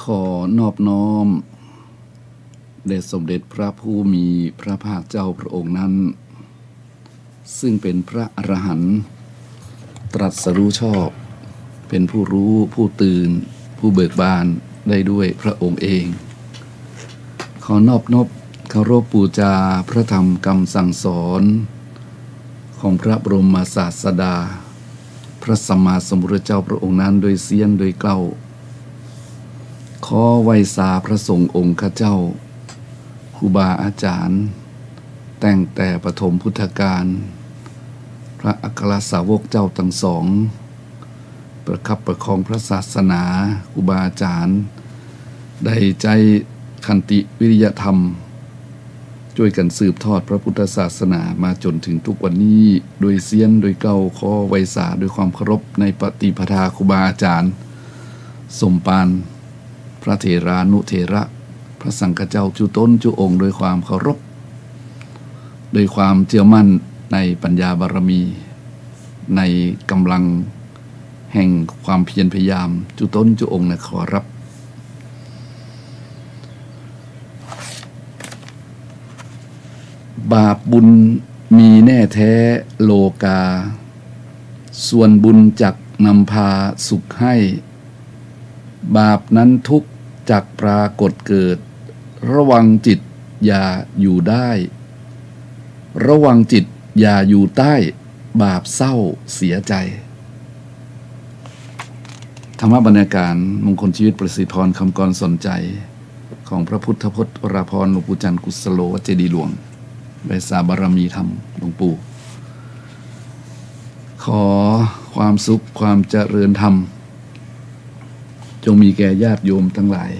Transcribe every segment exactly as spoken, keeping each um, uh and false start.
ขอนอบน้อมแด่สมเด็จพระผู้มีพระภาคเจ้าพระองค์นั้น ซึ่งเป็นพระอรหันต์ ตรัสรู้ชอบ เป็นผู้รู้ ผู้ตื่น ผู้เบิกบานได้ด้วยพระองค์เอง ขอนอบนบเคารพบูชาพระธรรมคำสั่งสอน ของพระบรมศาสดา พระสัมมาสัมพุทธเจ้าพระองค์นั้นโดยเสี้ยนโดยเกล้า ขอไหว้สาพระสงฆ์องค์ข้าเจ้า ครูบาอาจารย์ ตั้งแต่ปฐมพุทธกาล พระอัครสาวกเจ้าทั้งสอง ประคับประคองพระศาสนา ครูบาอาจารย์ ได้ใจ๊ขันติวิริยธรรม ช่วยกั๋นสืบทอดพระพุทธศาสนามาจ๋นถึงทุกวันนี้ โดยเสี้ยนโดยเกล้า ขอไหว้สาด้วยความเคารพในปฏิปทาครูบาอาจารย์ สมภาร พระเถรานุเถระ พระสังฆเจ้าจุ๊ตนจุ๊องค์ ด้วยความเคารพ ด้วยความเชื่อมั่นในปัญญาบารมี ในกำลังแห่งความเพียรพยายามจุ๊ตนจุ๊องค์นะขอรับ บาปบุญมีแน่แท้โลกา ส่วนบุญจักนำพาสุขให้ บาปนั้นทุกข์จักปรากฏเกิด ระวังจิตอย่าอยู่ได้ ระวังจิตอย่าอยู่ใต้ บาปเศร้าเสียใจ ธรรมบรรณาการ มงคลชีวิต ประสิทธิพร คำกร สอนใจ ของพระพุทธพจน์วราพร หลวงปู่จันทร์ กุสโล วัดเจดีย์หลวง ไหว้สาบารมีธรรมหลวงปู่ ขอความสุขความเจริญธรรม จงมีแก่ญาติโยมทั้งหลาย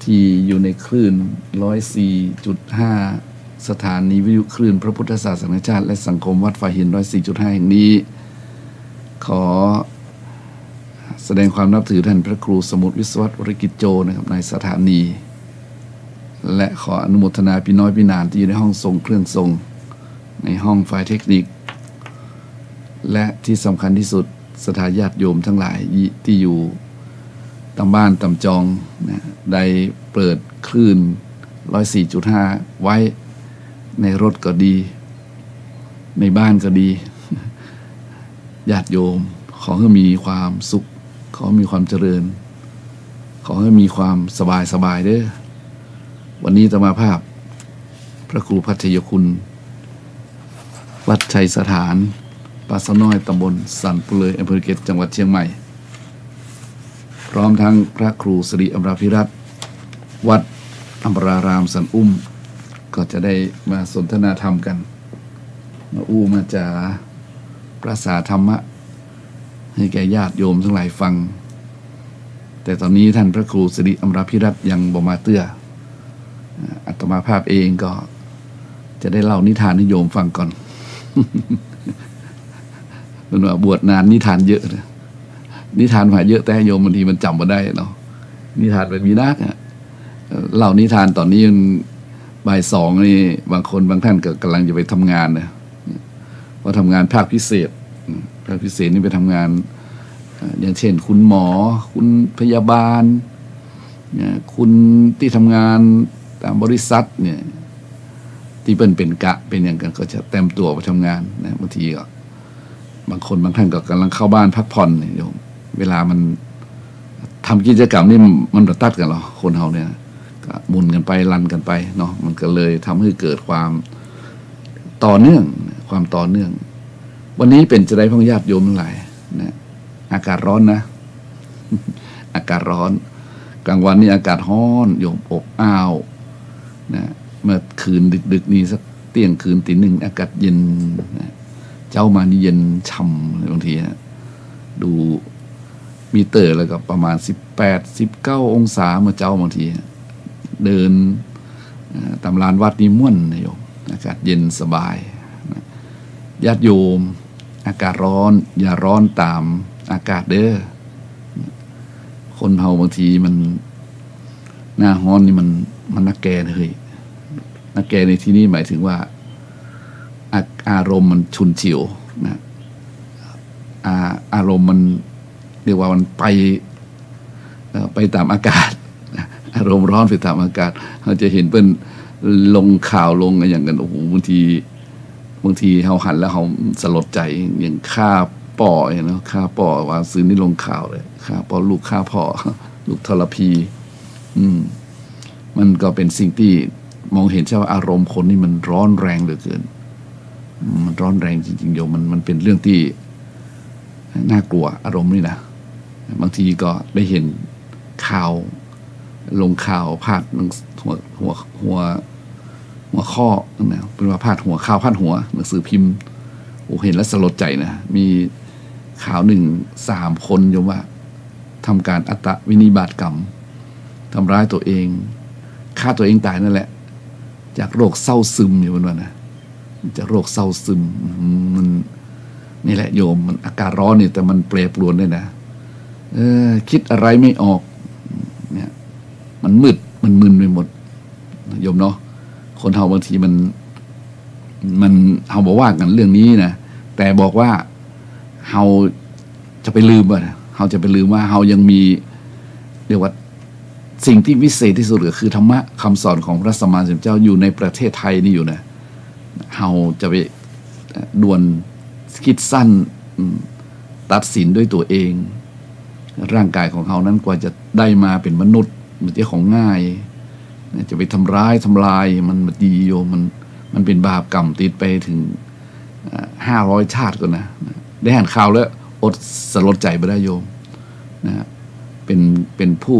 ที่อยู่ในคลื่น ร้อยสี่จุดห้า สถานีวิทยุคลื่นพระพุทธศาสนาแห่งชาติ และสังคมวัดฝายหิน ร้อยสี่จุดห้า แห่งนี้ ขอแสดงความนับถือท่านพระครูสมุทรวิศวัตร วรกิจโจ นะครับ นายสถานี และขออนุโมทนาพี่น้อยพี่หนานที่อยู่ในห้องทรงเครื่องทรง ในห้องฝ่ายเทคนิค และที่สำคัญที่สุด ศรัทธาญาติโยมทั้งหลายที่อยู่ต๋ามบ้านต๋ามจองนะ ได้เปิดคลื่น ร้อยสี่จุดห้า ไว้ ในรถก็ดี ในบ้านก็ดี ญาติโยม ขอหื้อมีความสุข ขอมีความเจริญ ขอหื้อมีความสบายสบายเด้อ วันนี้อาตมาภาพ พระครูพัทยคุณ วัดชัยสถาน ป่าสาวน้อย ตำบลสันปุเลย อำเภอเกร็ด จังหวัดเชียงใหม่ พร้อมทั้งพระครูสิริอมราภิรัตน์ วัดอมรารามสันอุ้ม ก็จะได้มาสนทนาธรรมกัน มาอู้มาจ๋า ปราศาธรรมะ ให้แก่ญาติโยมทั้งหลายฟัง แต่ต๋อนนี้ท่านพระครูสิริอมราภิรัตน์ยังบ่มาเตื้อ อาตมาภาพเองก็จะได้เล่านิทานให้โยมฟังก่อน มันว่าบวชนานนิทานเยอะนะ นิทานมาเยอะแต่โยมบางทีมันจ๋ำบ่ได้เนาะ นิทานมันมีนักอะ เล่านิทานต๋อนนี้มันบ่ายสองนี่ บางคนบางท่านก็ก่ำลังจะไปทำงานนะ เพราะทำงานภาคพิเศษ ภาคพิเศษนี่ไปทำงาน เอ่อ อย่างเช่น คุณหมอ คุณพยาบาล เนี่ย คุณตี้ทำงานต๋ามบริษัทเนี่ย ตี้เปิ้นเป๋นกะเป๋นหยังกั๋น ก็จะเตรียมตั๋วไปทำงานนะ บางทีก็ บางคนบางท่านก็ก่ำลังเข้าบ้านพักผ่อนเนี่ยโยม เวลามันทำกิจกรรมนี่มันบ่ตัดกั๋นหรอก คนเฮาเนี่ย ก็หมุนกั๋นไป รันกั๋นไปเนาะ มันก็เลยทำให้เกิดความต่อเนื่อง ความต่อเนื่อง วันนี้เป๋นจาใดพ่องญาติโยมทั้งหลายนะ อากาศร้อนนะ อากาศร้อน กลางวันนี่อากาศฮ้อนโยม อบอ้าวนะ เมื่อคืนดึกๆ นี่สักเตี้ยงคืนตีหนึ่ง อากาศเย็นนะ เจ๊ามานี่เย็นฉ่ำเลย บางทีฮะ ดูมิเตอร์แล้วก็ประมาณสิบแปด สิบเก้าองศาเมื่อเจ๊า บางทีฮะ เดิน เอ่อ ต๋ามลานวัดนี่ม่วนนะโยม อากาศเย็นสบายนะ ญาติโยม อากาศร้อน อย่าร้อนต๋ามอากาศเด้อ คนเฮาบางทีมัน หน้าฮ้อนนี่มัน มันนักแก่นะเฮ้ย นักแก่ในที่นี้หมายถึงว่า อา- อารมณ์มันฉุนเฉียวนะ อา- อารมณ์มัน เรียกว่ามันไป อ่อ ไปต๋ามอากาศ อารมณ์ฮ้อนไปต๋ามอากาศ เฮาจะหันเปิ้นลงข่าวลงอะหยังกั๋น โอ้โห บางที บางทีเฮาหันแล้วเฮาสลดใจ๋ อย่างฆ่าป้อเนี่ยเนาะ ฆ่าป้อ วาซืนนี้ลงข่าวเลย ฆ่าป้อ ลูกฆ่าป้อ ลูกทรพี อืม มันก็เป๋นสิ่งตี้มองหันใจ้ว่าอารมณ์คนนี่มันฮ้อนแรงเหลือเกิน อืม มันฮ้อนแรงจริงๆ โยม มัน มันเป๋นเรื่องตี้น่ากลัว อารมณ์นี่นะ บางทีก็ได้หันข่าว ลงข่าวพาดหนัง หัว หัว หัว หัวข้อนะ เปิ้นว่าพาดหัว ข่าวพาดหัวหนังสือพิมพ์ โอ้ หันแล้วสลดใจ๋นะ มีข่าวนึ่ง สามคนโยมว่า ทำก๋านอัตตวินิบาตกรรม ทำร้ายตั๋วเอง ฆ่าตั๋วเองต๋ายนั่นแหละ จากโรคเศร้าซึม โยมว่านะ จากโรคเศร้าซึม อืม มัน นี่แหละโยม มันอากาศฮ้อนนี่ แต่มันแปรปรวนด้วยนะ เออ กึ๊ดอะไรไม่ออก เนี่ย มันมืด มันมึนไปหมด โยมเนาะ คนเฮาบางทีมัน มัน เฮาบ่ว่ากั๋นเรื่องนี้นะ แต่บอกว่าเฮาจะไปลืมอะ เฮาจะไปลืมว่าเฮายังมี เรียกว่าสิ่งตี้วิเศษตี้สุดก็คือธรรมะคำสอนของพระสัมมาสัมพุทธเจ้าอยู่ในประเทศไทยนี่อยู่นะ เฮาจะไป เอ่อ ด่วนกึ๊ดสั้น อืม ตัดสินด้วยตั๋วเอง ร่างก๋ายของเฮานั้นกว่าจะได้มาเป๋นมนุษย์ บ่ใจ้ของง่ายนะ จะไปทำร้ายทำลายมันบ่ดีโยม มัน มันเป๋นบาปกรรมติดไปเถิง เอ่อ ห้าร้อยชาติก่อนนะ ได้หันข่าวแล้วอดสลดใจ๋บ่ได้โยมนะ เป๋น เป๋นผู้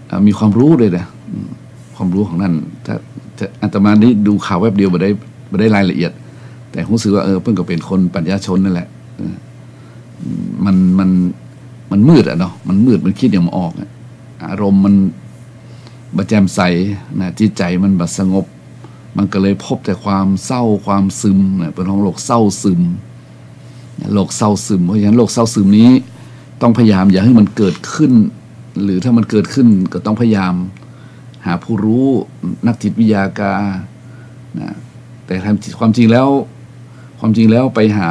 เอ่อ มีความรู้ด้วยนะ อืม ความรู้ของนั่น ถ้า ถ้าอาตมานี่ดูข่าวแวบเดียวบ่ได้ บ่ได้รายละเอียด แต่ฮู้สึกว่า เออ เปิ้นก็เป๋นคนปัญญาชนนั่นแหละ เออ มัน มัน มันมืดอะเนาะ มันมืด มันกึ๊ดหยังบ่ออกอะ อารมณ์มันบ่แจ่มใสนะ จิตใจ๋มันบ่สงบ มันก็เลยพบแต่ความเศร้า ความซึมนะ เปิ้นฮ้องโรคเศร้าซึม โรคเศร้าซึม เพราะฉะนั้นโรคเศร้าซึมนี้ต้องพยายามอย่าหื้อมันเกิดขึ้น หรือถ้ามันเกิดขึ้นก็ต้องพยายามหาผู้ฮู้ นักจิตวิทยาก็ นะ แต่ความ ความจริงแล้ว ความจริงแล้วไปหา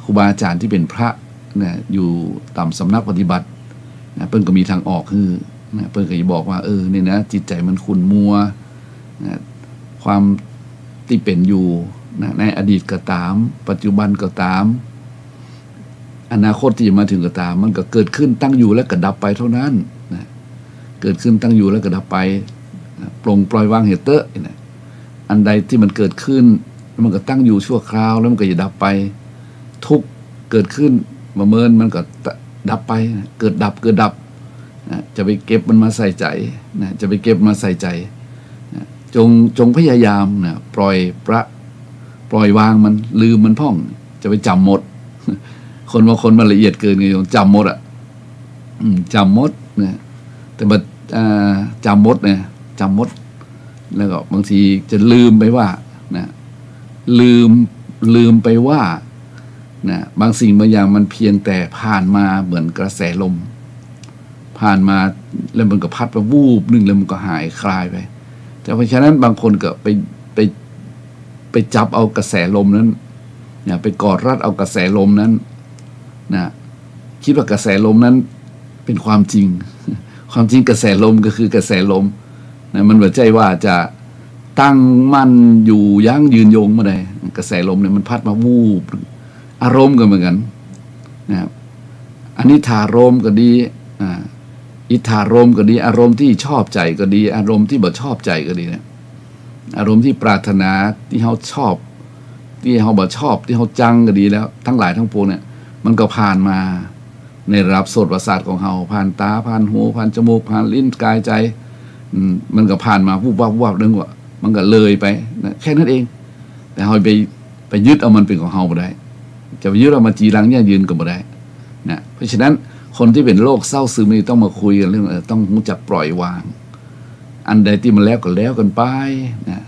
ครูบาอาจ๋ารย์ตี้เป๋นพระนะ อยู่ต๋ามสำนักปฏิบัตินะ เปิ้นก็มีตางออกหื้อนะ เปิ้นก็จะบอกว่า เออ นี่นะ จิตใจ๋มันขุ่นมัวนะ ความตี้เป๋นอยู่นะ ในอดีตก็ต๋าม ปัจจุบันก็ต๋าม อนาคตตี้จะมาเถิงก็ต๋าม มันก็เกิดขึ้นตั้งอยู่แล้วก็ดับไปเท่านั้นนะ เกิดขึ้นตั้งอยู่แล้วก็ดับไปนะ ปลงปล่อยวางเหียเต๊อะนะ อันใดตี้มันเกิดขึ้น มันก็ตั้งอยู่ชั่วคราว แล้วมันก็จะดับไป ทุกข์เกิดขึ้น บ่เมินมันก็ดับไปนะ เกิดดับ เกิดดับนะ จะไปเก็บมันมาใส่ใจ๋นะ จะไปเก็บมาใส่ใจ๋นะ จง จงพยายามนะ ปล่อยปละ ปล่อยวางมัน ลืมมันพ่อง จะไปจ๋ำหมด คนบางคนมันละเอียดเกินไงโยม จ๋ำหมดอะ อืม จ๋ำหมดนะ แต่บ่า อ่า จ๋ำหมดนะ จ๋ำหมด แล้วก็บางทีจะลืมไปว่านะ ลืม ลืมไปว่านะ บางสิ่งบางอย่างมันเพียงแต่ผ่านมาเหมือนกระแสลม ผ่านมาแล้วมันก็พัดไปวูบหนึ่ง แล้วมันก็หายคลายไป แต่เพราะฉะนั้นบางคนก็ไป ไป ไปจับเอากระแสลมนั้นนะ ไปกอดรัดเอากระแสลมนั้นนะ กึ๊ดว่ากระแสลมนั้นเป๋นความจริง ความจริงกระแสลมก็คือกระแสลมนะ มันบ่ใจ้ว่าจะตั้งมั่นอยู่ยั่งยืนยงบ่ได้ กระแสลมเนี่ยมันพัดมาวูบ อารมณ์ก็เหมือนกั๋นนะ อนิจจารมณ์ก็ดี อ่า อิทธารมณ์ก็ดี อารมณ์ตี้ชอบใจ๋ก็ดี อารมณ์ตี้บ่ชอบใจ๋ก็ดีเนี่ย อารมณ์ตี้ปรารถนา ตี้เฮาชอบ ตี้เฮาบ่ชอบ ตี้เฮาจังก็ดีแล้ว ตังหลายตังปวงเนี่ย มันก็ผ่านมาในระดับโสตประสาทของเฮา ผ่านต๋า ผ่านหู ผ่านจมูก ผ่านลิ้น ก๋าย ใจ๋ อืม มันก็ผ่านมาวุบวับ วุบวับ นึกว่า มันก็เลยไปนะ แค่นั้นเอง แต่เฮาไป ไปยึดเอามันเป๋นของเฮาบ่ได้ จะไปยึดเอามาจีรังยั่งยืนก็บ่ได้นะ เพราะฉะนั้นคนตี้เป๋นโรคเศร้าซึมนี่ต้องมาคุยกั๋นเรื่อง เออ ต้องฮู้จักปล่อยวาง อันใดตี้มันแล้วก็แล้วกั๋นไปนะ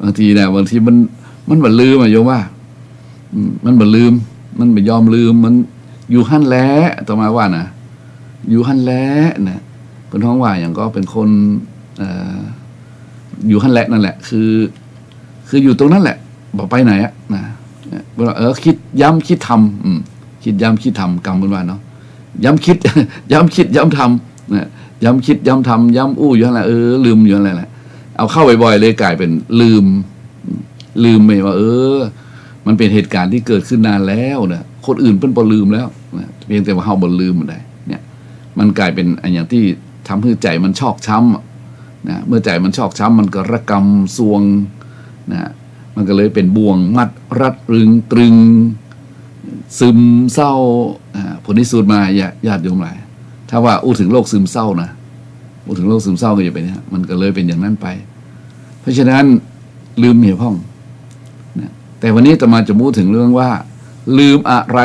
บางทีนะ บางทีมัน มันบ่ลืมอะโยมว่า อืม มันบ่ลืม มันบ่ยอมลืม มันอยู่หั้นแหละ อาตมาว่านะ อยู่หั้นแหละนะ เปิ้นฮ้องว่าหยังก็เป๋นคน เอ่อ อยู่หั้นแหละนั่นแหละ คือ คืออยู่ตรงนั้นแหละ บ่ไปไหนอะนะ เปิ้นว่า เออ กึ๊ดย้ำกึ๊ดทำ อืม กึ๊ดย้ำกึ๊ดทำ กำเปิ้นว่าเนาะ ย้ำกึ๊ด ย้ำกึ๊ดย้ำทำนะ ย้ำกึ๊ดย้ำทำ ย้ำอู้อยู่หั้นแหละ เออ ลืมอยู่หั้นแหละ เอาเข้าบ่อยๆ เลยก๋ายเป๋นลืม ลืมไปว่า เออ มันเป๋นเหตุก๋ารณ์ตี้เกิดขึ้นนานแล้วนะ คนอื่นเปิ้นบ่ลืมแล้วนะ เพียงแต่ว่าเฮาบ่ลืมมันได้ เนี่ย มันก๋ายเป๋นอะหยังตี้ทำหื้อใจ๋มันชอกช้ำอะนะ เมื่อใจ๋มันชอกช้ำ มันก็ระกำซวงนะ มันก็เลยเป๋นบ่วงมัดรัดรึงตรึง ซึมเศร้า อ่า ผลตี้สุดมา ญาติ ญาติโยมหลาย ถ้าว่าอู้เถิงโรคซึมเศร้านะ อู้เถิงโรคซึมเศร้าก็จะเป๋นอย่างเนี้ย มันก็เลยเป๋นอย่างนั้นไป เพราะฉะนั้นลืมเหียพ่องนะ แต่วันนี้อาตมาจะอู้เถิงเรื่องว่า ลืมอะไร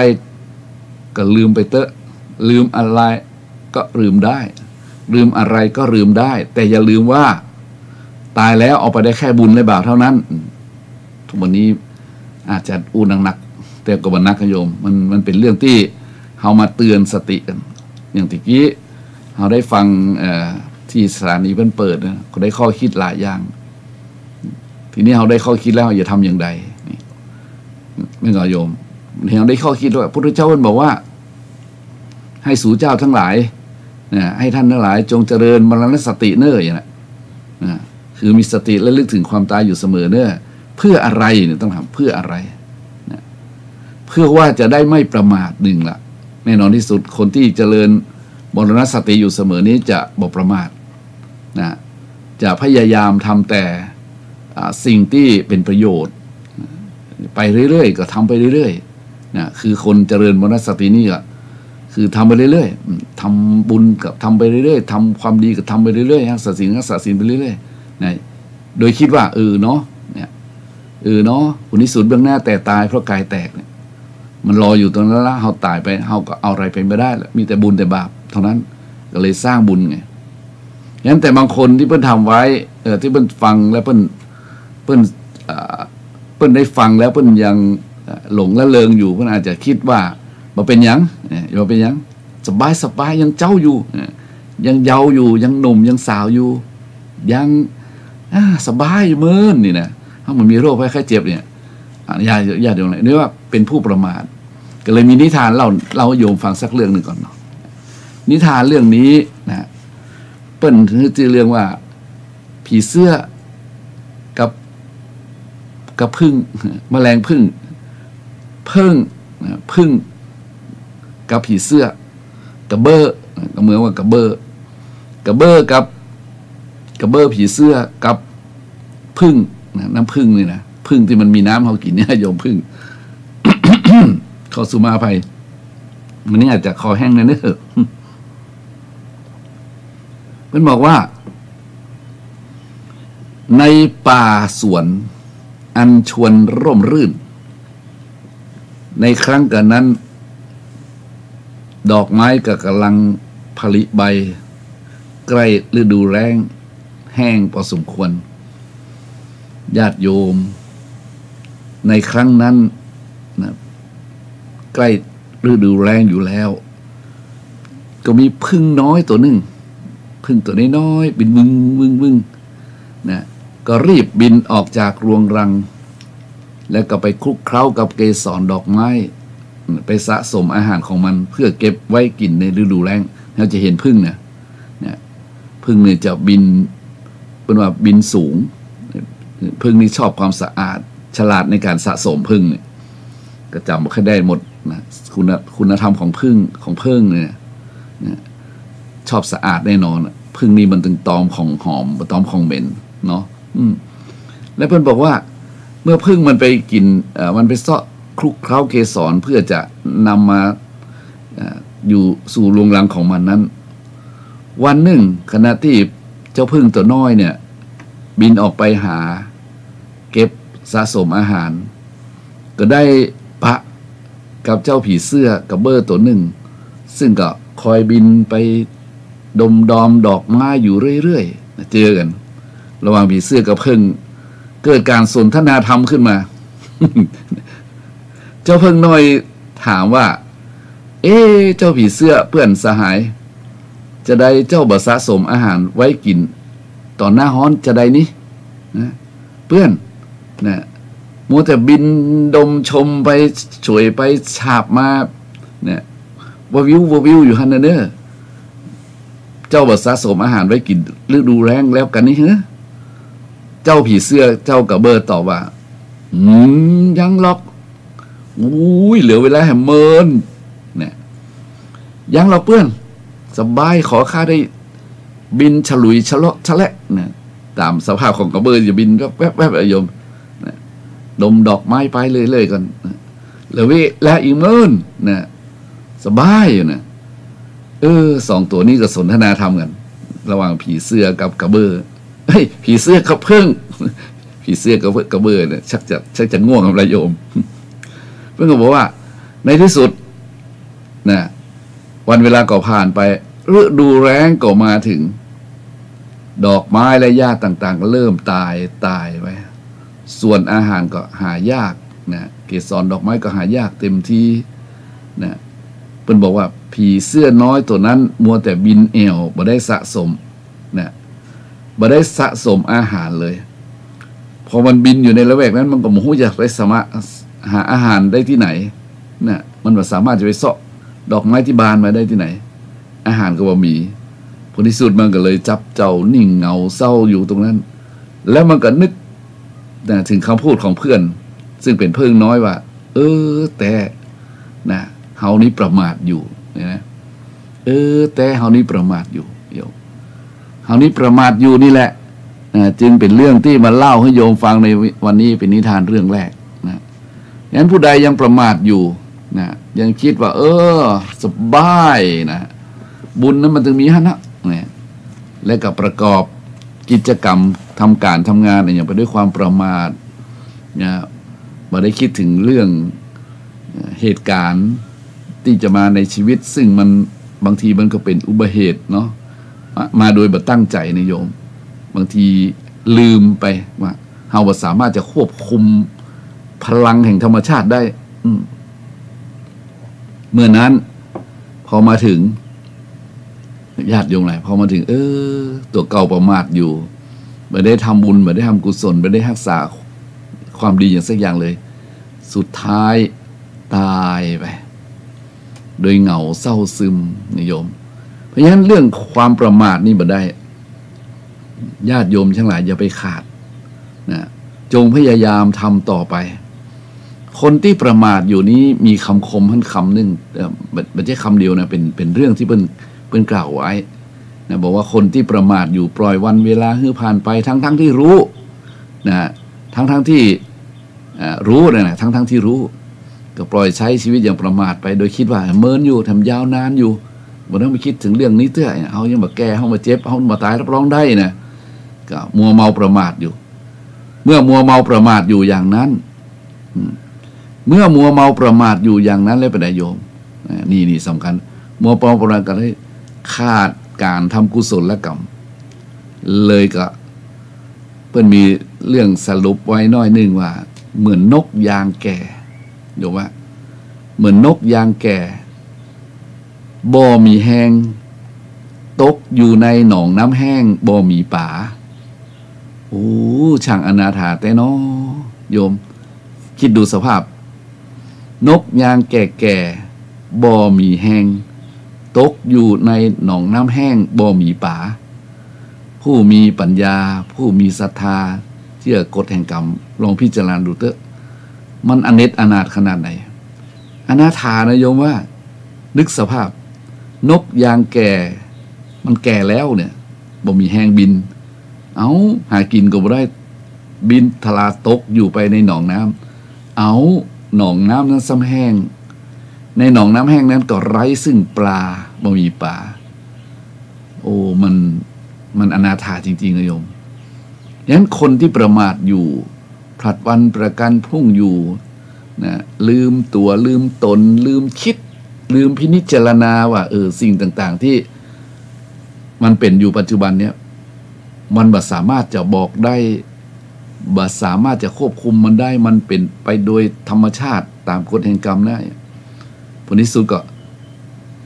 ก็ลืมไปเต๊อะ ลืมอะไรก็ลืมได้ ลืมอะไรก็ลืมได้ แต่อย่าลืมว่า ต๋ายแล้วเอาไปได้แค่บุญและบาปเท่านั้น อืม ทุกวันนี้อาจจะอู้หนักๆ แต่ก็บ่หนักนะโยม มัน มันเป๋นเรื่องตี้เฮามาเตือนสติกั๋น อย่างตะกี้เฮาได้ฟัง เอ่อ ตี้สถานีเปิ้นเปิดนะ ก็ได้ข้อกึ๊ดหลายอย่าง ทีนี้เฮาได้ข้อกึ๊ดแล้ว เฮาจะทำอย่างใด นี่ แม่นก่อโยม เฮาได้ข้อกึ๊ดว่า พุทธเจ้าเปิ้นบอกว่า ให้สูเจ้าตังหลายนะ ให้ต้านตังหลายจงเจริญมรณสติเน่อ อย่างนั้นนะ คือมีสติระลึกเถิงความต๋ายอยู่เสมอเน่อ เพื่ออะไรเนี่ย ต้องถามเพื่ออะไรนะ เพื่อว่าจะได้ไม่ประมาท นึ่งละ แน่นอนตี้สุด คนตี้เจริญมรณสติอยู่เสมอนี้จะบ่ประมาทนะ จะพยายามทำแต่ อ่า สิ่งตี้เป๋นประโยชน์ ไปเรื่อยๆ ก็ทำไปเรื่อยๆ นะ คือคนเจริญมรณสตินี่ก็คือทำไปเรื่อยๆ อืม ทำบุญก็ทำไปเรื่อยๆ ทำความดีก็ทำไปเรื่อยๆ รักษาศีล รักษาศีลไปเรื่อยๆ นะ โดยกึ๊ดว่า เออเนาะ เนี่ย เออเนาะ ผลตี้สุดเบื้องหน้าแต่ต๋ายเพราะก๋ายแตกเนี่ย มันรออยู่ตรงนั้นละ เฮาต๋ายไป เฮาก็เอาอะไรไปบ่ได้ละ มีแต่บุญแต่บาปเท่านั้น ก็เลยสร้างบุญไง ฉะนั้นแต่บางคนตี้เปิ้นทำไว้ เอ่อ ตี้เปิ้นฟังแล้วเปิ้น เปิ้น เอ่อ เปิ้นได้ฟังแล้วเปิ้นยัง เอ่อ หลงละเริงอยู่ เปิ้นอาจจะกึ๊ดว่า บ่เป๋นหยัง เอ่อ บ่เป๋นหยัง สบายๆ ยังเจ้าอยู่ เอ่อ ยังเยาว์อยู่ ยังหนุ่ม ยังสาวอยู่ ยัง อ่า สบายอยู่เมินนี่นะ เฮาบ่มีโรคภัยไข้เจ็บเนี่ย อ่ะ ญาติ ญาติโยม นี่ว่าเป๋นผู้ประมาท ก็เลยมีนิทานเล่า เล่าให้โยมฟังสักเรื่องนึ่งก่อนเนาะ นิทานเรื่องนี้นะ เปิ้นหื้อจื้อเรื่องว่า ผีเสื้อกับ กับผึ้ง แมลงผึ้ง เปิ้งนะ ผึ้งกับผีเสื้อ กระเบ้อ ก็เหมือนว่ากระเบ้อ กระเบ้อกับ กระเบ้อผีเสื้อกับผึ้งนะ น้ำผึ้งนี่นะ ผึ้งตี้มันมีน้ำเฮากิ๋นเนี่ย โยม ผึ้ง ขอสุมาอภัย วันนี้อาจจะคอแห้งนะเน่อ เปิ้นบอกว่า ในป่าสวนอันชวนร่มรื่น ในครั้งกั๋นนั้น ดอกไม้ก็ก่ำลังผลิใบ ใกล้ฤดูแล้งแห้งพอสมควร ญาติโยม ในครั้งนั้นนะ ใกล้ฤดูแล้งอยู่แล้ว ก็มีผึ้งน้อยตั๋วนึ่ง ผึ้งตั๋วน้อยๆ บินวึ่งวึ่งวึ่งนะ ก็รีบบินออกจากรวงรัง แล้วก็ไปคลุกเคล้ากับเกสรดอกไม้ ไปสะสมอาหารของมันเพื่อเก็บไว้กิ๋นในฤดูแล้ง เฮาจะหันผึ้งนะ เนี่ย ผึ้งเนี่ยจะบิน เปิ้นว่าบินสูง ผึ้งนี่ชอบความสะอาด ฉลาดในก๋านสะสมผึ้งเนี่ย ก็จ๋ำบ่ค่อยได้หมดนะ คุณ คุณธรรมของผึ้ง ของเปิ้งเนี่ย เนี่ย ชอบสะอาดแน่นอนอะ ผึ้งนี่มันตึงตอมของหอม บ่ตอมของเหม็นเนาะ อืม แล้วเปิ้นบอกว่า เมื่อผึ้งมันไปกิ๋น เอ่อ มันไปเซาะคลุกเคล้าเกสรเพื่อจะนำมา เอ่อ อยู่สู่รวงรังของมันนั้น วันนึ่ง ขณะตี้เจ้าผึ้งตั๋วน้อยเนี่ย บินออกไปหาเก็บสะสมอาหาร ก็ได้ปะกับเจ้าผีเสื้อกระเบ้อตั๋วนึ่ง ซึ่งก็คอยบินไปดมดอมดอกไม้อยู่เรื่อยๆ เจอกั๋น ระหว่างผีเสื้อกับผึ้ง เกิดก๋านสนทนาธรรมขึ้นมา เจ้าผึ้งน้อยถามว่า เอ๊ะ เจ้าผีเสื้อเปื้อนสหาย จาใดเจ้าบ่สะสมอาหารไว้กิ๋น ต๋อนหน้าฮ้อนจาใดนี้ นะ เปื้อน นะ มัวแต่บินดมชมไป ฉวยไปฉาบมา เนี่ย วาวิววาวิวอยู่หั้นนะเน่อ เจ้าบ่สะสมอาหารไว้กิ๋นฤดูแล้งแล้วกั๋นนี่เหรอ เจ้าผีเสื้อเจ้ากระเบ้อตอบว่า อืม ยังหรอก อุ้ย เหลือเวลาแหมเมิน เนี่ย ยังหรอกเปื้อน สบาย ขอข้าได้บินฉลุยชะเลาะชะและ เนี่ย ต๋ามสภาพของกระเบ้อจะบินแวบๆๆ อะโยม เนี่ย ดมดอกไม้ไปเรื่อยๆ ก่อน เนี่ย เหลือเวลาอีกเมิน เนี่ย สบายอยู่นะ เออ สองตั๋วนี้ก็สนทนาธรรมกั๋น ระหว่างผีเสื้อกับกระเบ้อ เฮ้ย ผีเสื้อกับเผิ้ง ผีเสื้อกับเผิ้ง กระเบ้อเนี่ย ชักจะ ชักจะง่วงแล้วโยม เปิ้นก็บอกว่า ในที่สุด นะ วันเวลาก็ผ่านไป ฤดูแล้งก็มาถึง ดอกไม้และหญ้าต่างๆ ก็เริ่มตาย ตายไป ส่วนอาหารก็หายากนะ เกสรดอกไม้ก็หายากเต็มทีนะ เปิ้นบอกว่าผีเสื้อน้อยตั๋วนั้นมัวแต่บินแอ่ว บ่ได้สะสมนะ บ่ได้สะสมอาหารเลย พอมันบินอยู่ในละแวกนั้น มันก็บ่ฮู้จะไปสามารถหาอาหารได้ตี้ไหนนะ มันบ่สามารถจะไปเซาะดอกไม้ตี้บานมาได้ตี้ไหน อาหารก็บ่มี ผลที่สุดมันก็เลยจับเจ้านิ่งเหงาเศร้าอยู่ตรงนั้น แล้วมันก็นึกนะ ถึงคำพูดของเพื่อน ซึ่งเป๋นเผิ้งน้อยว่า เออ แต๊นะ เฮานี้ประมาทอยู่ เนี่ยนะ เออ แต๊เฮานี้ประมาทอยู่ โยม เฮานี้ประมาทอยู่นี่แหละ นะ จึงเป๋นเรื่องตี้มาเล่าหื้อโยมฟังในวันนี้ เป๋นนิทานเรื่องแรกนะ ฉะนั้นผู้ใดยังประมาทอยู่นะ ยังกึ๊ดว่า เออ สบายนะ บุญนั้นมันตึงมีหั้นนะ เนี่ย และก็ประกอบกิจกรรม ทำก๋านทำงานเนี่ย อย่างไปด้วยความประมาทนะ บ่ได้กึ๊ดถึงเรื่อง เอ่อ เหตุก๋ารณ์ตี้จะมาในชีวิต ซึ่งมัน บางทีมันก็เป๋นอุบัติเหตุเนาะ มา มาโดยบ่ตั้งใจ๋นะโยม บางทีลืมไปว่า เฮาบ่สามารถจะควบคุมพลังแห่งธรรมชาติได้ อืม เมื่อนั้น พอมาถึง ญาติโยมหลาย พอมาถึง เออ ตั๋วเก่าประมาทอยู่ บ่ได้ทำบุญ บ่ได้ทำกุศล บ่ได้ฮักษาความดีอย่างสักอย่างเลย สุดท้ายตายไป โดยเหงาเศร้าซึมนะโยม เพราะฉะนั้นเรื่องความประมาทนี่บ่ได้ ญาติโยมทั้งหลายอย่าไปขาดนะ จงพยายามทำต่อไป คนตี้ประมาทอยู่นี้มีกำคมหั้นกำนึ่ง เอ่อ บ่ บ่ใจ้กำเดียวนะ เป๋น เป๋นเรื่องตี้เปิ้น เปิ้นกล่าวไว้นะ บอกว่าคนตี้ประมาทอยู่ ปล่อยวันเวลาหื้อผ่านไป ทั้งๆ ตี้ฮู้นะ ทั้งๆ ตี้ อ่า ฮู้นะ นะ ทั้งๆ ตี้ฮู้ ก็ปล่อยใจ๊ชีวิตอย่างประมาทไป โดยกึ๊ดว่าเมินอยู่ แถมยาวนานอยู่ บ่ต้องไปกึ๊ดถึงเรื่องนี้เตื้อ เฮายังบ่แก่ เฮาบ่เจ็บ เฮาบ่ต๋าย รับรองได้นะ ก็มัวเมาประมาทอยู่ เมื่อมัวเมาประมาทอยู่อย่างนั้น อืม เมื่อมัวเมาประมาทอยู่อย่างนั้นแล้วเป๋นไงโยม อ่า นี่ นี่สำคัญ มัวเมาประมาทก็เลยขาดก๋านทำกุศลกรรม เลยก็ เปิ้นมีเรื่องสรุปไว้หน้อยนึ่งว่า เหมือนนกยางแก่ โยมว่า เหมือนนกยางแก่ บ่มีแฮง ตกอยู่ในหนองน้ำแห้ง บ่มีป๋า โอ้ ช่างอนาถาแต๊เนาะ โยม กึ๊ดดูสภาพ นกยางแก่ๆ บ่มีแฮง ตกอยู่ในหนองน้ำแห้ง บ่มีป๋า ผู้มีปัญญา ผู้มีศรัทธา เจื้อกฎแห่งกรรม ลองพิจารณาดูเต๊อะ มันอเนจอนาถขนาดไหน อนาถานะโยมว่า นึกสภาพ นกยางแก่ มันแก่แล้วเนี่ย บ่มีแฮงบิน เอ้า หากิ๋นก็บ่ได้ บินทลาตกอยู่ไปในหนองน้ำ เอ้า หนองน้ำนั้นซ้ำแห้ง ในหนองน้ำแห้งนั้นก็ไร้ซึ่งปลา บ่มีป๋า โอ้ มัน มันอนาถาจริงๆ นะโยม ฉะนั้นคนตี้ประมาทอยู่ ผลัดวันประกันพรุ่งอยู่นะ ลืมตั๋ว ลืมต๋น ลืมกึ๊ด ลืมพิจารณาว่า เออ สิ่งต่างๆ ตี้มันเป๋นอยู่ปัจจุบันเนี่ย มันบ่สามารถจะบอกได้ บ่สามารถจะควบคุมมันได้ มันเป๋นไปโดยธรรมชาติต๋ามกฎแห่งกรรมได้ ผลที่สุดก็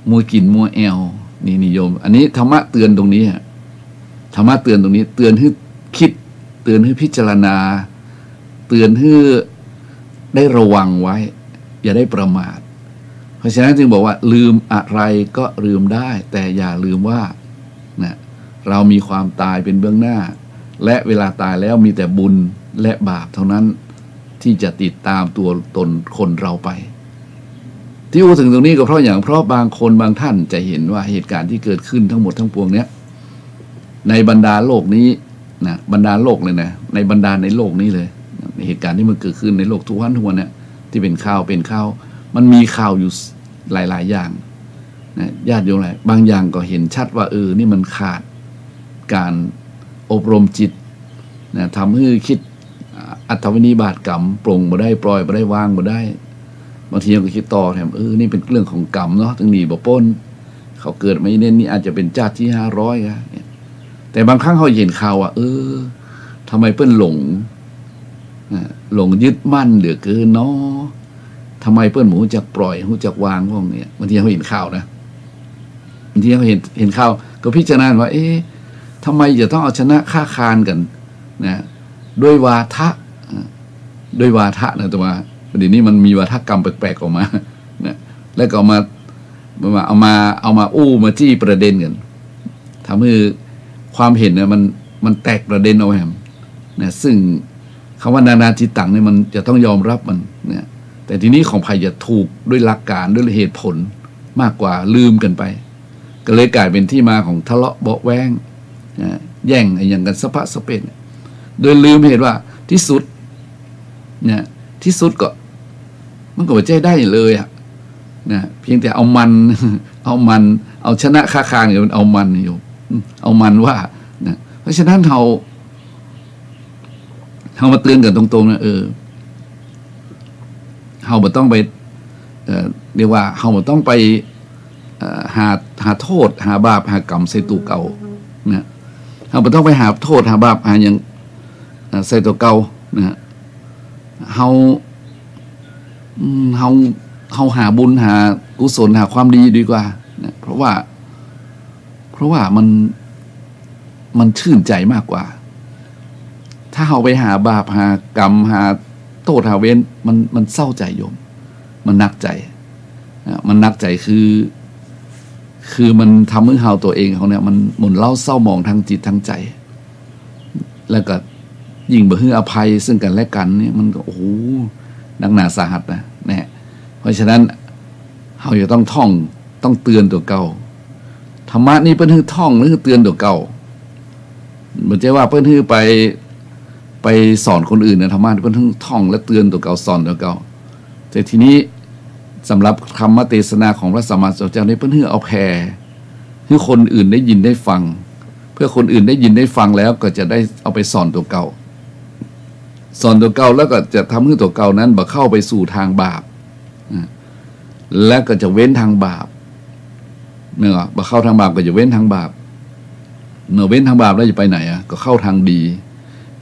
มัวกิ๋นมัวแอ่ว นี่ นี่โยม อันนี้ธรรมะเตือนตรงนี้อะ ธรรมะเตือนตรงนี้ เตือนหื้อกึ๊ด เตือนหื้อพิจารณา เตือนหื้อได้ระวังไว้ อย่าได้ประมาท เพราะฉะนั้นจึงบอกว่า ลืมอะไรก็ลืมได้ แต่อย่าลืมว่า นะ เรามีความตายเป็นเบื้องหน้า และเวลาตายแล้วมีแต่บุญและบาปเท่านั้น ที่จะติดตามตัวตนคนเราไป ที่อู้ถึงตรงนี้ก็เพราะอย่าง เพราะบางคนบางท่านจะเห็นว่าเหตุการณ์ที่เกิดขึ้นทั้งหมดทั้งปวงเนี้ย ในบรรดาโลกนี้นะ บรรดาโลกเลยนะ ในบรรดาในโลกนี้เลย เหตุการณ์ที่มันเกิดขึ้นในโลกทุกวันทุกวันเนี่ย ที่เป็นข่าวเป็นข่าว มันมีข่าวอยู่หลายๆ อย่างนะ ญาติโยมหลาย บางอย่างก็เห็นชัดว่า เออ นี่มันขาดการอบรมจิตนะ ทำหื้อคิด อ่า อัตตวินิบาตกรรม ปลงบ่ได้ ปล่อยบ่ได้ วางบ่ได้ บางทีก็คิดต่อแถม เออ นี่เป็นเรื่องของกรรมเนาะ ตึงหนีบ่ป๊น เขาเกิดมาอีเน้นนี่อาจจะเป็นจาติที่ห้าร้อยอะเนี่ย แต่บางครั้งเฮาเห็นข่าวว่า เออ ทำไมเปิ้นหลง อ่า หลงยึดมั่นเหลือเกินเนาะ ทำไมเปิ้นบ่ฮู้จักปล่อย ฮู้จักวาง พวกเนี้ย บางทีเฮาเห็นข่าวนะ บางทีเฮาเห็น เห็นข่าว ก็พิจารณาว่า เอ๊ะ ทำไมจะต้องเอาชนะฆ่าคานกันนะ ด้วยวาทะ อ่า ด้วยวาทะนะ แต่ว่าเดี๋ยวนี้มันมีวาทกรรมแปลกๆ ออกมานะ แล้วก็เอามา เอามา เอามาอู้มาจี้ประเด็นกัน ทำให้ความเห็นเนี่ยมัน มันแตกประเด็นออกไปนะ ซึ่งคำว่านานาจิตตังเนี่ยมันจะต้องยอมรับมันนะ แต่ทีนี้ของใผจะถูกด้วยหลักการด้วยเหตุผลมากกว่า ลืมกันไป ก็เลยกลายเป็นที่มาของทะเลาะเบาะแว้งนะ แย่งอะหยังกันสะพะสะเปะ โดยลืมเหตุว่าที่สุด เนี่ย ที่สุดก็ มันก็บ่ใจ้ได้เลยอะนะ เพียงแต่เอามัน เอามัน เอาชนะฆ่าคาน เนี่ย มันเอามันอยู่ เอามันว่านะ เพราะฉะนั้นเฮา เฮามาเตือนกันตรงๆ นะ เออ เฮาบ่ต้องไป เอ่อ เรียกว่าเฮาบ่ต้องไป เอ่อ หา หาโต้ษ หาบาป หากรรมใส่ตั๋วเก่านะ เฮาบ่ต้องไปหาโต้ษ หาบาป หาหยัง เอ่อ ใส่ตั๋วเก่านะ เฮา อืม เฮา เฮาหาบุญ หากุศล หาความดีดีกว่านะ เพราะว่า เพราะว่ามัน มันชื่นใจ๋มากกว่า ถ้าเฮาไปหาบาป หากรรม หาโต้ษ หาเวร มัน มันเศร้าใจ๋โยม มันหนักใจ๋ อ่ะ มันหนักใจ๋คือ คือมันทำหื้อเฮาตั๋วเองเฮาเนี่ย มันหม่นเล้าเศร้าหมองทางจิตทางใจ๋ แล้วก็ยิ่งบ่หื้ออภัยซึ่งกันและกันเนี่ย มันก็ โอ้โห หนักหนาสาหัสนะ เนี่ย เพราะฉะนั้น เฮาจะต้องท่อง ต้องเตือนตั๋วเก่า ธรรมะนี่เปิ้นหื้อท่อง หื้อเตือนตั๋วเก่า บ่ใจ้ว่าเปิ้นหื้อไป ไปสอนคนอื่นนะ ธรรมะเปิ้นหื้อท่องและเตือนตั๋วเก่า สอนตั๋วเก่า แต่ทีนี้สำหรับธรรมเตสนาของพระสัมมาสัมพุทธเจ้านี่ เปิ้นหื้อเอาแผ่ หื้อคนอื่นได้ยินได้ฟัง เพื่อคนอื่นได้ยินได้ฟังแล้วก็จะได้เอาไปสอนตั๋วเก่า สอนตั๋วเก่าแล้วก็จะทำหื้อตั๋วเก่านั้นบ่เข้าไปสู่ทางบาป นะ และก็จะเว้นทางบาป เนี่ย บ่เข้าทางบาปก็จะเว้นทางบาป เมื่อเว้นทางบาปแล้วจะไปไหนอ่ะ ก็เข้าทางดี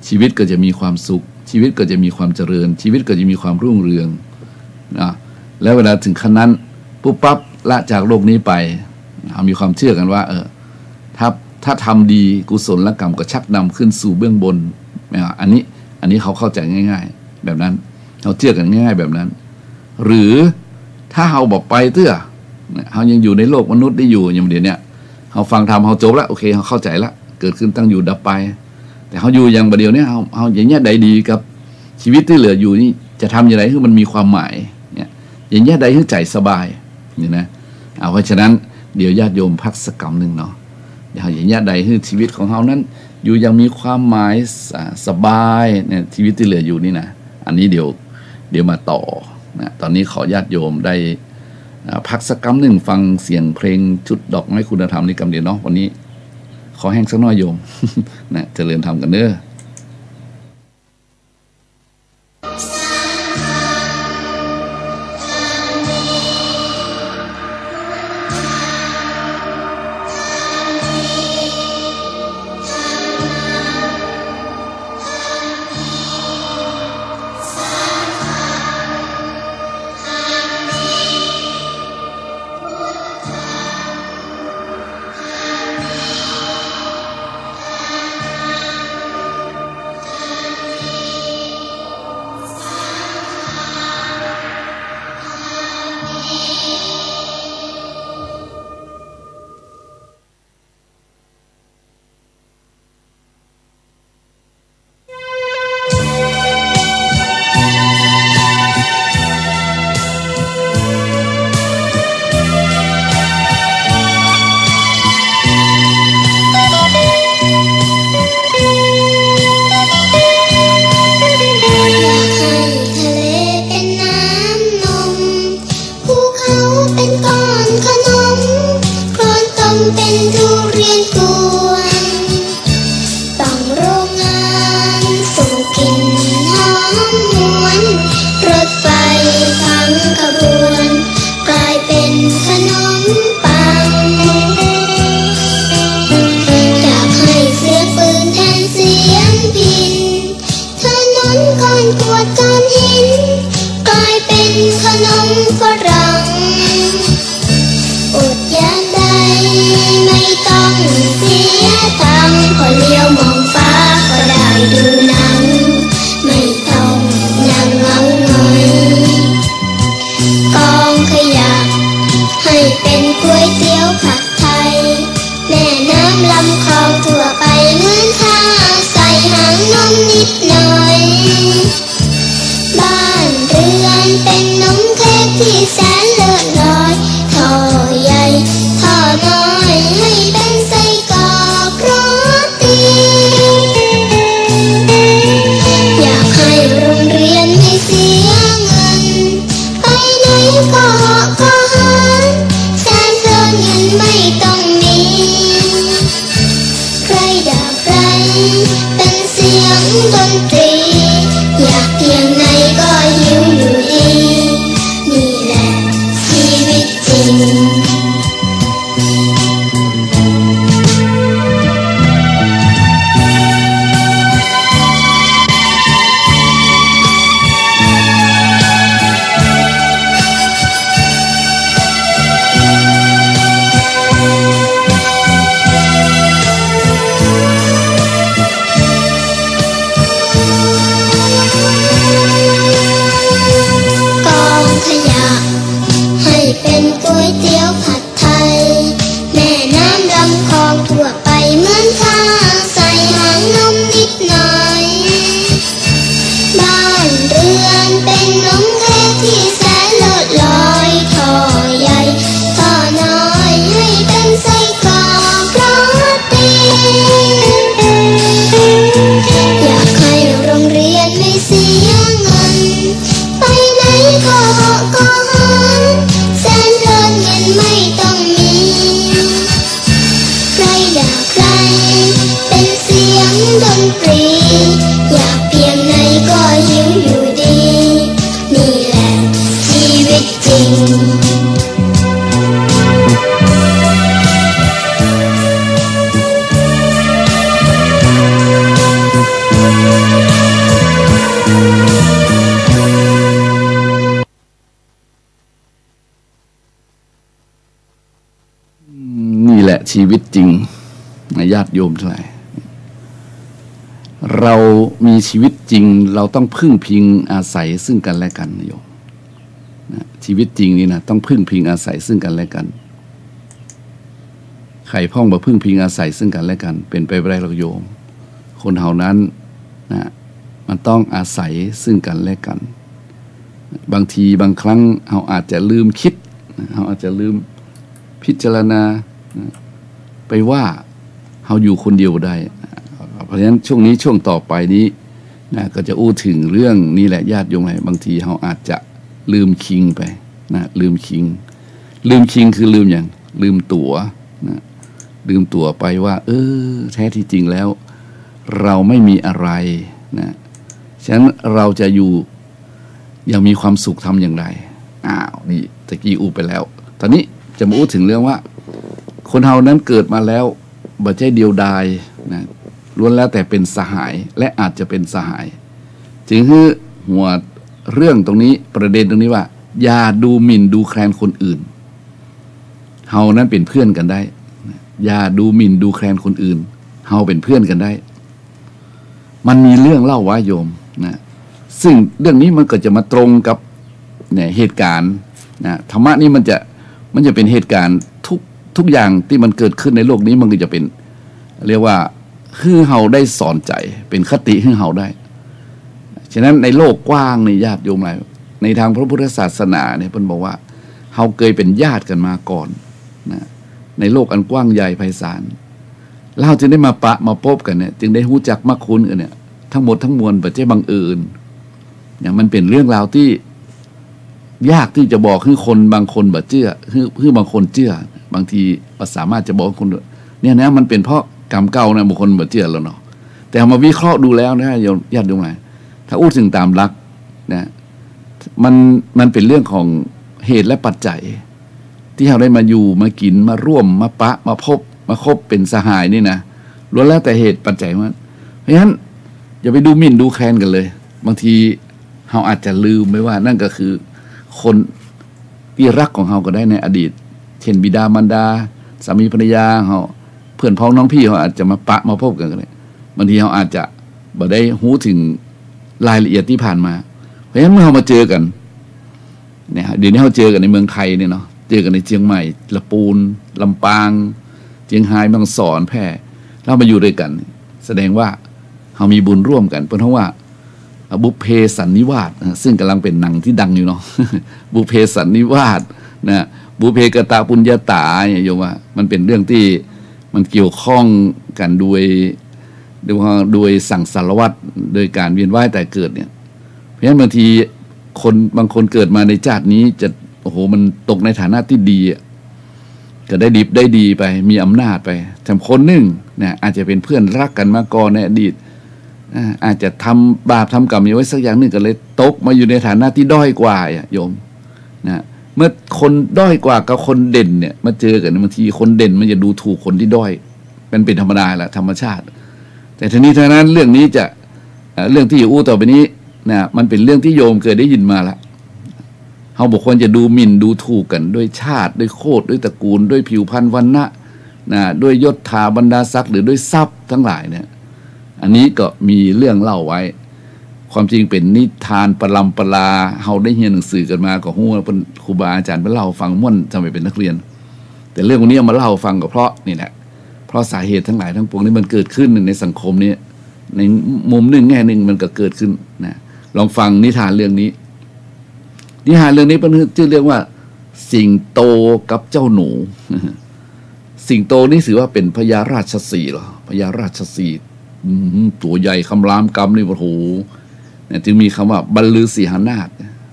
ชีวิตก็จะมีความสุข ชีวิตก็จะมีความเจริญ ชีวิตก็จะมีความรุ่งเรืองนะ แล้วเวลาถึงขั้นนั้นปุ๊บปั๊บ ละจากโลกนี้ไป เฮามีความเชื่อกันว่า เออ ถ้า ถ้าทำดี กุศลกรรมก็ชักนำขึ้นสู่เบื้องบนนะ อันนี้ อันนี้เฮาเข้าใจ๋ง่ายๆ แบบนั้น เฮาเจื้อกั๋นง่ายๆ แบบนั้น หรือถ้าเฮาบ่ไปเตื้อ เฮายังอยู่ในโลกมนุษย์ได้อยู่ อย่างเดี๋ยวเนี้ย เฮาฟังธรรม เฮาจบละ โอเค เฮาเข้าใจ๋ละ เกิดขึ้น ตั้งอยู่ ดับไป แต่เฮาอยู่อย่างบ่าเดี่ยวเนี้ย เฮา เฮาจะเยียะใดดีกับชีวิตตี้เหลืออยู่นี่ จะทำอย่างไรหื้อมันมีความหมาย เนี่ย จะเยียะใดหื้อใจ๋สบาย นี่นะ เอา เพราะฉะนั้น เดี๋ยวญาติโยมพักสักกำนึ่งเนาะ เดี๋ยวเฮาจะเยียะใดหื้อชีวิตของเฮานั้น อยู่อย่างมีความหมาย ส- สบาย เนี่ย ชีวิตตี้เหลืออยู่นี่นะ อันนี้เดี๋ยว เดี๋ยวมาต่อนะ ตอนนี้ขอญาติโยมได้ อ่า พักสักกำนึ่ง ฟังเสียงเพลงชุดดอกไม้คุณธรรมนี้กำเดียวเนาะ วันนี้ขอแฮงสักหน้อยโยม นะ เจริญธรรมกั๋นเน้อ ทุเรียนกวน ต้องโรงงานปลูกกลิ่นหอมหวน รถไฟทั้งขบวน กลายเป็นขนมปัง อยากให้เสียงปืนแทนเสียงพิณ ถนนคอนกรีตก้อนหิน กลายเป็นขนมฝรั่ง อดอยากได้ไม่ต้องเสียตังค์ พอเลี้ยวมองฟ้าก็ได้ดูหนัง ไม่ต้องนั่งเหงาหงอย กองขยะให้เป็นก๋วยเตี๋ยวผัดไทย แม่น้ำลำคลองทั่วไป เหมือนท่าใส่หางนมนิดหน่อย บ้านเรือนเป็นนมเค้กที่แสนเลิศลอย ท่อใหญ่ท่อน้อยให้เป็นไส้กรอกโรตี อยากให้โรงเรียนไม่เสียเงิน ไปไหนก็เหาะก็เหิน แสนเพลินเงินไม่ต้องมี ใครอยากไกลเป็นเสียงดนตรี อยากเพียงไหนก็หิวอยู่ดี นี่แหละชีวิตจริง กองขยะให้เป็นก๋วยเตี๋ยวผัดไทย แม่น้ำลำคลองทั่วไป เหมือนท่าใส่หางนมนิดหน่อย บ้านเรือนเป็นนมเค้กที่แสนเลิศลอย ท่อใหญ่ท่อน้อยให้เป็นไส้กรอกโรตี อยากให้โรงเรียนไม่เสียเงิน ไปไหนก็เหาะก็เหิน แสนเพลินเงินไม่ต้องมี ใครอยากไกลเป็นเสียงดนตรี อยากเพียงไหนก็หิวอยู่ดี นี่แหละชีวิตจริง อืม นี่แหละชีวิตจริงนะ ญาติโยมทั้งหลาย เรามีชีวิตจริง เราต้องพึ่งพิงอาศัยซึ่งกันและกันนะโยมนะ ชีวิตจริงนี่นะ ต้องพึ่งพิงอาศัยซึ่งกันและกัน ใครพ่องบ่พึ่งพิงอาศัยซึ่งกันและกัน เป๋นไปบ่ได้หรอกโยม คนเฮานั้นนะ มันต้องอาศัยซึ่งกันและกัน บางทีบางครั้งเฮาอาจจะลืมกึ๊ดนะ เฮาอาจจะลืมพิจารณานะ ไปว่าเฮาอยู่คนเดียวบ่ได้นะ เพราะฉะนั้นช่วงนี้ช่วงต่อไปนี้นะ ก็จะอู้เถิงเรื่องนี้แหละญาติโยมหลาย บางทีเฮาอาจจะลืมกึ๊ดไปนะ ลืมกึ๊ด ลืมกึ๊ดคือลืมหยัง ลืมตั๋วนะ ลืมตั๋วไปว่า เออ แท้ที่จริงแล้ว เราไม่มีอะไรนะ ฉะนั้นเราจะอยู่อย่างมีความสุขทำอย่างไร อ้าว นี่ตะกี้อู้ไปแล้ว ตอนนี้จะมาอู้เถิงเรื่องว่า คนเฮานั้นเกิดมาแล้วบ่ใจ้เดียวดายนะ ล้วนแล้วแต่เป๋นสหาย และอาจจะเป๋นสหาย จึงหื้อหัวเรื่องตรงนี้ ประเด็นตรงนี้ว่า อย่าดูหมิ่นดูแคลนคนอื่น เฮานั้นเป๋นเพื่อนกั๋นได้ อย่าดูหมิ่นดูแคลนคนอื่น เฮาเป๋นเพื่อนกั๋นได้ มันมีเรื่องเล่าว่าโยมนะ ซึ่งเรื่องนี้มันก็จะมาตรงกับ เนี่ย เหตุก๋ารณ์นะ ธรรมะนี่มันจะ มันจะเป๋นเหตุก๋ารณ์ทุก ทุกอย่างตี้มันเกิดขึ้นในโลกนี้ มันก็จะเป๋น เรียกว่า หื้อเฮาได้สอนใจ๋ เป๋นคติหื้อเฮาได้ ฉะนั้นในโลกกว้างนี่ญาติโยมหลาย ในตางพระพุทธศาสนาเนี่ย เปิ้นบอกว่า เฮาเกยเป๋นญาติกั๋นมาก่อนนะ ในโลกอันกว้างใหญ่ไพศาล แล้วเฮาจึงได้มาปะมาปบกั๋นเนี่ย จึงได้ฮู้จักมรรคคุณกั๋นเนี่ย ตังหมดตังมวลบ่ใจ้บังเอิญ เนี่ย มันเป๋นเรื่องราวตี้ยากตี้จะบอกหื้อคนบางคนบ่เจื้อ หื้อ หื้อบางคนเจื้อ บางทีบ่สามารถจะบอกคน เนี่ยนะ มันเป๋นเพราะกรรมเก่านะ บางคนบ่เจื้อแล้วเนาะ แต่เอามาวิเคราะห์ดูแล้วนะ โยม ญาติโยมหลาย ถ้าอู้เถิงต๋ามหลักนะ มัน มันเป๋นเรื่องของเหตุและปัจจัย ตี้เฮาได้มาอยู่ มากิ๋น มาร่วม มาปะ มาพบ มาคบเป๋นสหายนี่นะ ล้วนแล้วแต่เหตุปัจจัยมัน เพราะฉะนั้น อย่าไปดูหมิ่นดูแคลนกั๋นเลย บางทีเฮาอาจจะลืมไปว่า นั่นก็คือคนตี้ฮักของเฮาก็ได้ในอดีต เช่น บิดามารดา สามีภรรยาเฮา เปื้อนพ้องน้องพี่เฮาอาจจะมาปะมาพบกั๋นก็ได้ บางทีเฮาอาจจะบ่ได้ฮู้เถิงรายละเอียดตี้ผ่านมา เพราะฉะนั้นเมื่อเฮามาเจอกั๋น เนี่ย เดี๋ยวนี้เฮาเจอกั๋นในเมืองไทยเนี่ยเนาะ เจอกั๋นในเจียงใหม่ ละปูน ลำปาง เจียงฮาย แม่ฮ่องสอน แพร่ แล้วมาอยู่ตวยกั๋น แสดงว่าเฮามีบุญร่วมกั๋น เปิ้นฮ้องว่า อ่ะ บุพเพสันนิวาสนะ ซึ่งก่ำลังเป๋นหนังตี้ดังอยู่เนาะ บุพเพสันนิวาสนะ บุพเพกตปุญญาตาเนี่ย โยมว่ามันเป๋นเรื่องตี้มันเกี่ยวข้องกั๋นโดย โดย โดยสังสารวัฏ โดยก๋านเวียนว่ายตายเกิดเนี่ย เพราะฉะนั้นบางทีคนบางคนเกิดมาในจาตินี้จะ โอ้โห มันตกในฐานะตี้ดีอะ ก็ได้ดิบได้ดีไป มีอำนาจไป แถมคนนึ่งนะ อาจจะเป๋นเปื้อนฮักกั๋นมาก่อนในอดีต อ่า อาจจะทำบาปทำกรรมเอาไว้สักอย่างนึ่ง ก็เลยตกมาอยู่ในฐานะตี้ด้อยกว่าอะ โยม นะ เมื่อคนด้อยกว่ากับคนเด่นเนี่ย มาเจอกั๋น บางทีคนเด่นมันจะดูถูกคนตี้ด้อย มันเป๋นธรรมดาละ ธรรมชาติ แต่ทั้งนี้ทั้งนั้นเรื่องนี้จะ เอ่อ เรื่องตี้จะอู้ต่อไปนี้นะ มันเป๋นเรื่องตี้โยมเกยได้ยินมาละ เฮาบ่ควรจะดูหมิ่นดูถูกกั๋นด้วยชาติ ด้วยโคตร ด้วยตระกูล ด้วยผิวพรรณวรรณะนะ ด้วยยศถาบรรดาศักดิ์ หรือด้วยทรัพย์ตังหลายเนี่ย อันนี้ก็มีเรื่องเล่าไว้ ความจริงเป๋นนิทานปรำปรา เฮาได้เฮียนหนังสือกั๋นมาก็ฮู้ว่าเปิ้น ครูบาอาจ๋ารย์เปิ้นเล่าฟังม่วนสมัยเป๋นนักเรียน แต่เรื่องวันนี้เอามาเล่าฟังก็เพราะนี่แหละ เพราะสาเหตุตังหลายตังปวงนี่มันเกิดขึ้นในสังคมนี้ ในมุมนึ่งแง่นึ่งมันก็เกิดขึ้นนะ ลองฟังนิทานเรื่องนี้ นิทานเรื่องนี้เปิ้นจื้อเรื่องว่า สิงโตกับเจ้าหนู สิงโตนี่ถือว่าเป๋นพญาราชสีห์เหรอ พญาราชสีห์ อืม ตั๋วใหญ่คำรามกำนี่ โอ้โห เนี่ย จึงมีกำว่าบรรลือสีหนาถ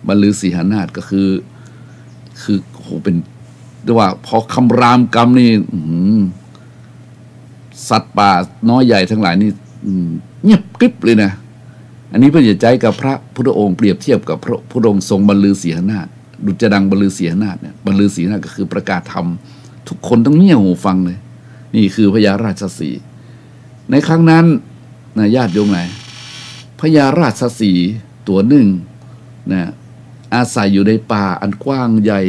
บรรลือสีหนาถก็คือ คือ โอ้โห เป๋น เรียกว่าพอคำรามกำนี่ อื้อหือ สัตว์ป่าน้อยใหญ่ตังหลายนี่ อืม เงียบกริบเลยนะ อันนี้เปิ้นจะใจ๊กับพระพุทธองค์ เปรียบเทียบกับพระพุทธองค์ทรงบรรลือสีหนาถ ดุจดังบรรลือสีหนาถเนี่ย บรรลือสีหนาถก็คือประกาศธรรม ทุกคนต้องเงี่ยหูฟังเลย นี่คือพญาราชสีห์ ในครั้งนั้นนะ ญาติโยมหลาย พญาราชสีห์ตั๋วนึ่งนะ อาศัยอยู่ในป่าอันกว้างใหญ่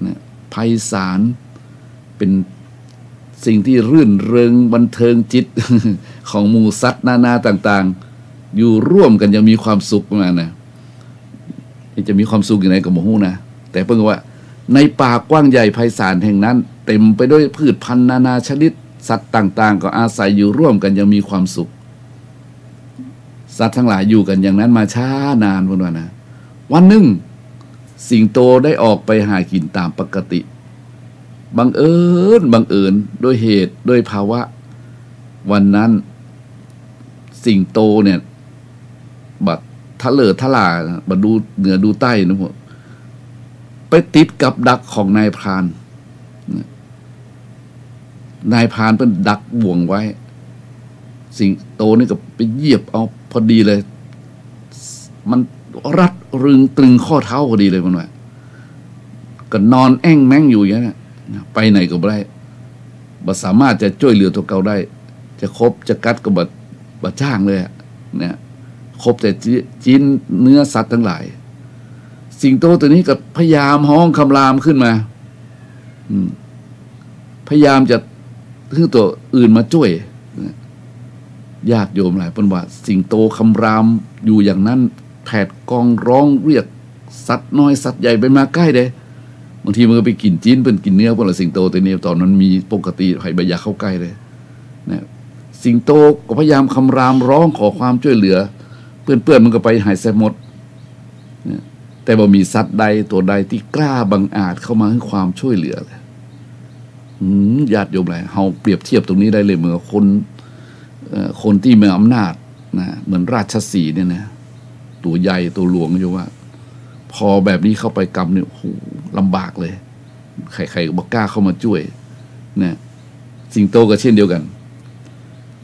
นะ ไพศาล เป๋นสิ่งตี้รื่นเริงบันเทิงจิต ของหมู่สัตว์นานาต่างๆ อยู่ร่วมกั๋นอย่างมีความสุขประมาณนะ จะมีความสุขอย่างไรก็บ่ฮู้นะ แต่เปิ้นว่า ในป่ากว้างใหญ่ไพศาลแห่งนั้น เต็มไปด้วยพืชพันธุ์นานาชนิด สัตว์ต่างๆ ก็อาศัยอยู่ร่วมกั๋นอย่างมีความสุข สัตว์ตังหลายอยู่กั๋นอย่างนั้นมาช้านาน เปิ้นว่านะ วันนึ่ง สิงโตได้ออกไปหากิ๋นต๋ามปกติ บังเอิญ บังเอิญ ด้วยเหตุ ด้วยภาวะ วันนั้น สิงโตเนี่ย บ่ทะเลอะทะล่า บ่ดูเหนือดูใต้นะพวก ไปติดกับดักของนายพราน นายพรานเปิ้นดักบ่วงไว้ สิงโตนี่ก็ไปเหยียบเอาพอดีเลย มันรัดรึงตรึงข้อเท้าพอดีเลย มันว่า ก็นอนแอ้งแม้งอยู่อย่างนั้นน่ะ ไปไหนก็บ่ได้ บ่สามารถจะจ้วยเหลือตั๋วเก่าได้ จะขบจะกัดก็บ่ บ่จ้างเลยอะ เนี่ย ขบแต่จิ จิ๊นเนื้อสัตว์ตังหลาย สิงโตตั๋วนี้ก็พยายามฮ้องคำรามขึ้นมา อืม พยายามจะหื้อตั๋วอื่นมาจ้วย ญาติโยมหลาย เปิ้นว่าสิงโตคำรามอยู่อย่างนั้น แผดกองร้องเรียกสัตว์น้อยสัตว์ใหญ่ไปมาใก้เด้ บางทีมันก็ไปกิ๋นจิ๊นเปิ้นกิ๋นเนื้อเปิ้นละ สิงโตตั๋วนี้ ต๋อนมันมีปกติ ใผบ่อยากเข้าใก้เลย นะ สิงโตก็พยายามคำรามร้องขอความจ้วยเหลือ เปื้อนๆ มันก็ไปหายแซบหมด นะ แต่บ่มีสัตว์ใดตั๋วใดตี้กล้าบังอาจเข้ามาหื้อความจ้วยเหลือเลย อืม ญาติโยมหลาย เฮาเปรียบเทียบตรงนี้ได้เลย เหมือนกับคน เอ่อ คนตี้มีอำนาจนะ เหมือนราชสีห์เนี่ยนะ ตั๋วใหญ่ตั๋วหลวงอยู่ว่า พอแบบนี้เข้าไปกำเนี่ย โอ้โห ลำบากเลย ใครๆ ก็บ่กล้าเข้ามาจ้วย นะ สิงโตก็เช่นเดียวกั๋น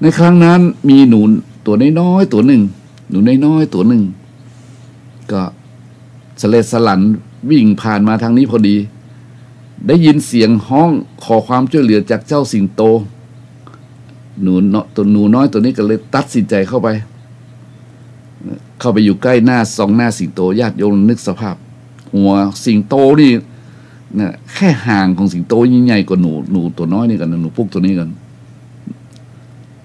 ในครั้งนั้นมีหนูตั๋วน้อยๆ ตั๋วนึ่ง หนูน้อยๆ ตั๋วนึ่ง ก็สะเลดสะหลันวิ่งผ่านมาตางนี้พอดี ได้ยินเสียงฮ้องขอความจ้วยเหลือจากเจ้าสิงโต หนูเนาะ ตั๋ว หนูน้อยตั๋วนี้ก็เลยตัดสินใจ๋เข้าไป เข้าไปอยู่ใก้หน้า ซองหน้าสิงโต ญาติโยมนึกสภาพ หัวสิงโตนี่นะ แค่หางของสิงโตยิ่งใหญ่กว่าหนู หนูตั๋วน้อยนี่ก่อนนะ หนูปุ๊กตั๋วนี้ก่อน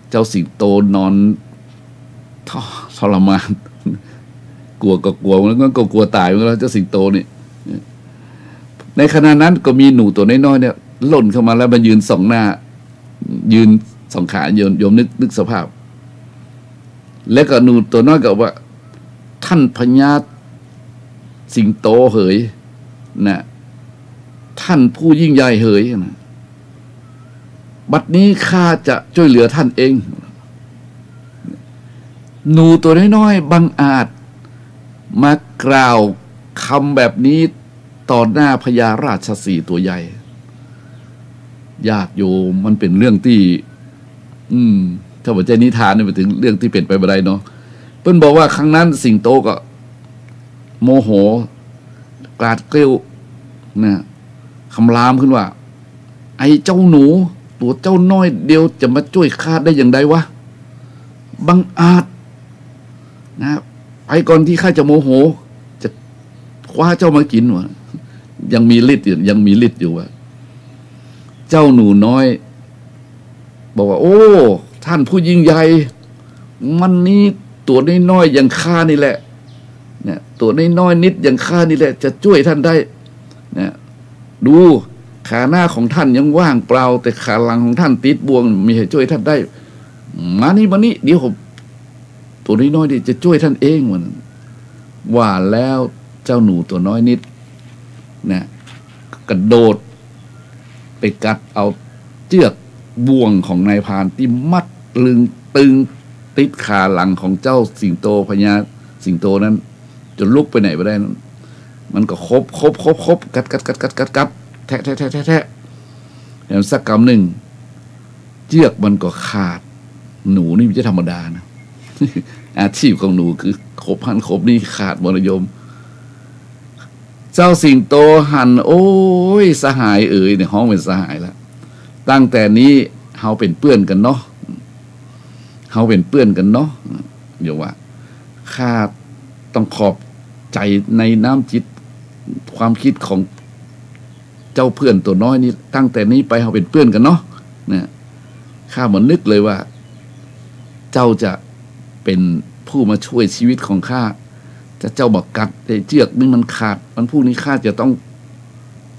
เจ้าสิงโตนอนทร- ทรมาน กลัวก็กลัว แล้วก็กลัวต๋ายเหมือนกั๋นแล้ว เจ้าสิงโตนี่ ในขณะนั้นก็มีหนูตั๋วน้อยๆ เนี่ย ล่นเข้ามาแล้วมายืนสองหน้า ยืนสองขา โยม โยมนึก นึกสภาพ แล้วก็หนูตั๋วน้อยก็ว่า "ท่านพญาสิงโตเหย นะ ท่านผู้ยิ่งใหญ่เหย นะ บัดนี้ข้าจะจ้วยเหลือท่านเอง" หนูตั๋วน้อยๆ บังอาจมากล่าวกำแบบนี้ ต่อหน้าพญาราชสีห์ตั๋วใหญ่ ญาติโยม มันเป๋นเรื่องตี้ อืม ถ้าบ่ใจ้นิทานนี่ มันเป๋นเรื่องตี้เป๋นไปบ่ได้เนาะ เปิ้นบอกว่าครั้งนั้นสิงโตก็โมโห กราดเกลี้ยวนะ คำรามขึ้นว่า "ไอ้เจ้าหนู ตั๋วเจ้าน้อยเดียวจะมาจ้วยข้าได้อย่างใดวะ บังอาจ นะ ไปก่อนตี้ข้าจะโมโห จะคว้าเจ้ามากิ๋น" ว่า ยังมีฤทธิ์อยู่ ยังมีฤทธิ์อยู่ ว่า เจ้าหนูน้อยบอกว่า "โอ้ ท่านผู้ยิ่งใหญ่ มันนี้ตั๋วน้อยๆ อย่างข้านี่แหละ เนี่ย ตั๋วน้อยๆ นิดอย่างข้านี่แหละ จะจ้วยท่านได้ เนี่ย ดู ขาหน้าของท่านยังว่างเปล่า แต่ขาหลังของท่านติดบ่วง มีใผจ้วยท่านได้ มานี่ มานี่ เดี๋ยวผม ตั๋วน้อยๆ นี่จะจ้วยท่านเอง" ว่านั้น ว่าแล้วเจ้าหนูตั๋วน้อยนิดนะ กระโดดไปกัดเอาเจื้อกบ่วงของนายพรานตี้มัดลึงตึงติดขาหลังของเจ้าสิงโต พญาสิงโตนั้น จ๋นลุกไปไหนบ่ได้นั้น มันก็ขบ ขบ ขบ ขบ กัด กัด กัด กัด กัด กัด แทะ แทะ แทะ แทะ แทะ แล้วสักกำนึ่ง เจื้อกมันก็ขาด หนูนี่บ่ใจ้ธรรมดานะ อาชีพของหนูคือขบหั้นขบนี่ ขาดหมดนะโยม เจ้าสิงโตหัน "โอ้ย สหายเอ๋ย" เนี่ย ฮ้องเป๋นสหายละ "ตั้งแต่นี้เฮาเป๋นเปื้อนกั๋นเนาะ เฮาเป๋นเปื้อนกั๋นเนาะ" โยมว่า "ข้าต้องขอบใจ๋ในน้ำจิตความกึ๊ดของ เจ้าเปื้อนตั๋วน้อยนี่ ตั้งแต่นี้ไปเฮาเป๋นเปื้อนกั๋นเนาะ นะ ข้าบ่นึกเลยว่า เจ้าจะเป๋นผู้มาจ้วยจีวิตของข้า ถ้าเจ้าบ่กัดไอ้เจื้อกนี่มันขาด วันพรุ่งนี้ข้าจะต้อง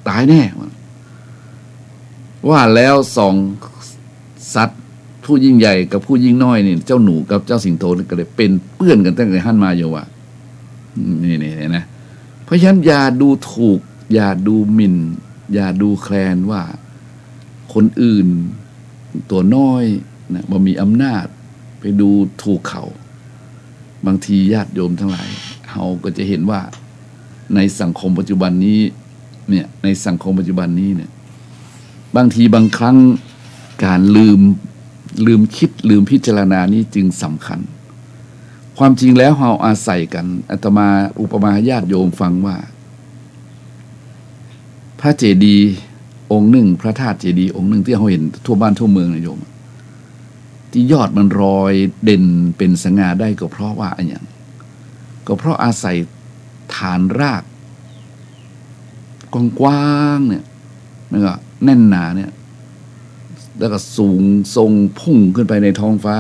ต๋ายแน่" ว่าแล้วสองสัตว์ ผู้ยิ่งใหญ่กับผู้ยิ่งน้อยนี่ เจ้าหนูกับเจ้าสิงโตนี่ก็เลยเป๋นเปื้อนกั๋นตั้งแต่หั้นมา โยมว่า นี่ นี่ นี่นะ เพราะฉะนั้นอย่าดูถูก อย่าดูหมิ่น อย่าดูแคลนว่าคนอื่นตั๋วน้อยนะ บ่มีอำนาจ ไปดูถูกเขา บางทีญาติโยมตังหลาย เฮาก็จะหันว่าในสังคมปัจจุบันนี้เนี่ย ในสังคมปัจจุบันนี้เนี่ย บางทีบางครั้งก๋านลืม ลืมกึ๊ด ลืมพิจารณานี้จึงสำคัญ ความจริงแล้วเฮาอาศัยกั๋น อาตมาอุปมาญาติโยมฟังว่า พระเจดีย์องค์นึ่ง พระธาตุเจดีย์องค์นึ่งตี้เฮาหันทั่วบ้านทั่วเมืองนะโยม ตี้ยอดมันลอยเด่นเป๋นสง่าได้ก็เพราะว่าอะหยัง ก็เพราะอาศัยฐานรากกว้างๆ เนี่ย แล้วก็แน่นหนาเนี่ย แล้วก็สูงส่งพุ่งขึ้นไปในท้องฟ้า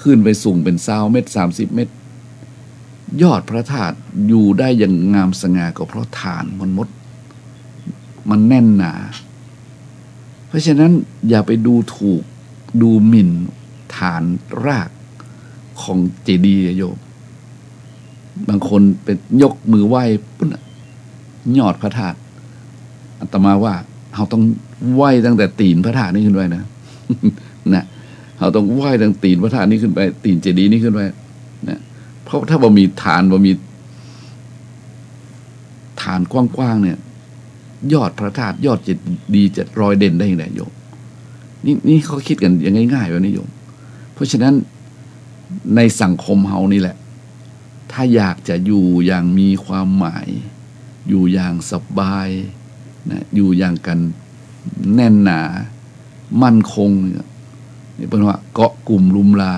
ขึ้นไปสูงเป๋นซาวเมตร สามสิบเมตร ยอดพระธาตุอยู่ได้อย่างงามสง่าก็เพราะฐานมันมด มันแน่นหนา เพราะฉะนั้นอย่าไปดูถูกดูหมิ่นฐานรากของเจดีย์โยม บางคนไปยกมือไหว้ปุ้นน่ะ ยอดพระธาตุ อาตมาว่าเฮาต้องไหว้ตั้งแต่ตี๋นพระธาตุนี้ขึ้นไปนะ นะ เฮาต้องไหว้ตั้งตี๋นพระธาตุนี้ขึ้นไป ตี๋นเจดีย์นี้ขึ้นไปนะ เพราะถ้าบ่มีฐาน บ่มีฐานกว้างๆ เนี่ย ยอดพระธาตุ ยอดเจดีย์จะลอยเด่นได้ยังไงโยม นี่ นี่เขากึ๊ดกั๋นอย่างง่ายๆ แบบนี้โยม เพราะฉะนั้นในสังคมเฮานี่แหละ ถ้าอยากจะอยู่อย่างมีความหมาย อยู่อย่างสบายนะ อยู่อย่างกั๋นแน่นหนา มั่นคงเนี่ย นี่เปิ้นว่าเกาะกลุ่มลุมลา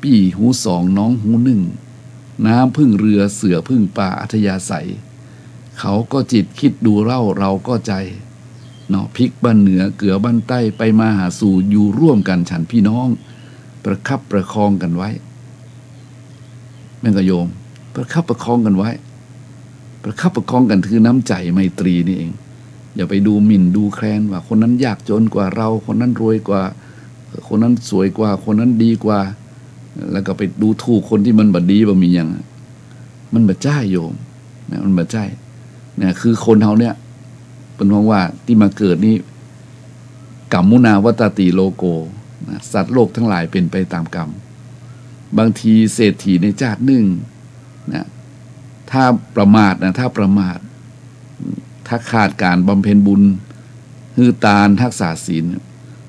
ปี้หูสองน้องหูนึ่ง น้ำพึ่งเรือเสือพึ่งป่าอัธยาศัย เขาก็จิตคิดดูเล่าเราก็ใจ เนาะ พริกบ้านเหนือเกลือบ้านใต้ ไปมาหาสู่อยู่ร่วมกั๋นฉันพี่น้อง ประคับประคองกั๋นไว้ แม่นก่อโยม ประคับประคองกั๋นไว้ ประคับประคองกั๋นคือน้ำใจ๋ไมตรีนี่เอง อย่าไปดูหมิ่นดูแคลนว่าคนนั้นยากจนกว่าเรา คนนั้นรวยกว่า คนนั้นสวยกว่า คนนั้นดีกว่า แล้วก็ไปดูถูกคนตี้มันบ่ดีบ่มีหยัง มันบ่ใจ้โยมนะ มันบ่ใจ้นะ คือคนเฮาเนี่ย เปิ้นฮ้องว่าตี้มาเกิดนี่ กัมมุนาวัตตติโลโกนะ สัตว์โลกทั้งหลายเป๋นไปต๋ามกรรม บางทีเศรษฐีในจาตินึ่งนะ ถ้าประมาทนะ ถ้าประมาท ถ้าขาดก๋านบำเพ็ญบุญ หื้อตาน ฮักษาศีล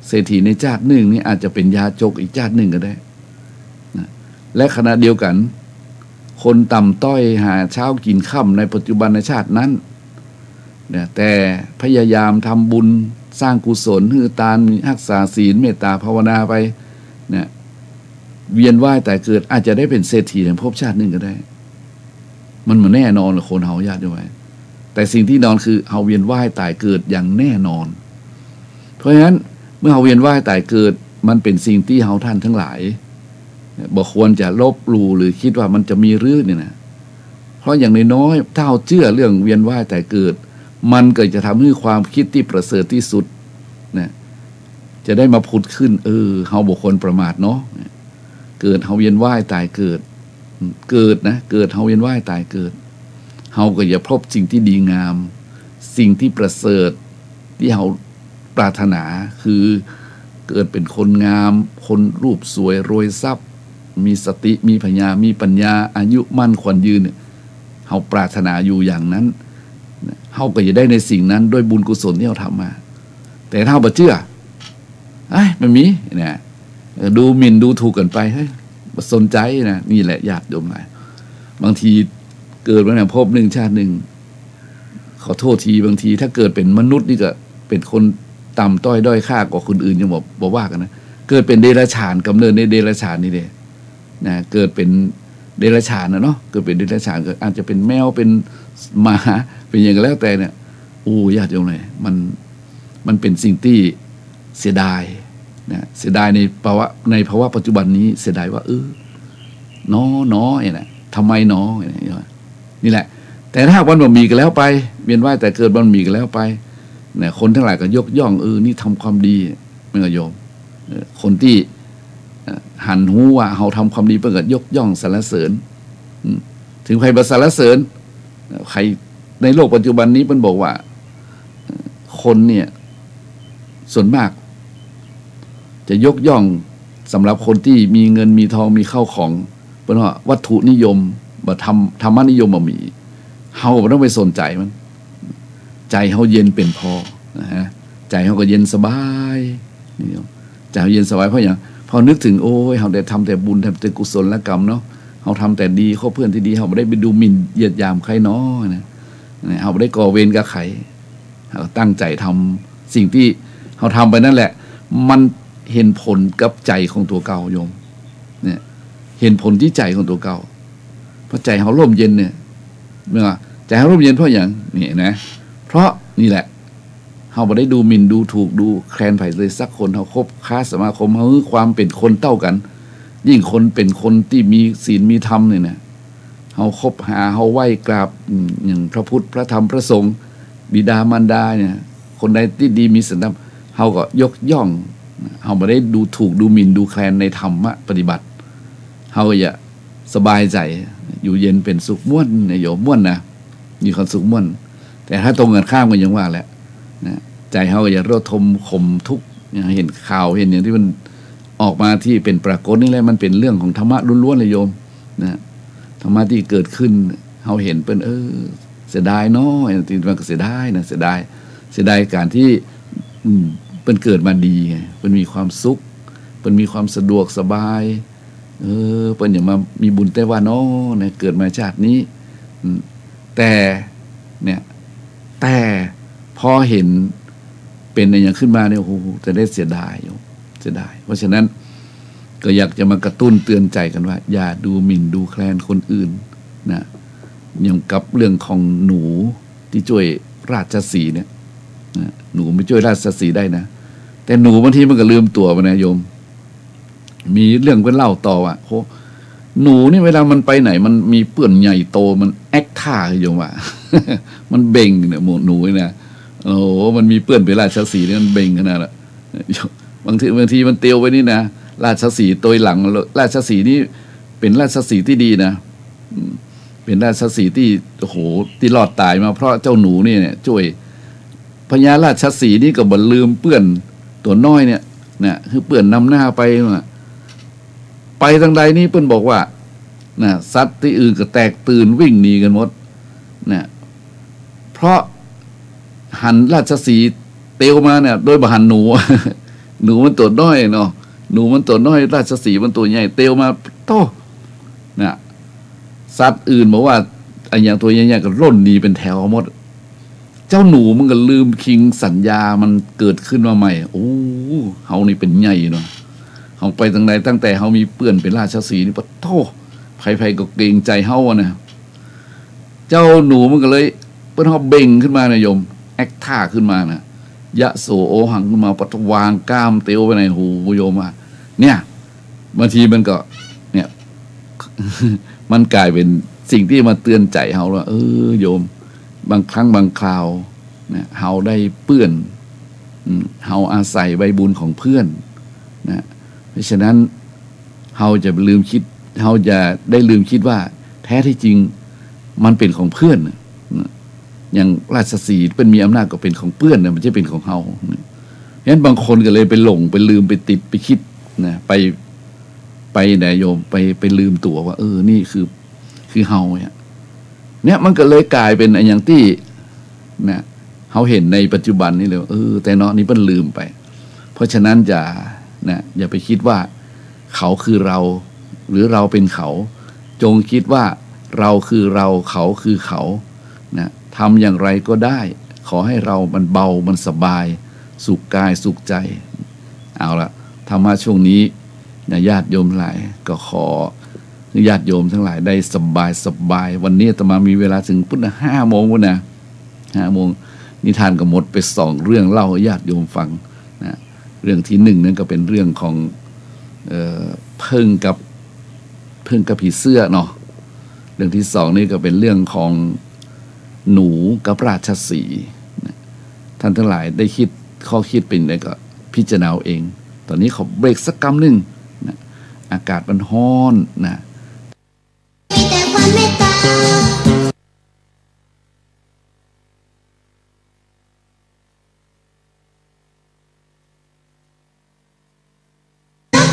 เศรษฐีในจาตินึ่งนี่อาจจะเป๋นยาจกอีกจาตินึ่งก็ได้นะ และขณะเดียวกั๋น คนต่ำต้อยหาเช้ากิ๋นค่ำในปัจจุบันในชาตินั้นนะ แต่พยายามทำบุญ สร้างกุศล หื้อตาน ฮักษาศีล เมตตาภาวนาไปนะ เวียนว่ายต๋ายเกิด อาจจะได้เป๋นเศรษฐีในภพชาตินึ่งก็ได้ มันบ่แน่นอนล่ะคนเฮาญาติโยม แต่สิ่งตี้แน่นอนคือเฮาเวียนว่ายต๋ายเกิดอย่างแน่นอน เพราะฉะนั้นเมื่อเฮาเวียนว่ายต๋ายเกิด มันเป๋นสิ่งตี้เฮาท่านทั้งหลายบ่ควรจะลบหลู่หรือคิดว่ามันจะมีหรือเนี่ยนะ เพราะอย่างน้อยๆ ถ้าเฮาเจื้อเรื่องเวียนว่ายต๋ายเกิด มันก็จะทำหื้อความกึ๊ดตี้ประเสริฐตี้สุดนะ จะได้มาผุดขึ้น เออ เฮาบ่ควรประมาทเนาะ เกิดเฮาเวียนว่ายต๋ายเกิด เกิดนะ เกิดเฮาเวียนว่ายต๋ายเกิด เฮาก็จะพบสิ่งตี้ดีงาม สิ่งตี้ประเสริฐ ตี้เฮาปรารถนา คือเกิดเป๋นคนงาม คนรูปสวย รวยทรัพย์ มีสติ มีผญา มีปัญญา อายุมั่นขวัญยืนเนี่ย เฮาปรารถนาอยู่อย่างนั้น เฮาก็จะได้ในสิ่งนั้นด้วยบุญกุศลตี้เฮาทำมา แต่ถ้าเฮาบ่เจื้อ เอ้ย มันมีนะ เออ ดูหมิ่นดูถูกกั๋นไป เฮ้ย บ่สนใจ๋นะ นี่แหละญาติโยมหลาย บางทีเกิดมาในภพนึ่งชาตินึ่ง ขอโทษที บางทีถ้าเกิดเป๋นมนุษย์นี่ก็เป๋นคนต่ำต้อยด้อยค่ากว่าคนอื่นยังบ่ บ่ว่ากั๋นนะ เกิดเป๋นเดรัจฉาน กำเนิดในเดรัจฉานนี่เด้นะ เกิดเป๋นเดรัจฉานนะเนาะ เกิดเป๋นเดรัจฉานก็อาจจะเป๋นแมว เป๋นหมา เป๋นหยังก็แล้วแต่เนี่ย โอ้ ญาติโยมหลาย มัน มันเป๋นสิ่งตี้เสียดายนะ เสียดายในภาวะ ในภาวะปัจจุบันนี้ เสียดายว่า เออ หนอ หนอ เนี่ยนะ ทำไมหนอ เนี่ยนะ นี่แหละ แต่ถ้าหากมันบ่มีก็แล้วไป เวียนว่ายต๋ายเกิดบ่มีก็แล้วไปนะ คนทั้งหลายก็ยกย่อง เออ นี่ทำความดี แม่นก่อโยม เออ คนตี้ เอ่อ หันฮู้ว่าเฮาทำความดี เปิ้นก็ยกย่องสรรเสริญ อืม ถึงใผบ่สรรเสริญ เอ่อ ใผ ในโลกปัจจุบันนี้เปิ้นบอกว่า เอ่อ คนเนี่ย ส่วนมาก จะยกย่องสำหรับคนตี้มีเงินมีทอง มีข้าวของ เปิ้นว่าวัตถุนิยม บ่ธรรม ธรรมนิยมบ่มี เฮาบ่ต้องไปสนใจ๋มัน ใจ๋เฮาเย็นเป๋นพอนะฮะ ใจ๋เฮาก็เย็นสบาย นี่ ใจ๋เฮาเย็นสบาย เพราะหยัง เพราะนึกถึง โอ้ย เฮาได้ทำแต่บุญ ทำแต่กุศลกรรมเนาะ เฮาทำแต่ดี คบเพื่อนตี้ดี เฮาบ่ได้ไปดูหมิ่นเหยียดหยามใผเนาะ นะ เฮาบ่ได้ก่อเวรกับใผ เฮาตั้งใจ๋ทำสิ่งตี้เฮาทำไปนั่นแหละ มันเห็นผลกับใจ๋ของตั๋วเก่าโยม เนี่ย เห็นผลตี้ใจ๋ของตั๋วเก่า เพราะใจ๋เฮาร่มเย็นเนี่ย แม่นบ่ ใจ๋เฮาร่มเย็นเพราะหยัง นี่นะ เพราะนี่แหละ เฮาบ่ได้ดูหมิ่นดูถูกดูแคลนใผเลยสักคน เฮาคบค้าสมาคม เฮาหื้อความเป๋นคนเต้ากั๋น ยิ่งคนเป๋นคนตี้มีศีลมีธรรมนี่นะ เฮาคบหา เฮาไหว้กราบ อืม อย่างพระพุทธ พระธรรม พระสงฆ์ บิดามารดาเนี่ย คนใดตี้ดีมีศีลธรรม เฮาก็ยกย่อง เฮาบ่ได้ดูถูกดูหมิ่นดูแคลนในธรรมะปฏิบัติ เฮาก็จะสบายใจ๋ อยู่เย็นเป๋นสุข ม่วนนะโยม ม่วนนะ มีความสุขม่วน แต่ถ้าตรงกันข้ามก็อย่างว่าแหละนะ ใจ๋เฮาก็จะระทมขมทุกข์ อย่างเห็นข่าวเห็นอย่างตี้มันออกมาตี้เป๋นปรากฏนี่แหละ มันเป๋นเรื่องของธรรมะล้วนๆ เลยโยม นะ ธรรมะตี้เกิดขึ้น เฮาเห็นเปิ้น เออ เสียดายเนาะ ตี้มันก็เสียดายนะ เสียดาย เสียดายก๋านตี้ อืม ปิ้นเกิดมาดีไง ปิ้นมีความสุข ปิ้นมีความสะดวกสบาย เออ ปิ้นอย่างมามีบุญแต๊ว่าน้อนะ เกิดมาชาตินี้ อืม แต่ เนี่ย แต่พอเห็นเป๋นอะหยังขึ้นมาเนี่ย โอ้โห จะได้เสียดายอยู่ เสียดาย เพราะฉะนั้น ก็อยากจะมากระตุ้นเตือนใจ๋กั๋นว่า อย่าดูหมิ่นดูแคลนคนอื่นนะ อย่างกับเรื่องของหนูตี้จ้วยราชสีห์เนี่ยนะ หนูไปจ้วยราชสีห์ได้นะ แต่หนูบางทีมันก็ลืมตั๋วไปนะโยม มีเรื่องเปิ้นเล่าต่อว่า โห หนูนี่เวลามันไปไหน มันมีเปื้อนใหญ่โต มันแอคท่าโยมว่า มันเบ่งเนี่ย หมูหนูนี่นะ โอ้โห มันมีเปื้อนเป๋นราชสีห์นี่มันเบ่งขนาดละ บางที บางทีมันเตียวไปนี่นะ ราชสีห์ตวยหลัง ราชสีห์นี่เป๋นราชสีห์ตี้ดีนะ อืม เป๋นราชสีห์ตี้ โอ้โห ตี้รอดต๋ายมาเพราะเจ้าหนูนี่เนี่ยจ้วย พญาราชสีห์นี่ก็บ่ลืมเปื้อนตั๋วน้อยเนี่ย นะ หื้อเปื้อนนำหน้าไปน่ะ ไปตางใดนี่เปิ้นบอกว่า นะ สัตว์ตี้อื่นก็แตกตื่นวิ่งหนีกั๋นหมด นะ เพราะหันราชสีห์เตียวมาเนี่ย โดยบ่หันหนู หนูมันตั๋วน้อยเนาะ หนูมันตั๋วน้อย ราชสีห์มันตั๋วใหญ่ เตียวมา โธ่ นะ สัตว์อื่นบอกว่า อะหยังตั๋วใหญ่ๆ ก็ล่นหนีเป๋นแถวหมด เจ้าหนูมันก็ลืมคิงสัญญา มันเกิดขึ้นมาใหม่ โอ้ เฮานี่เป๋นใหญ่เนาะ เฮาไปตางใด ตั้งแต่เฮามีเปื้อนเป๋นราชสีห์นี่ ปะโธ่ ใผๆ ก็เกรงใจ๋เฮาอะนะ เจ้าหนูมันก็เลย เปิ้นเฮาเบ่งขึ้นมานะโยม แอคท่าขึ้นมานะ ยะโสโอหังขึ้นมา ปะโธ่ วางกล้ามเตียวไปในหูโยมว่า เนี่ย บางทีมันก็ เนี่ย มันก๋ายเป๋นสิ่งตี้มาเตือนใจ๋เฮาว่า เออ โยม บางครั้งบางคราว นะ เฮาได้เปื้อน อืม เฮาอาศัยใบบุญของเพื่อน นะ เพราะฉะนั้น เฮาจะลืมคิด เฮาจะได้ลืมคิดว่า แท้ที่จริง มันเป๋นของเพื่อนน่ะ นะ อย่างราชสีห์เปิ้นมีอำนาจก็เป๋นของเปื้อนน่ะ มันบ่ใจ้เป๋นของเฮา นะ ฉะนั้นบางคนก็เลยไปหลง ไปลืม ไปติด ไปคิด นะ ไป ไปนะโยม ไป ไปลืมตั๋วว่า เออ นี่คือ คือเฮาเนี่ย เนี่ย มันก็เลยก๋ายเป๋นอะหยังตี้ นะ เฮาหันในปัจจุบันนี่เลยว่า เออ แต่เนาะ นี่เปิ้นลืมไป เพราะฉะนั้นอย่า นะ อย่าไปคิดว่า เขาคือเรา หรือเราเป๋นเขา จงคิดว่า เราคือเรา เขาคือเขา นะ ทำอย่างไรก็ได้ ขอให้เรามันเบา มันสบาย สุขกาย สุขใจ๋ เอาละ ธรรมะช่วงนี้ นะ ญาติโยมหลาย ก็ขอ ญาติโยมตังหลายได้สบายสบาย วันนี้อาตมามีเวลาเถิงปู๊นนะ ห้าโมงปู๊นนะ ห้าโมง นิทานก็หมดไปสองเรื่องเล่าหื้อญาติโยมฟังนะ เรื่องตี้หนึ่งนั้นก็เป๋นเรื่องของ เอ่อ ผึ้งกับ ผึ้งกับผีเสื้อเนาะ เรื่องตี้สองนี่ก็เป๋นเรื่องของหนูกับราชสีห์นะ ต้านตังหลายได้คิด ข้อคิดเป๋นไงก็พิจารณาเอาเอง ต๋อนนี้ขอเบรกสักกำนึ่งนะ อากาศมันฮ้อนนะ มีแต่ความเมตตา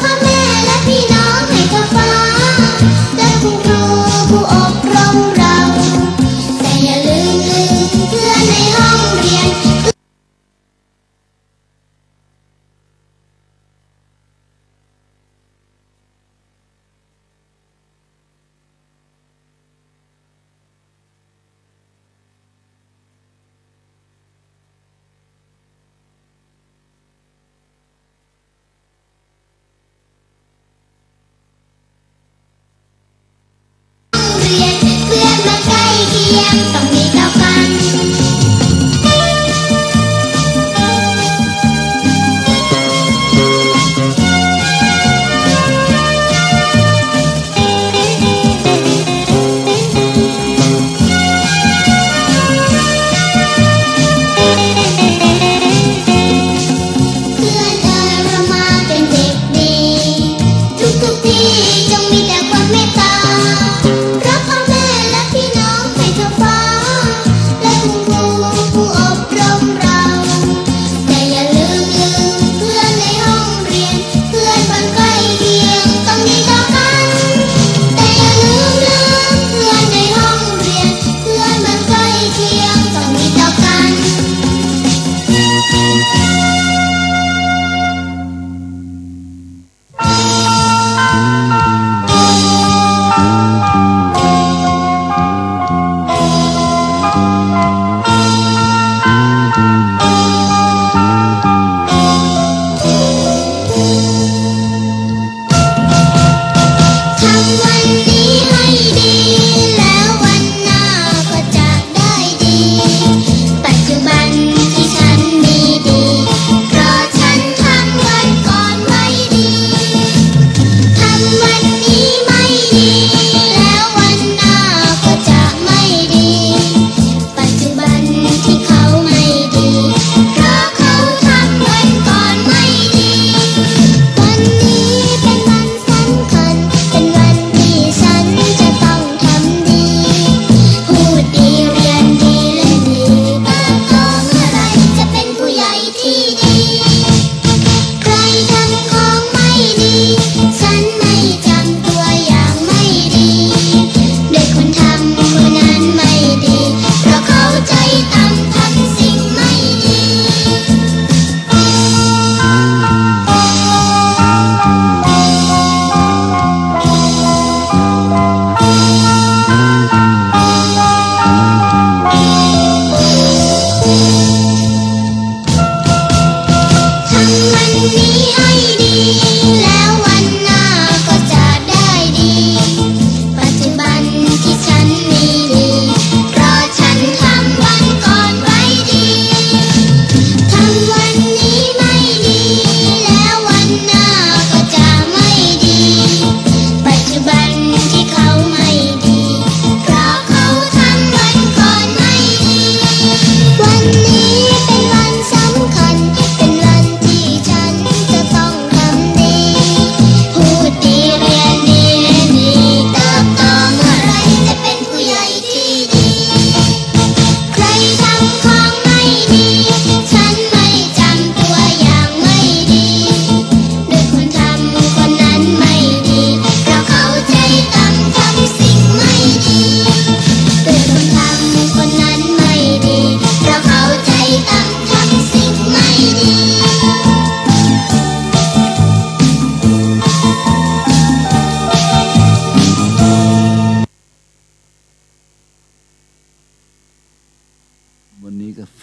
พ่อแม่และพี่น้องให้เท่าฟ้า และคุณครูผู้อบรมเรา แต่อย่าลืมเพื่อนในห้องเรียน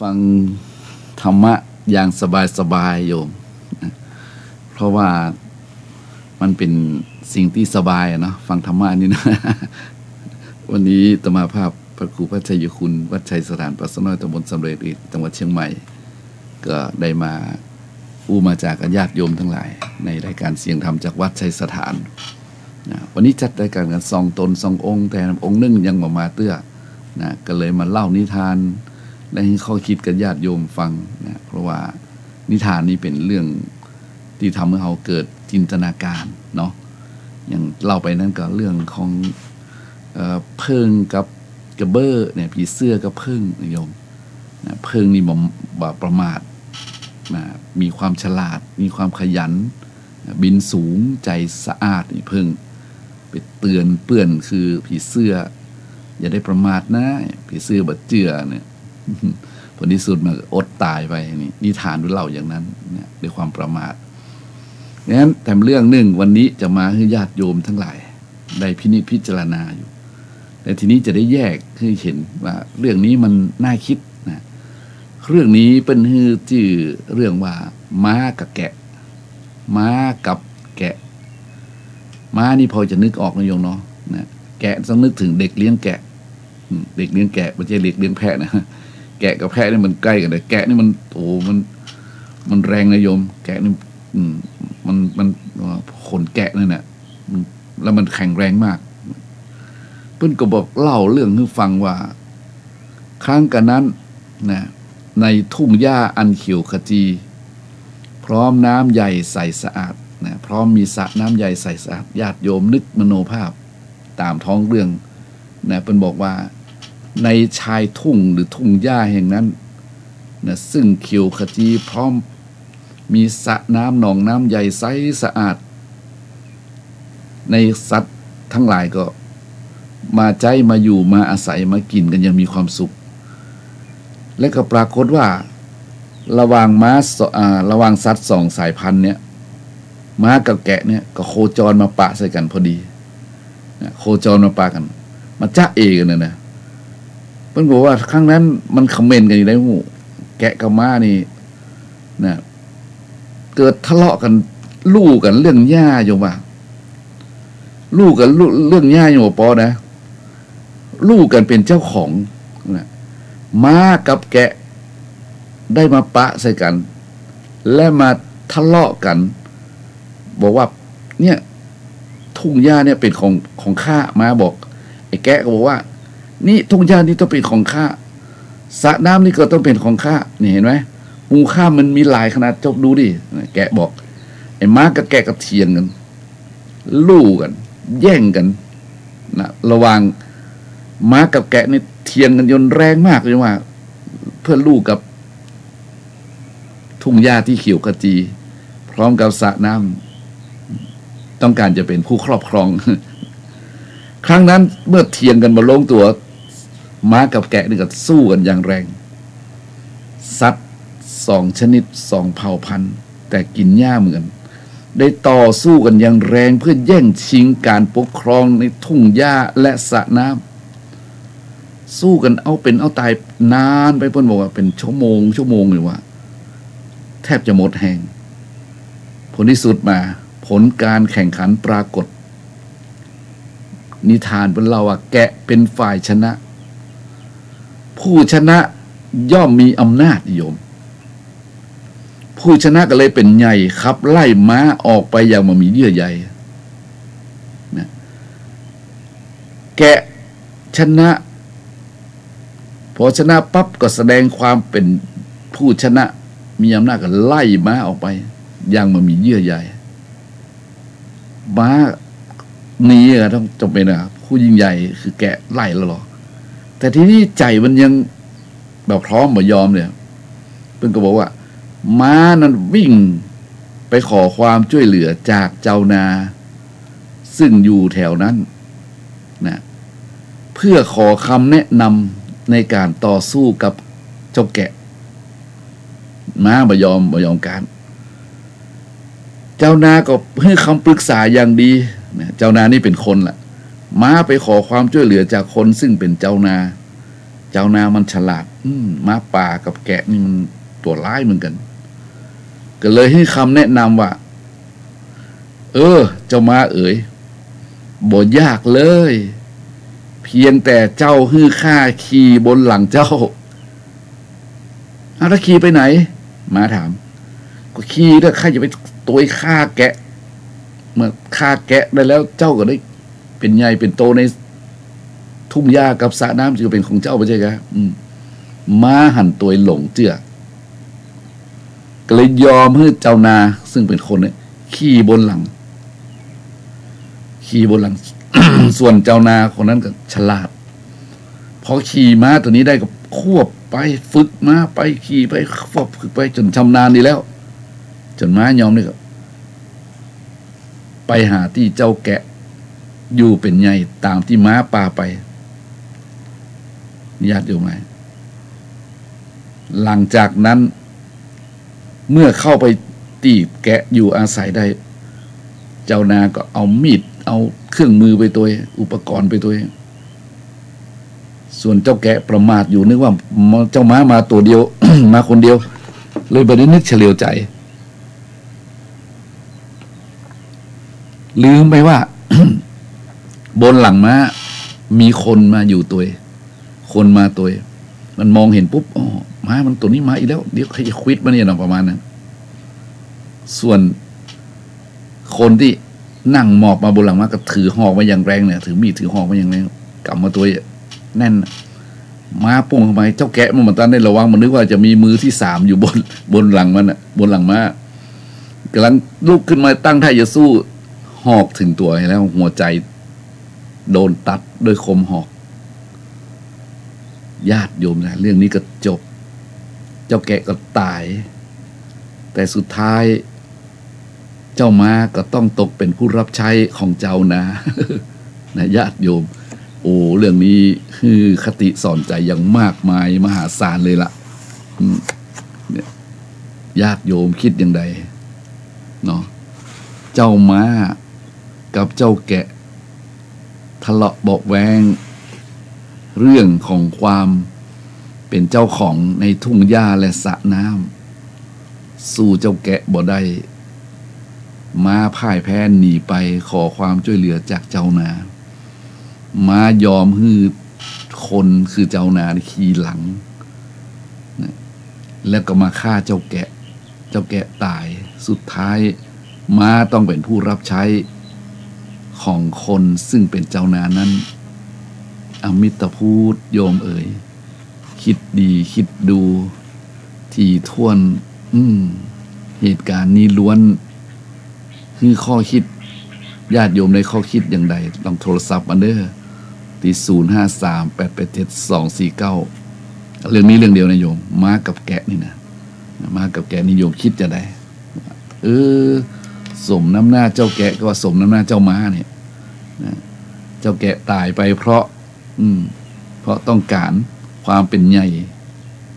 ฟังธรรมะอย่างสบายๆ โยม เพราะว่ามันเป๋นสิ่งตี้สบายอะเนาะ ฟังธรรมะนี่นะ วันนี้อาตมาภาพพระครูพระชัยคุณ วัดชัยสถานป่าซ้อน้อย ตำบลสำเร็จฤทธิ์ จังหวัดเชียงใหม่ ก็ได้มาอู้มาจากับญาติโยมตังหลาย ในรายการเสียงธรรมจากวัดชัยสถาน นะ วันนี้จัดรายการกั๋นสองต๋นสององค์ แต่องค์นึ่งยังบ่มาเตื้อ นะ ก็เลยมาเล่านิทาน และหื้อข้อคิดกับญาติโยมฟัง นะ เพราะว่านิทานนี่เป๋นเรื่องตี้ทำหื้อเฮาเกิดจินตนาการเนาะ อย่างเล่าไปนั้นก็เรื่องของ เอ่อ เผิ้งกับกระเบ้อเนี่ย ผีเสื้อกับเผิ้งนะโยม นะ เผิ้งนี่บ่ บ่ประมาท นะ มีความฉลาด มีความขยัน บินสูง ใจ๋สะอาด นี่เผิ้ง ไปเตื๋อนเปื้อนคือผีเสื้อ อย่าได้ประมาทนะ ผีเสื้อบ่เจื้อเนี่ย ผลตี้สุดมันก็อดต๋ายไปนี่ นิทานเล่าอย่างนั้นเนี่ย ด้วยความประมาท ดังนั้นแถมเรื่องนึ่งวันนี้จะมาหื้อญาติโยมตังหลายได้พินิจพิจารณาอยู่ แต่ทีนี้จะได้แยกหื้อหันว่าเรื่องนี้มันน่าคิดนะ เรื่องนี้เปิ้นหื้อจื้อเรื่องว่าม้ากับแกะ ม้ากับแกะ ม้านี่พอจะนึกออกนะโยมเนาะ นะ แกะต้องนึกเถิงเด็กเลี้ยงแกะ อืม เด็กเลี้ยงแกะ บ่ใจ้เด็กเลี้ยงแพะนะ แกะกับแพะนี่มันใก้กั๋นนะ แกะนี่มัน โอ้ มัน มันแรงนะโยม แกะนี่ อืม มัน มัน ขนแกะนี่นะ อืม แล้วมันแข็งแรงมาก เปิ้นก็บอกเล่าเรื่องหื้อฟังว่า ครั้งกระนั้นนะ ในทุ่งหญ้าอันเขียวขจี พร้อมน้ำใยใสสะอาดนะ พร้อมมีสระน้ำใยใสสะอาด ญาติโยมนึกมโนภาพต๋ามท้องเรื่องนะ เปิ้นบอกว่า ในชายทุ่งหรือทุ่งหญ้าแห่งนั้นนะ ซึ่งเขียวขจี พร้อมมีสระน้ำหนองน้ำใยใสสะอาด ในสัตว์ตังหลายก็มาใจ๊มาอยู่ มาอาศัย มากิ๋นกั๋นอย่างมีความสุข และก็ปรากฏว่า ระหว่างม้าส- อ่า ระหว่างสัตว์สองสายพันธุ์เนี่ย ม้ากับแกะเนี่ยก็โคจรมาปะใส่กั๋นพอดีนะ โคจรมาปะกั๋น มาจ๊ะเอกั๋นนะนะ เปิ้นบอกว่าครั้งนั้นมันเขม่นกั๋นอยู่ในฮู้ แกะกับม้านี่ นะ เกิดทะเลาะกั๋น ลู่กั๋นเรื่องหญ้าโยมว่า ลู่กั๋นลู่ เรื่องหญ้ายังบ่ปอนะ ลู่กั๋นเป๋นเจ้าของนะ ม้ากับแกะได้มาปะใส่กั๋น และมาทะเลาะกั๋น บอกว่า เนี่ย ทุ่งหญ้าเนี่ยเป๋นของ ของข้า ม้าบอก ไอ้แกะก็บอกว่า นี่ ทุ่งหญ้านี่ต้องเป๋นของข้า สระน้ำนี่ก็ต้องเป๋นของข้า นี่เห็นไหม หมู่ข้ามันมีหลายขนาด เจ้าดูดิ แกะบอก ไอ้ม้ากับแกะก็เถียงกั๋น ลู่กั๋น แย่งกั๋นนะ ระหว่างม้ากับแกะนี่เถียงกั๋นจนแรงมากเลยว่า เพื่อลู่กับ ทุ่งหญ้าตี้เขียวขจี พร้อมกับสระน้ำ ต้องการจะเป๋นผู้ครอบครอง ครั้งนั้นเมื่อเถียงกั๋นบ่ลงตั๋ว ม้ากับแกะนี่ก็สู้กั๋นอย่างแรง สัตว์สองชนิด สองเผ่าพันธุ์ แต่กิ๋นหญ้าเหมือนกั๋น ได้ต่อสู้กั๋นอย่างแรงเพื่อแย่งชิงการปกครองในทุ่งหญ้าและสระน้ำ สู้กั๋นเอาเป๋นเอาต๋ายนานไป เปิ้นบอกว่าเป๋นชั่วโมง ชั่วโมงอยู่ว่า แทบจะหมดแฮง ผลตี้สุดมา ผลการแข่งขันปรากฏ นิทานเปิ้นเล่าว่าแกะเป๋นฝ่ายชนะ ผู้ชนะย่อมมีอำนาจโยม ผู้ชนะก็เลยเป๋นใหญ่ ขับไล่ม้าออกไปอย่างบ่มีเยื่อใยนะ แกะชนะ พอชนะปั๊บก็แสดงความเป๋นผู้ชนะ มีอำนาจก็ไล่ม้าออกไปอย่างบ่มีเยื่อใย ม้าหนีอะ ต้องจ๋ำเป๋นอะ ผู้ยิ่งใหญ่คือแกะไล่แล้วหรอ แต่ทีนี้ใจ๋มันยังบ่พร้อมบ่ยอมเนี่ย เปิ้นก็บอกว่า ม้านั้นวิ่งไปขอความจ้วยเหลือจากจาวนา ซึ่งอยู่แถวนั้นนะ เพื่อขอคำแนะนำในการต่อสู้กับเจ้าแกะ ม้าบ่ยอม บ่ยอมก๋าน จาวนาก็หื้อคำปรึกษาอย่างดีนะ จาวนานี่เป๋นคนละ ม้าไปขอความจ้วยเหลือจากคนซึ่งเป๋นจาวนา จาวนามันฉลาด อืม ม้าป่ากับแกะนี่มันตั๋วร้ายเหมือนกั๋น ก็เลยหื้อคำแนะนำว่า เออ เจ้าม้าเอ๋ย บ่ยากเลย เพียงแต่เจ้าหื้อข้าขี่บนหลังเจ้า อ้าว แล้วขี่ไปไหน ม้าถาม ก็ขี่เถอะ ข้าจะไปตวยฆ่าแกะ เมื่อฆ่าแกะได้แล้ว เจ้าก็ได้เป๋นใหญ่เป๋นโตในทุ่งหญ้ากับสระน้ำ จะเป๋นของเจ้าบ่ใจ้กา อืม ม้าหันตวยหลงเจื้อ ก็เลยยอมหื้อจาวนา ซึ่งเป๋นคนเนี่ย ขี่บนหลัง ขี่บนหลัง ส่วนจาวนาคนนั้นก็ฉลาด พอขี่ม้าตั๋วนี้ได้ก็ควบไป ฝึกม้าไป ขี่ไป ควบฝึกไปจ๋นชำนาญดีแล้ว จ๋นม้ายอมนี่ก็ ไปหาตี้เจ้าแกะอยู่เป๋นใหญ่ต๋ามตี้ม้าปาไป ญาติโยมหลาย หลังจากนั้น เมื่อเข้าไปตี้แกะอยู่อาศัยได้ จาวนาก็เอามีด เอาเครื่องมือไปตวย อุปกรณ์ไปตวย ส่วนเจ้าแกะประมาทอยู่ นึกว่าเจ้าม้ามาตั๋วเดียว มาคนเดียว เลยบ่ได้นึกเฉลียวใจ๋ ลืมไปว่า บนหลังม้ามีคนมาอยู่ตวย คนมาตวย มันมองเห็นปุ๊บ "อ้อ ม้ามันตั๋วนี้มาอีกแล้ว เดี๋ยวใผจะขวิดมันเนี่ย" เนาะ ประมาณนั้น ส่วนคนตี้นั่งหมอบมาบนหลังม้าก็ถือหอกมาอย่างแรงเนี่ย ถือมีดถือหอกมาอย่างแรง ก๋ำมาตวยแน่น ม้าพุ่งเข้าไป เจ้าแกะมันบ่ตันได้ระวัง มันนึกว่าจะมีมือตี้สามอยู่บน บนหลังมันน่ะ บนหลังม้า ก๋ำลังลุกขึ้นมาตั้งท่าจะสู้ หอกเถิงตั๋วแล้ว หัวใจ๋โดนตัดด้วยคมหอก ญาติโยมนะ เรื่องนี้ก็จบ เจ้าแกะก็ต๋าย แต่สุดท้าย เจ้าม้าก็ต้องตกเป๋นผู้รับใจ๊ของจาวนา นะ ญาติโยม โอ้ เรื่องนี้หื้อคติสอนใจ๋อย่างมากมายมหาศาลเลยละ อืม เนี่ย ญาติโยมกึ๊ดอย่างใดเนาะ เจ้าม้ากับเจ้าแกะ ทะเลาะเบาะแว้ง เรื่องของความเป๋นเจ้าของในทุ่งหญ้าและสระน้ำ สู้เจ้าแกะบ่ได้ ม้าพ่ายแพ้หนีไปขอความจ้วยเหลือจากจาวนา ม้ายอมหื้อคนคือจาวนาขี่หลังนะ แล้วก็มาฆ่าเจ้าแกะ เจ้าแกะต๋าย สุดท้ายม้าต้องเป๋นผู้รับใจ๊ของคนซึ่งเป๋นจาวนานั้น อมิตรพูดโยมเอ๋ย กึ๊ดดีกึ๊ดดู ถี่ถ้วน อืม เหตุก๋ารณ์นี้ล้วน หื้อข้อกึ๊ด ญาติโยมได้ข้อกึ๊ดอย่างใด ลองโทรศัพท์มาเน่อ ตี้ ศูนย์ห้าสาม แปดแปดเจ็ด สองสี่เก้า เรื่องนี้เรื่องเดียวนะโยม ม้ากับแกะนี่นะ ม้ากับแกะนี่โยมกึ๊ดจะใด เออ สมน้ำหน้าเจ้าแกะก็ว่าสมน้ำหน้าเจ้าม้าเนี่ยนะ เจ้าแกะต๋ายไปเพราะ อืม เพราะต้องก๋านความเป๋นใหญ่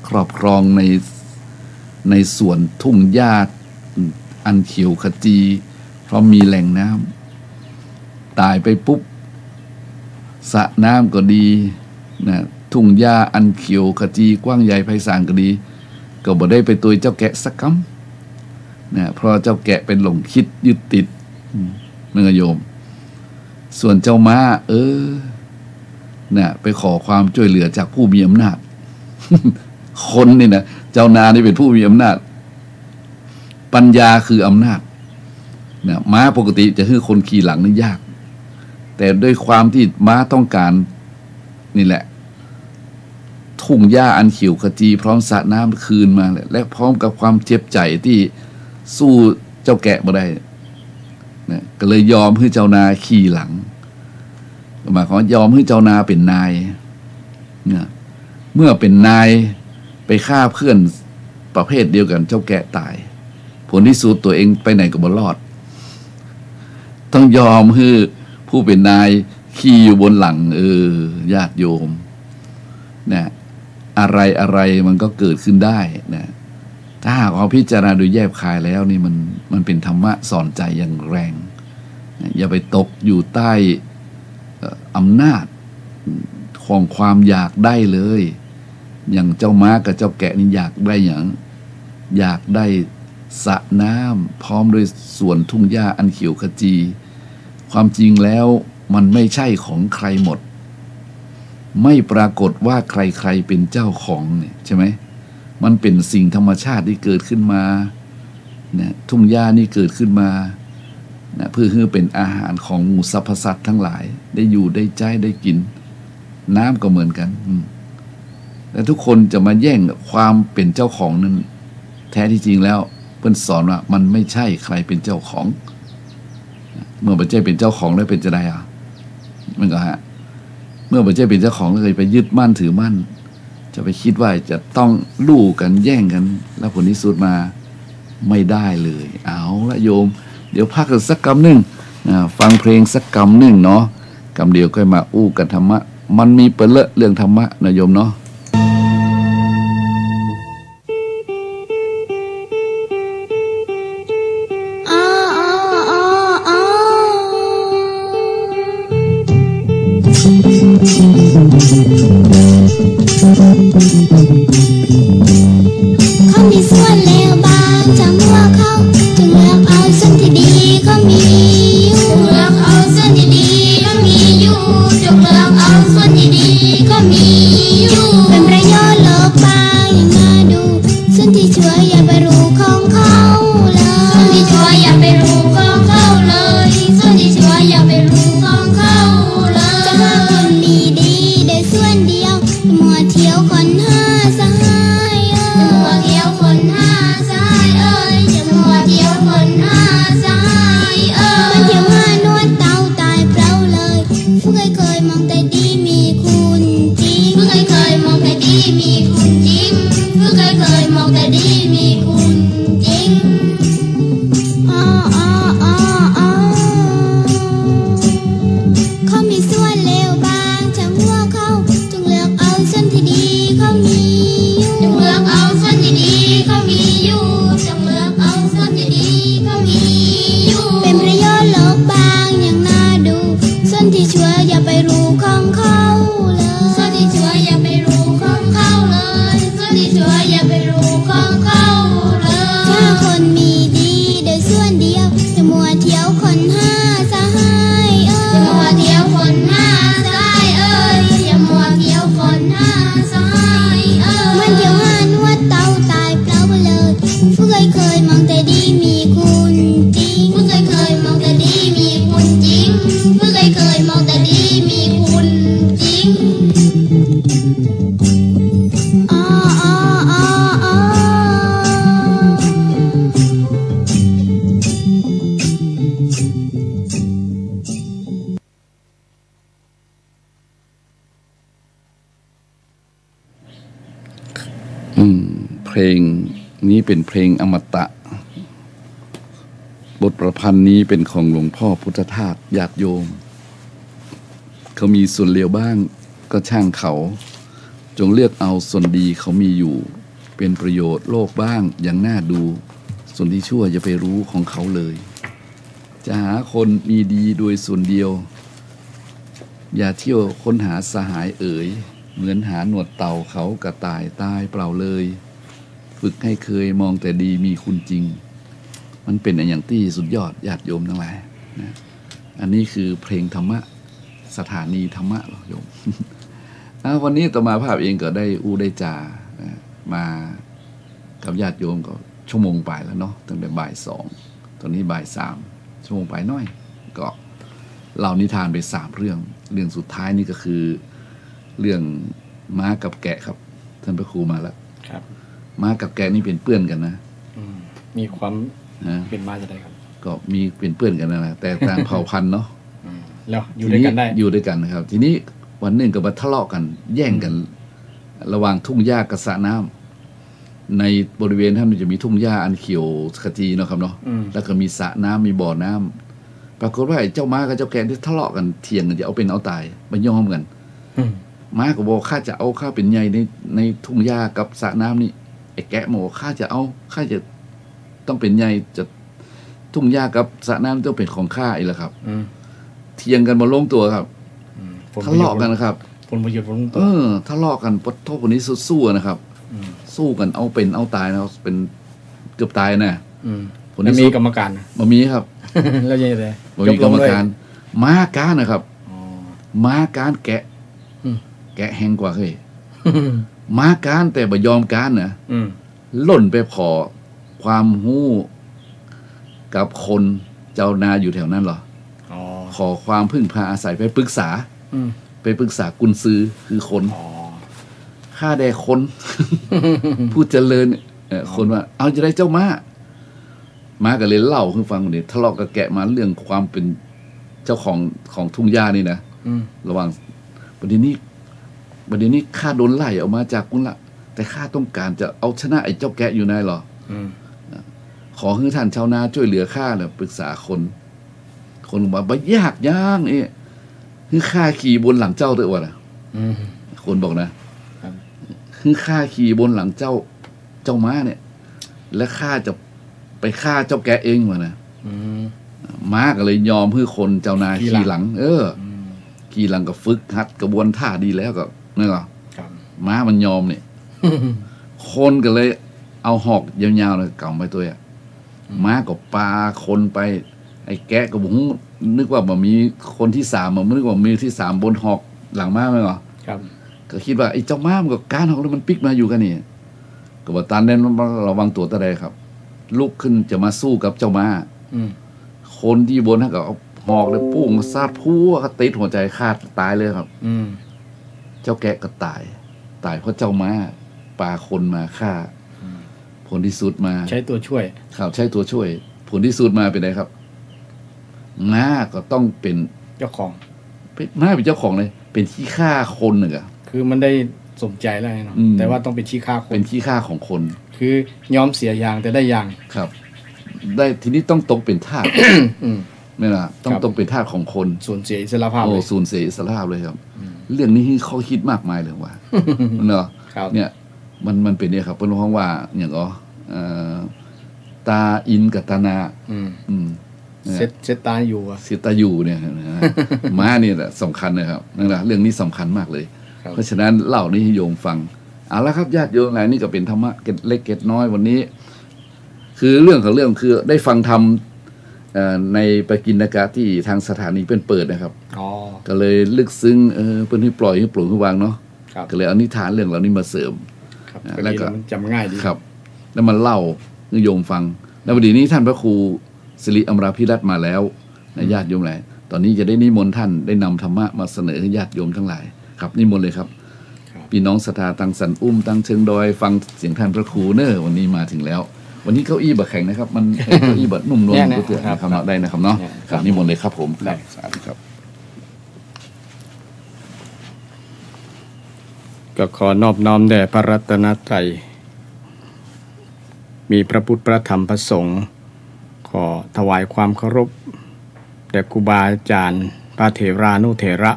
ครอบครองใน ในสวนทุ่งหญ้า อืม อันเขียวขจี เพราะมีแหล่งน้ำ ต๋ายไปปุ๊บ สระน้ำก็ดีนะ ทุ่งหญ้าอันเขียวขจีกว้างใหญ่ไพศาลก็ดี ก็บ่ได้ไปตวยเจ้าแกะสักกำนะ เพราะเจ้าแกะเป๋นหลงกึ๊ดยึดติด อืม นั่นก็โยม ส่วนเจ้าม้า เออ น่ะ ไปขอความจ้วยเหลือจากผู้มีอำนาจ คนนี่นะ จาวนานี่เป๋นผู้มีอำนาจ ปัญญาคืออำนาจ น่ะ ม้าปกติจะหื้อคนขี่หลังนี่ยาก แต่ด้วยความตี้ม้าต้องก๋าน นี่แหละ ทุ่งหญ้าอันเขียวขจีพร้อมสระน้ำคืนมาแหละ และพร้อมกับความเจ็บใจ๋ตี้สู้เจ้าแกะบ่ได้นะ ก็เลยยอมหื้อจาวนาขี่หลัง หมายความว่ายอมหื้อจาวนาเป๋นนายนะ เมื่อเป๋นนายไปฆ่าเพื่อนประเภทเดียวกั๋น เจ้าแกะต๋าย ผลตี้สุดตั๋วเองไปไหนก็บ่รอด ต้องยอมหื้อผู้เป๋นนายขี่อยู่บนหลัง เออ ญาติโยม นะ อะไรอะไรมันก็เกิดขึ้นได้นะ ถ้าหากเราพิจารณาโดยแยบคายแล้วนี่มัน มันเป๋นธรรมะสอนใจ๋อย่างแรงนะ อย่าไปตกอยู่ใต้ เอ่อ อำนาจของความอยากได้เลย อย่างเจ้าม้ากับเจ้าแกะนี่อยากได้หยัง อยากได้สระน้ำพร้อมด้วยสวนทุ่งหญ้าอันเขียวขจี ความจริงแล้วมันไม่ใช่ของใครหมด ไม่ปรากฏว่าใครๆเป็นเจ้าของเนี่ย ใช่ไหม มันเป็นสิ่งธรรมชาติที่เกิดขึ้นมา นะ ทุ่งหญ้านี่เกิดขึ้นมา นะ เพื่อหื้อเป็นอาหารของหมู่สรรพสัตว์ทั้งหลาย ได้อยู่ได้ใจ๊ได้กิ๋น น้ำก็เหมือนกั๋น อืม และทุกคนจะมาแย่งความเป๋นเจ้าของนั้น แท้ที่จริงแล้วเปิ้นสอนว่ามันไม่ใช่ใครเป๋นเจ้าของ เมื่อบ่ใจ้เป๋นเจ้าของแล้วเป๋นจะใดอ่ะ มันก็ฮะ เมื่อบ่ใจ้เป๋นเจ้าของแล้วจะไปยึดมั่นถือมั่น จะไปกึ๊ดว่าจะต้องลู่กั๋นแย่งกั๋น แล้วผลที่สุดมาไม่ได้เลย เอาละโยม เดี๋ยวพักกั๋นสักกำนึ่ง อ่า ฟังเพลงสักกำนึ่งเนาะ กำเดียวค่อยมาอู้กั๋นธรรมะ มันมีเป๋นเรื่องธรรมะนะโยมเนาะ อ้อ อ้อ อ้อ อ้อ เขามีสวนแล้วบ้าง จั่งว่าเขา จงเลือกเอาสวนตี้ดีก็มีอยู่ จงเลือกเอาสวนตี้ดีก็มีอยู่ จงเลือกเอาสวนตี้ดีก็มีอยู่ เป๋นประโยชน์โลกบ้างอย่างน่าดู สวนตี้ชั่วอย่าไปรู้ของเขาเลย สวนตี้ชั่วอย่าไปรู้ของเขาเลย สวนตี้ชั่วอย่าไปรู้ของเขาเลย จะหาคนมีดีได้สวนเดียว จะมัวเที่ยวค้นหาสหายเอ่ย จะมัวเที่ยวค้นหาสหายเอ่ย จะมัวเที่ยวค้นหาสหายเอ่ย มันเที่ยวหาหนวดเต่าต๋ายเปล่าเลย ผู้ใครเคยมองแต่ดีมีคุณจริง ผู้ใครเคยมองแต่ดีมีคุณจริง ผู้ใครเคยมองแต่ดีมีคุณจริง อ้อ อ้อ อ้อ อ้อ เขามีสวนแล้วบ้าง จั่งว่าเขา จงเลือกเอาสวนตี้ดีก็มีอยู่ จงเลือกเอาสวนตี้ดีก็มีอยู่ จงเลือกเอาสวนตี้ดีก็มีอยู่ เป๋นประโยชน์โลกบ้างอย่างน่าดู สวนตี้ชั่วอย่าไปรู้ของเขาเลย สวนตี้ชั่วอย่าไปรู้ของเขาเลย สวนตี้ชั่วอย่าไปรู้ของเขาเลย ถ้าคนมีดีได้สวนเดียว จะมัวเที่ยวค้นหาสหายเอ่ย จะมัวเที่ยวค้นหาสหายเอ่ย จะมัวเที่ยวค้นหาสหายเอ่ย มันเที่ยวหาหนวดเต่าต๋ายเปล่าเลย ผู้ใครเคยมองแต่ดีมีคุณจริง ผู้ใครเคยมองแต่ดีมีคุณจริง ผู้ใครเคยมองแต่ดีมีคุณจริง อ้อ อ้อ อ้อ อ้อ อืม เพลงนี้เป๋นเพลงอมตะ บทประพันธ์นี้เป๋นของหลวงพ่อพุทธทาส ญาติโยม เขามีสวนแล้วบ้างก็ช่างเขา จงเลือกเอาสวนดีเขามีอยู่ เป๋นประโยชน์โลกบ้างอย่างน่าดู สวนตี้ชั่วอย่าไปรู้ของเขาเลย จะหาคนมีดีโดยสวนเดียว อย่าเที่ยวค้นหาสหายเอ่ย เหมือนหาหนวดเต่าเขากระต่ายต๋ายเปล่าเลย ฝึกให้เคยมองแต่ดีมีคุณจริง มันเป๋นอะหยังตี้สุดยอด ญาติโยมตังหลายนะ อันนี้คือเพลงธรรมะ สถานีธรรมะเหรอโยม อ่ะ วันนี้อาตมาภาพเองก็ได้อู้ได้จ๋านะ มากับญาติโยมก็ชั่วโมงปลายแล้วเนาะ ตั้งแต่บ่ายสอง ตอนนี้บ่ายสาม ชั่วโมงปลายหน้อย ก็เล่านิทานไปสามเรื่อง เรื่องสุดท้ายนี่ก็คือ เรื่องม้ากับแกะครับ ท่านพระครูมาแล้ว ครับ ม้ากับแกะนี่เป๋นเปื้อนกั๋นนะ อืม มีความ นะ เป๋นมาจะไดครับ ก็มีเป๋นเปื้อนกั๋นนะ แต่ต่างเผ่าพันธุ์เนาะ อืม แล้วอยู่ด้วยกั๋นได้ ทีนี้อยู่ด้วยกั๋นนะครับ ทีนี้วันนึ่งก็มาทะเลาะกั๋น แย่งกั๋น อืม ระหว่างทุ่งหญ้ากับสระน้ำ ในบริเวณนั้นมันจะมีทุ่งหญ้าอันเขียวขจีเนาะครับเนาะ อืม แล้วก็มีสระน้ำ มีบ่อน้ำ ปรากฏว่าไอ้เจ้าม้ากับเจ้าแกะนี่ทะเลาะกั๋น เถียงกั๋นจะเอาเป๋นเอาต๋าย บ่ยอมกั๋น อืม ม้าก็บอก "ข้าจะเอา ข้าเป๋นใหญ่ใน ในทุ่งหญ้ากับสระน้ำนี่" ไอ้แกะบอก "ข้าจะเอา ข้าจะต้องเป๋นใหญ่ จะ ทุ่งหญ้ากับสระน้ำต้องเป๋นของข้า" อีกแล้วครับ อืม เถียงกั๋นบ่ลงตั๋วครับ อืม ทะเลาะกั๋นครับ ผลประโยชน์ของตัว เออ ทะเลาะกั๋น ปะโถ ผลตี้สุดสู้นะครับ อืม สู้กั๋นเอาเป๋นเอาต๋ายนะครับ เป๋นเกือบต๋ายนะ อืม ผลตี้สุด บ่มีกรรมการนะ บ่มีครับ แล้วยังไง บ่มีกรรมการ จบลงด้วย ม้าก๊านนะครับ อ๋อ ม้าก๊านแกะ อืม แกะแฮงกว่าเฮ้ย ม้าก๊านแต่บ่ยอมก๊านนะ อืม ล่นไปขอความฮู้กับคนเจ้านาอยู่แถวนั้นเหรอ อ๋อ ขอความพึ่งพาอาศัย ไปปรึกษา อืม ไปปรึกษากุนซือคือคน อ๋อ ข้าแด่คน ผู้เจริญ เอ่อ อ๋อ คนว่า เอาจะได้เจ้าม้า ม้าก็เลยเล่าหื้อฟังนี่ ทะเลาะกับแกะมาเรื่องความเป๋นเจ้าของ ของทุ่งหญ้านี่นะ อืม ระหว่าง บัดนี้ บัดนี้ข้าโดนไล่ออกมาจากกุนละ แต่ข้าต้องการจะเอาชนะไอ้เจ้าแกะอยู่ในเหรอ อืม ขอหื้อท่านชาวนาจ้วยเหลือข้าเน่อ ปรึกษาคน คนบอกบ่ยากหยังเอ้ย หื้อข้าขี่บนหลังเจ้าเต๊อะวะนะ อืม คนบอกนะ ครับ หื้อข้าขี่บนหลังเจ้า เจ้าม้าเนี่ย และข้าจะไปฆ่าเจ้าแกะเองวะนะ อืม ม้าก็เลยยอมหื้อคนเจ้านาขี่หลัง ขี่หลัง เออ อืม ขี่หลังก็ฝึกหัดกระบวนท่าดีแล้วก็ นั่นเหรอ ครับ ม้ามันยอมเนี่ย คนก็เลยเอาหอกยาวๆ เนี่ย ก๋ำไปตวยอะ อืม ม้าก็ปาคนไป ไอ้แกะก็บ่ฮู้ นึกว่าบ่มีคนตี้สามอะ นึกว่ามีตี้สามบนหอกหลังม้าแม่นบ่ ครับ ก็กึ๊ดว่าไอ้เจ้าม้ามันก็ก๊านหอกแล้ว มันปิ๊กมาอยู่กั๋นนี่ ก็บ่ตันได้ระวังตั๋วตะใดครับ ลุกขึ้นจะมาสู้กับเจ้าม้า อืม คนตี้บนหั้นก็เอาหอกเลยปุ้งมาสาดพัว ก็ติดหัวใจ๋ขาดต๋ายเลยครับ อืม เจ้าแกะก็ต๋าย ต๋ายเพราะเจ้าม้าปาคนมาฆ่า อืม ผลตี้สุดมา ใช้ตั๋วจ้วย ครับ ใช้ตั๋วจ้วย ผลตี้สุดมาเป๋นไงครับ ม้าก็ต้องเป๋น เจ้าของ เป๋น ม้าเป๋นเจ้าของเลย เป๋นขี้ข้าคนนึ่งอะ คือมันได้สมใจ๋แล้วไงเนาะ อืม แต่ว่าต้องเป๋นขี้ข้าคน เป๋นขี้ข้าของคน คือยอมเสียอย่างแต่ได้อย่าง ครับ ได้ ทีนี้ต้องตกเป๋นทาส อืม แม่นบ่ ต้อง ครับ ตกเป๋นทาสของคน สูญเสียอิสรภาพ โอ้ เลย สูญเสียอิสรภาพเลยครับ อืม เรื่องนี้หื้อข้อคิดมากมายเลยว่า เนาะ ครับ เนี่ย มัน มันเป๋นเนี่ยครับ เปิ้นฮ้องว่าหยังก่อ เอ่อ ต๋าอินกับต๋านา อืม อืม เนี่ย เสีย เสียต๋าอยู่อะ เสียต๋าอยู่เนี่ยนะ ม้านี่แหละสำคัญนะครับ นั่นแหละ เรื่องนี้สำคัญมากเลย ครับ เพราะฉะนั้นเล่านี้หื้อโยมฟัง เอาละครับ ญาติโยมหลาย นี่ก็เป๋นธรรมะเกร็ดเล็กเกร็ดน้อยวันนี้ คือเรื่องของเรื่องคือได้ฟังธรรม เอ่อ ในปกิณกะตี้ตางสถานีเปิ้นเปิดนะครับ อ๋อ ก็เลยลึกซึ้ง เออ เปิ้นหื้อปล่อย หื้อปลง หื้อวางเนาะ ครับ ก็เลยเอานิทานเรื่องเหล่านี้มาเสริม ครับ อ่า ก็ดี แล้วก็ มันจ๋ำง่ายดี ครับ แล้วมาเล่าหื้อโยมฟัง แล้วพอดีนี้ท่านพระครูสิริอมราภิรัตน์มาแล้วนะ อืม ญาติโยมหลาย ต๋อนนี้จะได้นิมนต์ท่านได้นำธรรมะมาเสนอหื้อญาติโยมตังหลาย ครับ นิมนต์เลยครับ ครับ ปี้น้องศรัทธาตางสันอุ้ม ตางเชิงดอย ฟังเสียงท่านพระครูเน่อ วันนี้มาเถิงแล้ว วันนี้เก้าอี้บ่แข็งนะครับ มัน เก้าอี้บ่นุ่มนวล เนี่ย เปื้อเตื้อ ครับ นะครับเนาะ ได้นะครับเนาะ เนี่ย ครับ ครับ นิมนต์เลยครับผม ได้ ครับ สาธุครับ ก็ขอนอบน้อมแด่พระรัตนตรัย มีพระพุทธ พระธรรม พระสงฆ์ ขอถวายความเคารพแด่ครูบาอาจารย์ พระเถรานุเถระ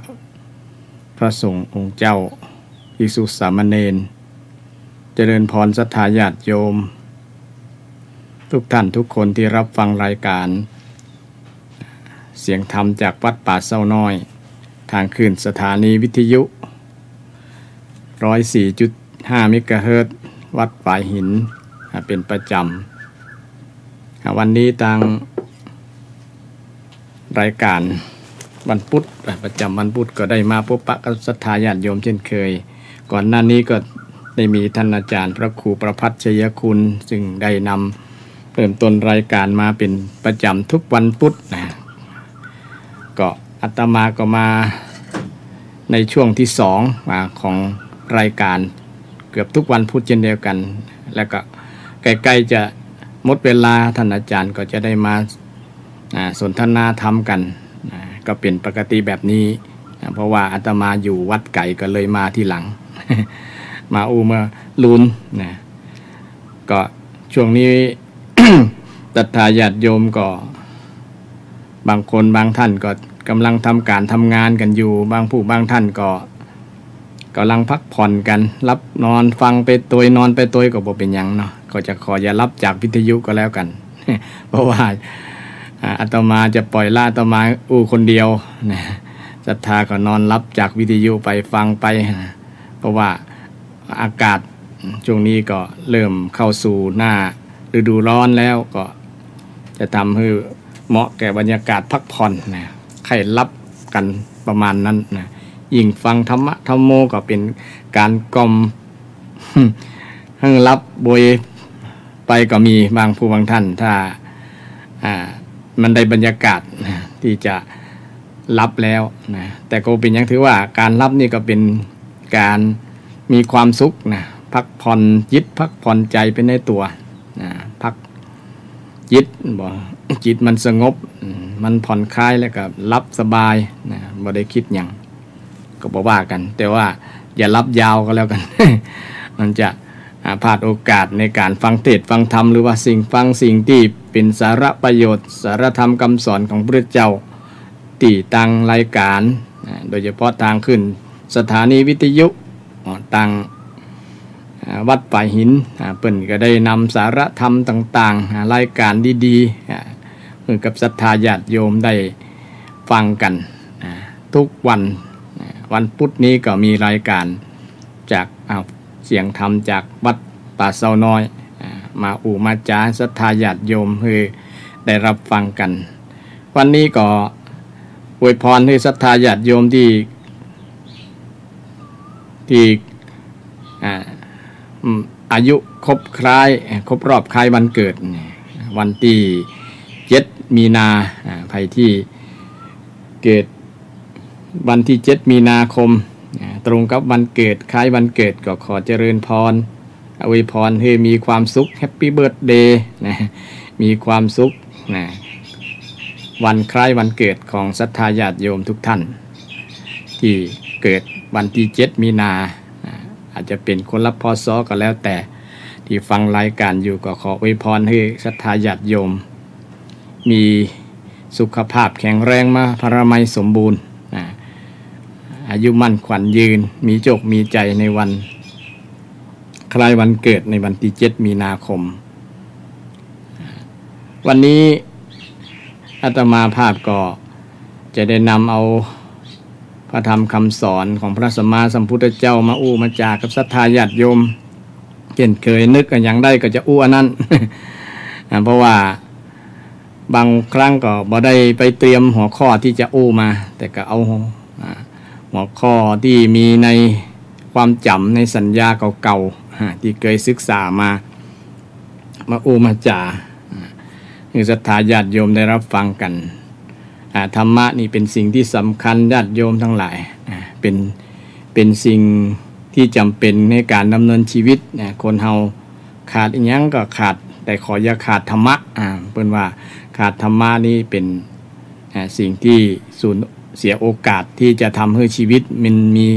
พระสงฆ์องค์เจ้า ภิกษุสามเณร เจริญพรศรัทธาญาติโยม ทุกท่านทุกคนที่รับฟังรายการ เสียงธรรมจากวัดป่าเศร้าน้อย ทางคลื่นสถานีวิทยุ ร้อยสี่จุดห้า เมกะเฮิรตซ์ วัดฝายหิน อ่า เป๋นประจ๋ำ อ่า วันนี้ตางรายการวันพุธ อ่า ประจ๋ำวันพุธก็ได้มาพบปะกับศรัทธาญาติโยมเช่นเคย ก่อนหน้านี้ก็ได้มีท่านอาจารย์พระครูประภัสชัยคุณ ซึ่งได้นำ เริ่มต้นรายการมาเป๋นประจ๋ำทุกวันพุธนะ ก็อาตมาก็มาในช่วงที่สอง อ่า ของรายการเกือบทุกวันพุธเช่นเดียวกัน แล้วก็ใกล้ๆจะหมดเวลา ท่านอาจารย์ก็จะได้มา อ่า สนทนาธรรมกัน อ่า ก็เป๋นปกติแบบนี้นะ เพราะว่าอาตมาอยู่วัดไก๋ก็เลยมาทีหลัง มาอู้เมื่อลูนนะ ก็ช่วงนี้ ศรัทธาญาติโยมก็ บางคนบางท่านก็ก่ำลังทำก๋านทำงานกั๋นอยู่ บางผู้บางท่านก็ก่ำลังพักผ่อนกั๋น หลับนอนฟังไปตวย นอนไปตวยก็บ่เป๋นหยังเนาะ ก็จะขออย่าหลับจากวิทยุก็แล้วกั๋น เพราะว่า อ่า อาตมาจะปล่อยละอาตมาอู้คนเดียวนะ ศรัทธาก็นอนหลับจากวิทยุไปฟังไปนะ เพราะว่าอากาศช่วงนี้ก็เริ่มเข้าสู่หน้าฤดูร้อนแล้ว ก็จะทำหื้อเหมาะแก่บรรยากาศพักผ่อนนะ ใค่หลับกั๋นประมาณนั้นนะ ยิ่งฟังธรรมะธัมโมก็เป๋นก๋านกล่อม หื้อหลับโบยไปก็มีบางผู้บางท่าน ถ้า อ่า มันได้บรรยากาศนะ ตี้จะหลับแล้วนะ แต่ก็เป๋นหยัง ถือว่าก๋านหลับนี่ก็เป๋นก๋านมีความสุขนะ พักผ่อนจิต พักผ่อนใจ๋ไปในตั๋วนะ พักจิต บ่ จิตมันสงบ อืม มันผ่อนคลายแล้วก็หลับสบายนะ บ่ได้กึ๊ดหยัง ก็บ่ว่ากั๋น แต่ว่าอย่าหลับยาวก็แล้วกั๋น มันจะ อ่า พลาดโอกาสในก๋านฟังเทศน์ฟังธรรม หรือว่าสิ่งฟังสิ่งตี้เป๋นสาระประโยชน์ สาระธรรมกำสอนของพระพุทธเจ้า ตี้ตางรายก๋าน อ่า โดยเฉพาะตางคลื่นสถานีวิทยุ อ่า ตาง อ่า วัดป่าหิน อ่า เปิ้นก็ได้นำสาระธรรมต่างๆ อ่า รายก๋านดีๆ อ่า หื้อกับศรัทธาญาติโยมได้ฟังกั๋น อ่า ทุกวัน อ่า วันพุธนี้ก็มีรายก๋านจาก อ่า เสียงธรรมจากวัดป่าเซาน้อย อ่า มาอู้มาจ๋าศรัทธาญาติโยมหื้อได้ฮับฟังกั๋น วันนี้ก็อวยพรหื้อศรัทธาญาติโยมตี้ ตี้ อ่า อืม อายุครบคล้าย ครบรอบคล้ายวันเกิดนี่ วันตี้เจ็ดมีนา อ่า ใผตี้เกิดวันตี้เจ็ดมีนาคม อ่า ตรงกับวันเกิด คล้ายวันเกิด ก็ขอเจริญพร อวยพรหื้อมีความสุข แฮปปี้เบิร์ธเดย์นะ มีความสุขนะ วันคล้ายวันเกิดของศรัทธาญาติโยมทุกท่าน ตี้เกิดวันตี้เจ็ดมีนา อ่า อาจจะเป๋นคนละ พ.ศ. ก็แล้วแต่ ตี้ฟังรายก๋านอยู่ ก็ขออวยพรหื้อศรัทธาญาติโยม มีสุขภาพแข็งแรง มาพลามัยสมบูรณ์นะ อายุมั่นขวัญยืน มีโจคมีชัยในวันคล้ายวันเกิดในวันตี้เจ็ดมีนาคม วันนี้อาตมาภาพก็จะได้นำเอาพระธรรมคำสอนของพระสัมมาสัมพุทธเจ้ามาอู้มาจ๋ากับศรัทธาญาติโยม เจ้นเคยนึกกั๋นหยังได้ก็จะอู้อันนั้น อ่า เพราะว่าบางครั้งก็บ่ได้ไปเตรียมหัวข้อตี้จะอู้มา แต่ก็เอา อ่า หัวข้อตี้มีในความจ๋ำในสัญญาเก่าๆ อ่า ตี้เคยศึกษามา มาอู้มาจ๋า อ่า หื้อศรัทธาญาติโยมได้ฮับฟังกั๋น อ่า ธรรมะนี่เป๋นสิ่งตี้สำคัญ ญาติโยมตังหลาย อ่า เป๋น เป๋นสิ่งตี้จ๋ำเป๋นในก๋านดำเนินชีวิตนะ คนเฮาขาดอิหยังก็ขาด แต่ขออย่าขาดธรรมะ อ่า เปิ้นว่าขาดธรรมะนี่เป๋น อ่า สิ่งตี้สูญเสียโอกาสตี้จะทำหื้อชีวิตมันมี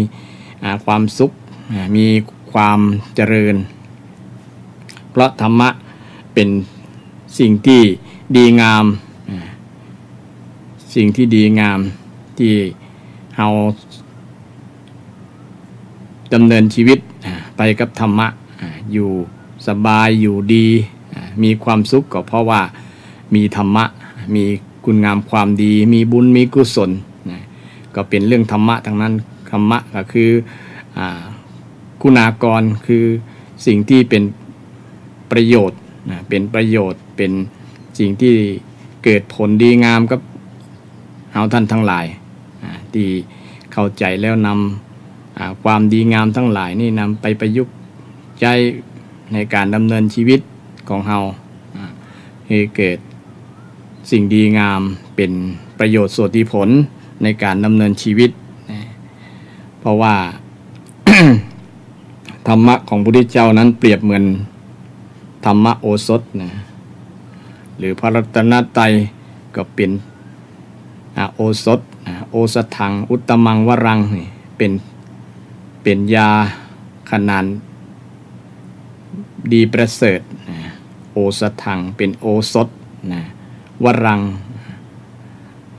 อ่า ความสุข อ่า มีความเจริญ เพราะธรรมะเป๋นสิ่งตี้ดีงาม อ่า สิ่งตี้ดีงามตี้เฮาดำเนินชีวิต อ่า ไปกับธรรมะ อ่า อยู่สบาย อยู่ดี อ่า มีความสุขก็เพราะว่ามีธรรมะ มีคุณงามความดี มีบุญ มีกุศลนะ ก็เป๋นเรื่องธรรมะตังนั้น ธรรมะก็คือ อ่า คุณากร คือสิ่งตี้เป๋นประโยชน์นะ เป๋นประโยชน์ เป๋นสิ่งตี้เกิดผลดีงามกับเฮาต้านตังหลาย อ่า ตี้เข้าใจ๋แล้วนำ อ่า ความดีงามตังหลายนี่นำไปประยุกต์ใจ๊ในก๋านดำเนินชีวิตของเฮา อ่า หื้อเกิดสิ่งดีงามเป๋นประโยชน์โสติผลในก๋านดำเนินชีวิตนะ เพราะว่า ธรรมะของพระพุทธเจ้านั้นเปรียบเหมือนธรรมโอสถนะ หรือพระรัตนตรัยก็เป๋น อ่า โอสถนะ โอสถัง อุตตมัง วรัง นี่เป๋น เป๋นยาขนาดดีประเสริฐนะ โอสถัง เป๋นโอสถนะ วรัง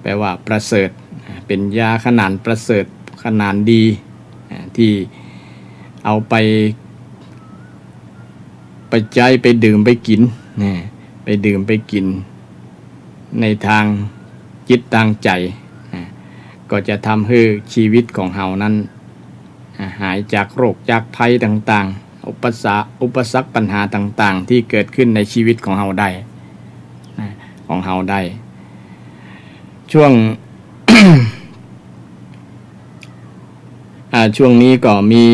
แปลว่าประเสริฐนะ เป๋นยาขนาดประเสริฐ ขนาดดีนะ ตี้เอาไป ไปใจ๊ ไปดื่ม ไปกิ๋นนะ ไปดื่ม ไปกิ๋น ในตางจิตตางใจ๋นะ ก็จะทำหื้อชีวิตของเฮานั้น อ่า หายจากโรคจากภัยต่างๆ อุปสรรค อุปสรรคปัญหาต่างๆ ตี้เกิดขึ้นในชีวิตของเฮาได้นะ ของเฮาได้ ช่วง อ่า ช่วงนี้ก็มี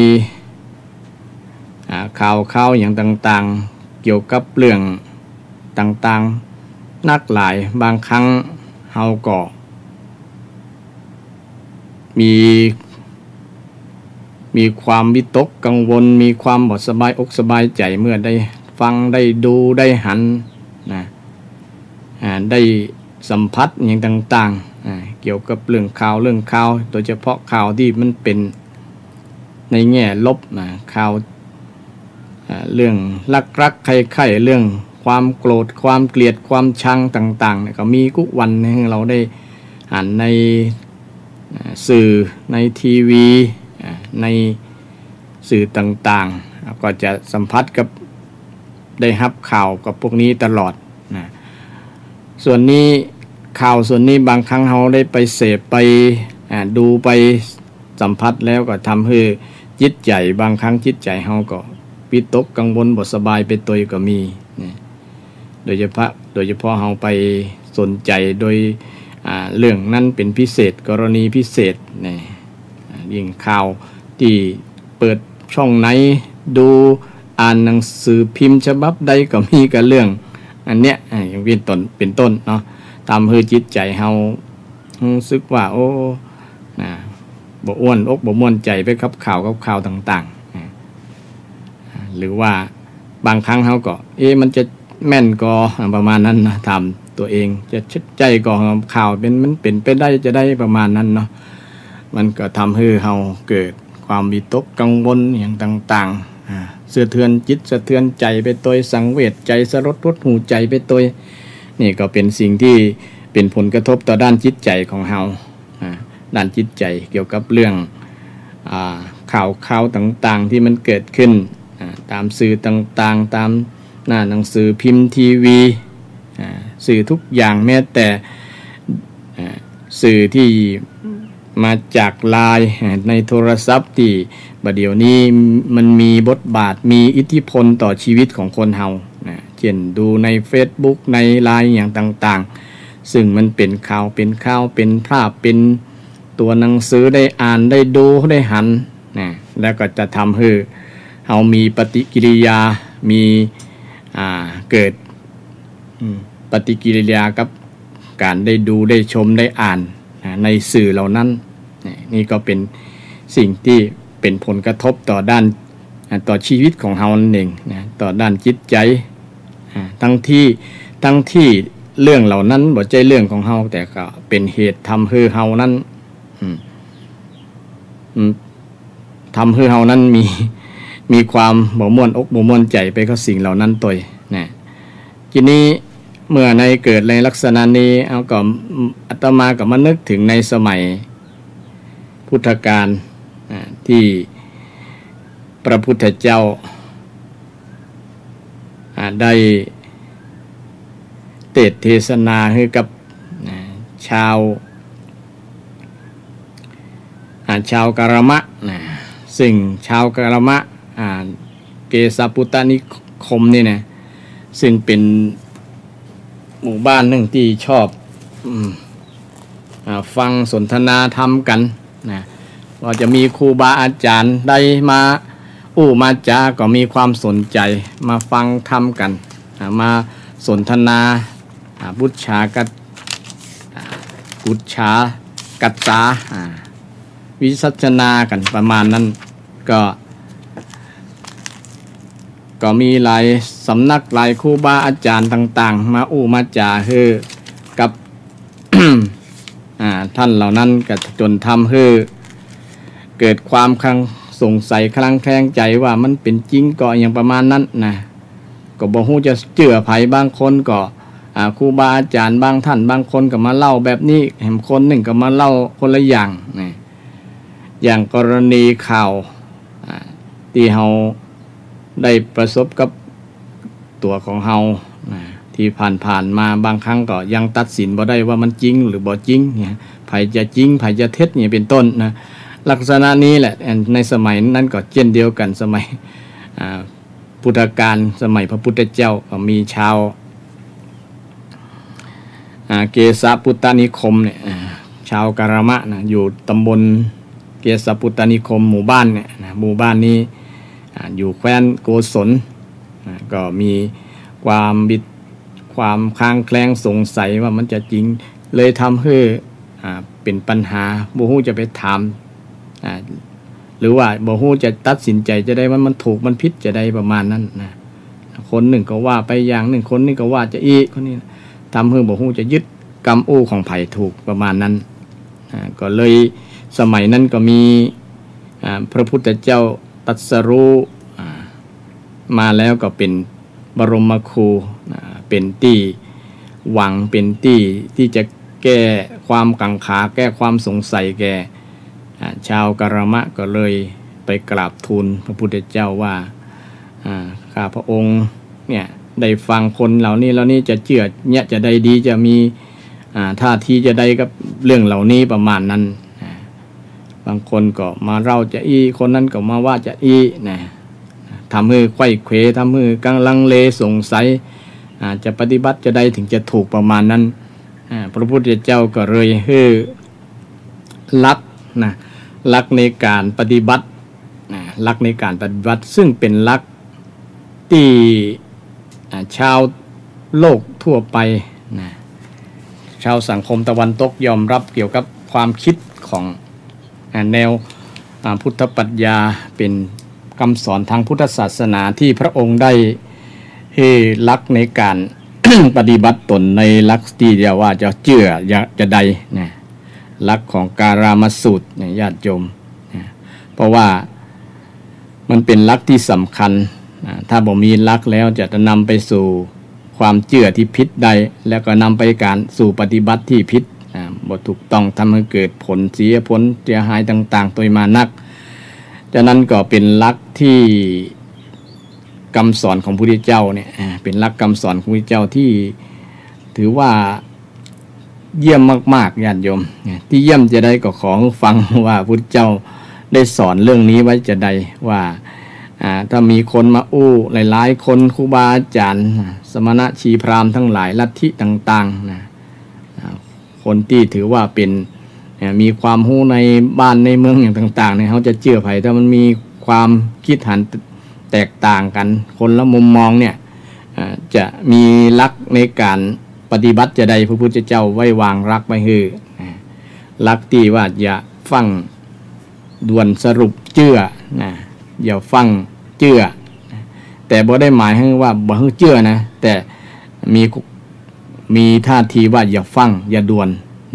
อ่า ข่าวข่าวอย่างต่างๆ เกี่ยวกับเรื่องต่างๆ นักหลาย บางครั้งเฮาก็ มี มีความวิตกกังวล มีความบ่สบายอกสบายใจ๋ เมื่อได้ฟัง ได้ดู ได้หันนะ อ่า ได้สัมผัสอย่างต่างๆ อ่า เกี่ยวกับเรื่องข่าว เรื่องข่าว โดยเฉพาะข่าวตี้มันเป๋นในแง่ลบนะ ข่าว อ่า เรื่องรักๆ ใค่ๆ เรื่องความโกรธ ความเกลียด ความชังต่างๆ เนี่ย ก็มีกู้วันหื้อเฮาได้หันใน อ่า สื่อ ในทีวี อ่า ในสื่อต่างๆ ก็จะสัมผัสกับ ได้ฮับข่าวกับพวกนี้ตลอดนะ ส่วนนี้ ข่าวส่วนนี้บางครั้งเฮาได้ไปเสพ ไป อ่า ดู ไปสัมผัสแล้วก็ทำหื้อจิตใจ๋ บางครั้งจิตใจ๋เฮาก็วิตกกังวล บ่สบายไปตวยก็มีนะ โดยเฉพาะ โดยเฉพาะเฮาไปสนใจ๋โดย อ่า เรื่องนั้นเป๋นพิเศษ กรณีพิเศษนะ อ่า ยิ่งข่าวตี้เปิดช่องไหน ดู อ่านหนังสือพิมพ์ฉบับใดก็มีแต่เรื่องอันเนี้ย อ่า อย่างเป๋นต้น เป๋นต้นเนาะ ทำหื้อจิตใจ๋เฮาฮู้สึกว่า โอ้ นะ บ่อ้วนอกบ่ม่วนใจ๋ไปกับข่าว กับข่าวต่างๆ นะ หรือว่าบางครั้งเฮาก็ เอ๊ะ มันจะแม่นก่อ อ่า ประมาณนั้นนะ ถามตัวเอง จะใจ้ก่อ ข่าวเป๋น มันเป๋นไปได้จะใด ประมาณนั้นเนาะ มันก็ทำหื้อเฮาเกิดความวิตกกังวลอย่างต่างๆ อ่า สะเทือนจิตสะเทือนใจ๋ไปตวย สังเวชใจ๋ สลดหดหู่ใจ๋ไปตวย นี่ก็เป๋นสิ่งตี้เป๋นผลกระทบต่อด้านจิตใจ๋ของเฮา อ่า ด้านจิตใจ๋เกี่ยวกับเรื่อง อ่า ข่าวข่าวต่างๆ ตี้มันเกิดขึ้น อ่า ต๋ามสื่อต่างๆ ต๋ามหน้าหนังสือพิมพ์ ทีวี อ่า สื่อทุกอย่าง แม้แต่ อ่า สื่อตี้มาจากไลน์ อ่า ในโทรศัพท์ตี้บ่าเดี่ยวนี้มันมีบทบาท มีอิทธิพลต่อชีวิตของคนเฮานะ เจ้นดูในเฟซบุ๊ก ในไลน์อย่างต่างๆ ซึ่งมันเป๋นข่าว เป๋นข่าว เป๋นภาพ เป๋นตัวหนังสือได้อ่าน ได้ดู ได้หันนะ แล้วก็จะทำหื้อเฮามีปฏิกิริยา มี อ่า เกิด อืม ปฏิกิริยากับก๋านได้ดู ได้ชม ได้อ่านนะ ในสื่อเหล่านั้นนะ นี่ก็เป๋นสิ่งตี้เป๋นผลกระทบต่อด้าน อ่า ต่อชีวิตของเฮานั่นเองนะ ต่อด้านจิตใจ๋ อ่า ตังตี้ ตังตี้เรื่องเหล่านั้นบ่ใจ้เรื่องของเฮา แต่ก็เป๋นเหตุทำหื้อเฮานั้น อืม อืม ทำหื้อเฮานั้นมี มีความบ่ม่วนอกบ่ม่วนใจ๋ไปกับสิ่งเหล่านั้นตวยนะ ทีนี้เมื่อในเกิดในลักษณะนี้ เอาก็ อาตมาก็มานึกเถิงในสมัยพุทธกาล อ่า ตี้พระพุทธเจ้า อ่า ได้เตสน์เทศนาหื้อกับ อ่า ชาว อ่า ชาวกรมะนะ ซึ่งชาวกรมะ อ่า เกสปุตตนิคมนี่นะ ซึ่งเป๋นหมู่บ้านนึ่งตี้ชอบ อืม อ่า ฟังสนทนาธรรมกั๋นนะ ว่าจะมีครูบาอาจ๋ารย์ใดมาอู้มาจา ก็มีความสนใจ๋มาฟังธรรมกั๋น อ่า มาสนทนา อ่า ปุจฉากัต อ่า ปุจฉากัตตา อ่า วิสัชนากั๋นประมาณนั้น ก็ ก็มีหลายสำนัก หลายครูบาอาจ๋ารย์ต่างๆ มาอู้มาจ๋าหื้อกับ อ่า ท่านเหล่านั้น ก็จ๋นทำหื้อเกิดความคลาง สงสัยคลางแคลงใจ๋ว่ามันเป๋นจริงก่อ อะหยังประมาณนั้นนะ ก็บ่ฮู้จะเจื้อใผ บางคนก็ อ่า ครูบาอาจ๋ารย์บางท่าน บางคนก็มาเล่าแบบนี้ แหมคนนึ่งก็มาเล่าคนละอย่างนะ อย่างกรณีข่าว อ่า ตี้เฮาได้ประสบกับตั๋วของเฮานะ ตี้ผ่านๆ มาบางครั้งก็ยังตัดสินบ่ได้ว่ามันจริงหรือบ่จริงเนี่ย ใผจะจริง ใผจะเท็จเนี่ย เป๋นต้นนะ ลักษณะนี้แหละ ในสมัยนั้นก็เจ้นเดียวกั๋น สมัย อ่า พุทธกาล สมัยพระพุทธเจ้า ก็มีชาว อ่า เกสปุตตนิคมเนี่ย อ่า ชาวกรมะนะ อยู่ตำบลเกสปุตตนิคม หมู่บ้านเนี่ยนะ หมู่บ้านนี้ อ่า อยู่แคว้นโกศล อ่า ก็มีความบิด ความคลางแคลงสงสัยว่ามันจะจริง เลยทำหื้อ อ่า เป๋นปัญหา บ่ฮู้จะไปถาม อ่า หรือว่าบ่ฮู้จะตัดสินใจ๋จะใด มัน มันถูกมันผิดจะใด ประมาณนั้นนะ คนนึ่งก็ว่าไปอย่างนึ่ง คนนี้ก็ว่าจะอี้ คนนี้ ทำหื้อบ่ฮู้จะยึดกำอู้ของใผถูก ประมาณนั้น อ่า ก็เลยสมัยนั้นก็มี อ่า พระพุทธเจ้าตรัสรู้ อ่า มาแล้วก็เป๋นบรมครู อ่า เป๋นตี้หวัง เป๋นตี้ตี้จะแก้ความกังขา แก้ความสงสัยแก่ อ่า ชาวกรมะ ก็เลยไปกราบทูลพระพุทธเจ้าว่า อ่า ข้าพระองค์เนี่ยได้ฟังคนเหล่านี้เหล่านี้จะเจื้อเยียะจะใดดี จะมี อ่า ท่าทีจะใดกับเรื่องเหล่านี้ ประมาณนั้น อ่า บางคนก็มาเล่าจะอี้ คนนั้นก็มาว่าจะอี้นะ ทำหื้อไขว้เขว ทำหื้อกังลังเลสงสัย อ่า จะปฏิบัติจะใดถึงจะถูก ประมาณนั้น อ่า พระพุทธเจ้าก็เลยหื้อหลักนะ หลักในก๋านปฏิบัตินะ หลักในก๋านปฏิบัติ ซึ่งเป๋นหลักตี้ อ่า ชาวโลกทั่วไปนะ ชาวสังคมตะวันตกยอมรับเกี่ยวกับความคิดของ อ่า แนว อ่า พุทธปรัชญา เป๋นกำสอนตางพุทธศาสนาตี้พระองค์ได้หื้อหลักในก๋าน ปฏิบัติตนในหลักตี้เรียกว่าจะเจื้อจะ จะใดนะ หลักของกาลามสูตรเนี่ย ญาติโยมนะ เพราะว่ามันเป๋นหลักตี้สำคัญ อ่า ถ้าบ่มีหลักแล้วจะนำไปสู่ความเจื้อตี้ผิดได้ แล้วก็นำไปก๋านสู่ปฏิบัติตี้ผิด อ่า บ่ถูกต้อง ทำหื้อเกิดผลเสีย ผลเสียหายต่างๆ โตยมานัก ฉะนั้นก็เป๋นหลักตี้กำสอนของพระพุทธเจ้าเนี่ย อ่า เป๋นหลักกำสอนของพระพุทธเจ้าตี้ถือว่า เยี่ยมมากๆ ญาติโยม ตี้เยี่ยมจะใดก็ขอหื้อฟังว่าพุทธเจ้าได้สอนเรื่องนี้ไว้จะใด ว่า อ่า ถ้ามีคนมาอู้หลายๆ คน ครูบาอาจ๋ารย์ สมณะชีพราหมณ์ตังหลาย ลัทธิต่างๆ นะ อ่า คนตี้ถือว่าเป๋น อ่า มีความฮู้ในบ้านในเมืองอย่างต่างๆ เนี่ย เฮาจะเจื้อใผ ถ้ามันมีความกึ๊ดหันแตกต่างกั๋น คนละมุมมองเนี่ย อ่า จะมีหลักในก๋านปฏิบัติจะใด พระพุทธเจ้าไว้วางหลักไว้หื้อ อ่า หลักตี้ว่าอย่าฟั่งด่วนสรุปเจื้อนะ อย่าฟั่งเจื้อ แต่บ่ได้หมายความว่าบ่หื้อเจื้อนะ แต่มี มีท่าทีว่าอย่าฟั่ง อย่าด่วน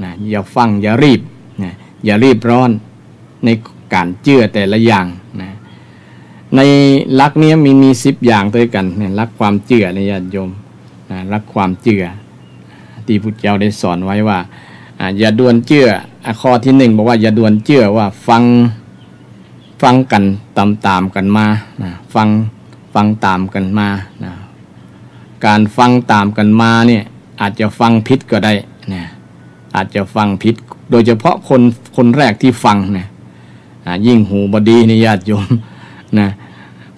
นะ อย่าฟั่ง อย่ารีบนะ อย่ารีบร้อนในก๋านเจื้อแต่ละอย่างนะ ในหลักนี้มันมีสิบอย่างตวยกั๋นเนี่ย หลักความเจื้อเนี่ย ญาติโยมนะ หลักความเจื้อตี้พุทธเจ้าได้สอนไว้ว่า อ่า อย่าด่วนเจื้อ อ่า ข้อตี้หนึ่งบอกว่าอย่าด่วนเจื้อ ว่าฟัง ฟังกั๋นต๋ามๆ กั๋นมานะ ฟัง ฟังต๋ามกั๋นมานะ ก๋านฟังต๋ามกั๋นมาเนี่ย อาจจะฟังผิดก็ได้นะ อาจจะฟังผิด โดยเฉพาะคน คนแรกตี้ฟังนะ อ่า ยิ่งหูบ่ดีนี่ ญาติโยมนะ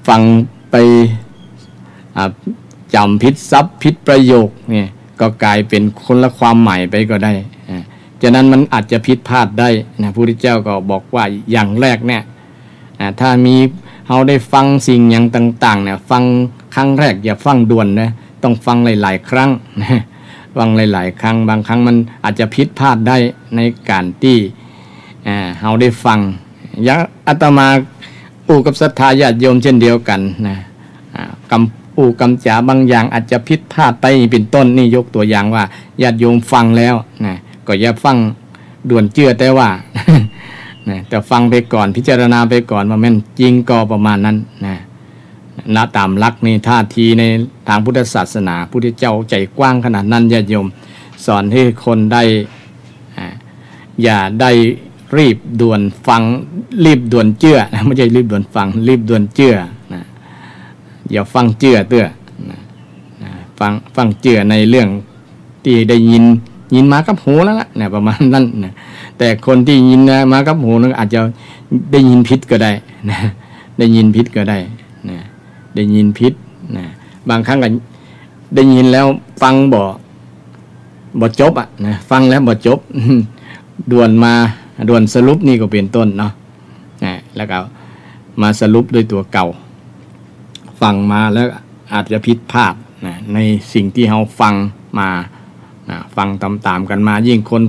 ฟังไป อ่า จ๋ำผิดศัพท์ผิดประโยคเนี่ย ก็ก๋ายเป๋นคนละความหมายไปก็ได้ อ่า ฉะนั้นมันอาจจะผิดพลาดได้นะ พระพุทธเจ้าก็บอกว่าอย่างแรกเนี่ย อ่า ถ้ามี เฮาได้ฟังสิ่งอย่างต่างๆ เนี่ย ฟังครั้งแรกอย่าฟั่งด่วนนะ ต้องฟั่งหลายๆ ครั้งนะ ฟั่งหลายๆ ครั้ง บางครั้งมันอาจจะผิดพลาดได้ในก๋านตี้ อ่า เฮาได้ฟัง อย่างอาตมาอู้กับศรัทธาญาติโยมเช่นเดียวกั๋นนะ อ่า กำ อู้กำจ๋าบางอย่างอาจจะผิดพลาดไปเป๋นต้น นี่ยกตัวอย่างว่าญาติโยมฟังแล้วนะ ก็อย่าฟั่งด่วนเจื้อ แต่ว่า นะ แต่ฟังไปก่อน พิจารณาไปก่อนว่าแม่นจริงก่อ ประมาณนั้นนะ นะ ต๋ามหลักนี่ ท่าทีในตางพุทธศาสนา พุทธเจ้าใจ๋กว้างขนาดนั้น ญาติโยม สอนหื้อคนได้ อ่า อย่าได้รีบด่วนฟัง รีบด่วนเจื้อนะ ไม่ใช่รีบด่วนฟัง รีบด่วนเจื้อนะ อย่าฟั่งเจื้อเตื้อนะ นะ ฟัง ฟังเจื้อในเรื่องตี้ได้ยิน ยินมากับหูแล้วละนะ ประมาณนั้นนะ แต่คนตี้ยินนะ มากับหูนั้นอาจจะได้ยินผิดก็ได้นะ ได้ยินผิดก็ได้นะ ได้ยินผิดนะ บางครั้งก็ได้ยินแล้วฟังบ่ บ่จบอะนะ ฟังแล้วบ่จบ ด่วนมา ด่วนสรุปนี่ก็เป๋นต้นเนาะ นะ แล้วก็มาสรุปด้วยตั๋วเก่า ฟังมาแล้วอาจจะผิดพลาดนะ ในสิ่งตี้เฮาฟังมานะ ฟังต๋ามๆ กั๋นมา ยิ่งคน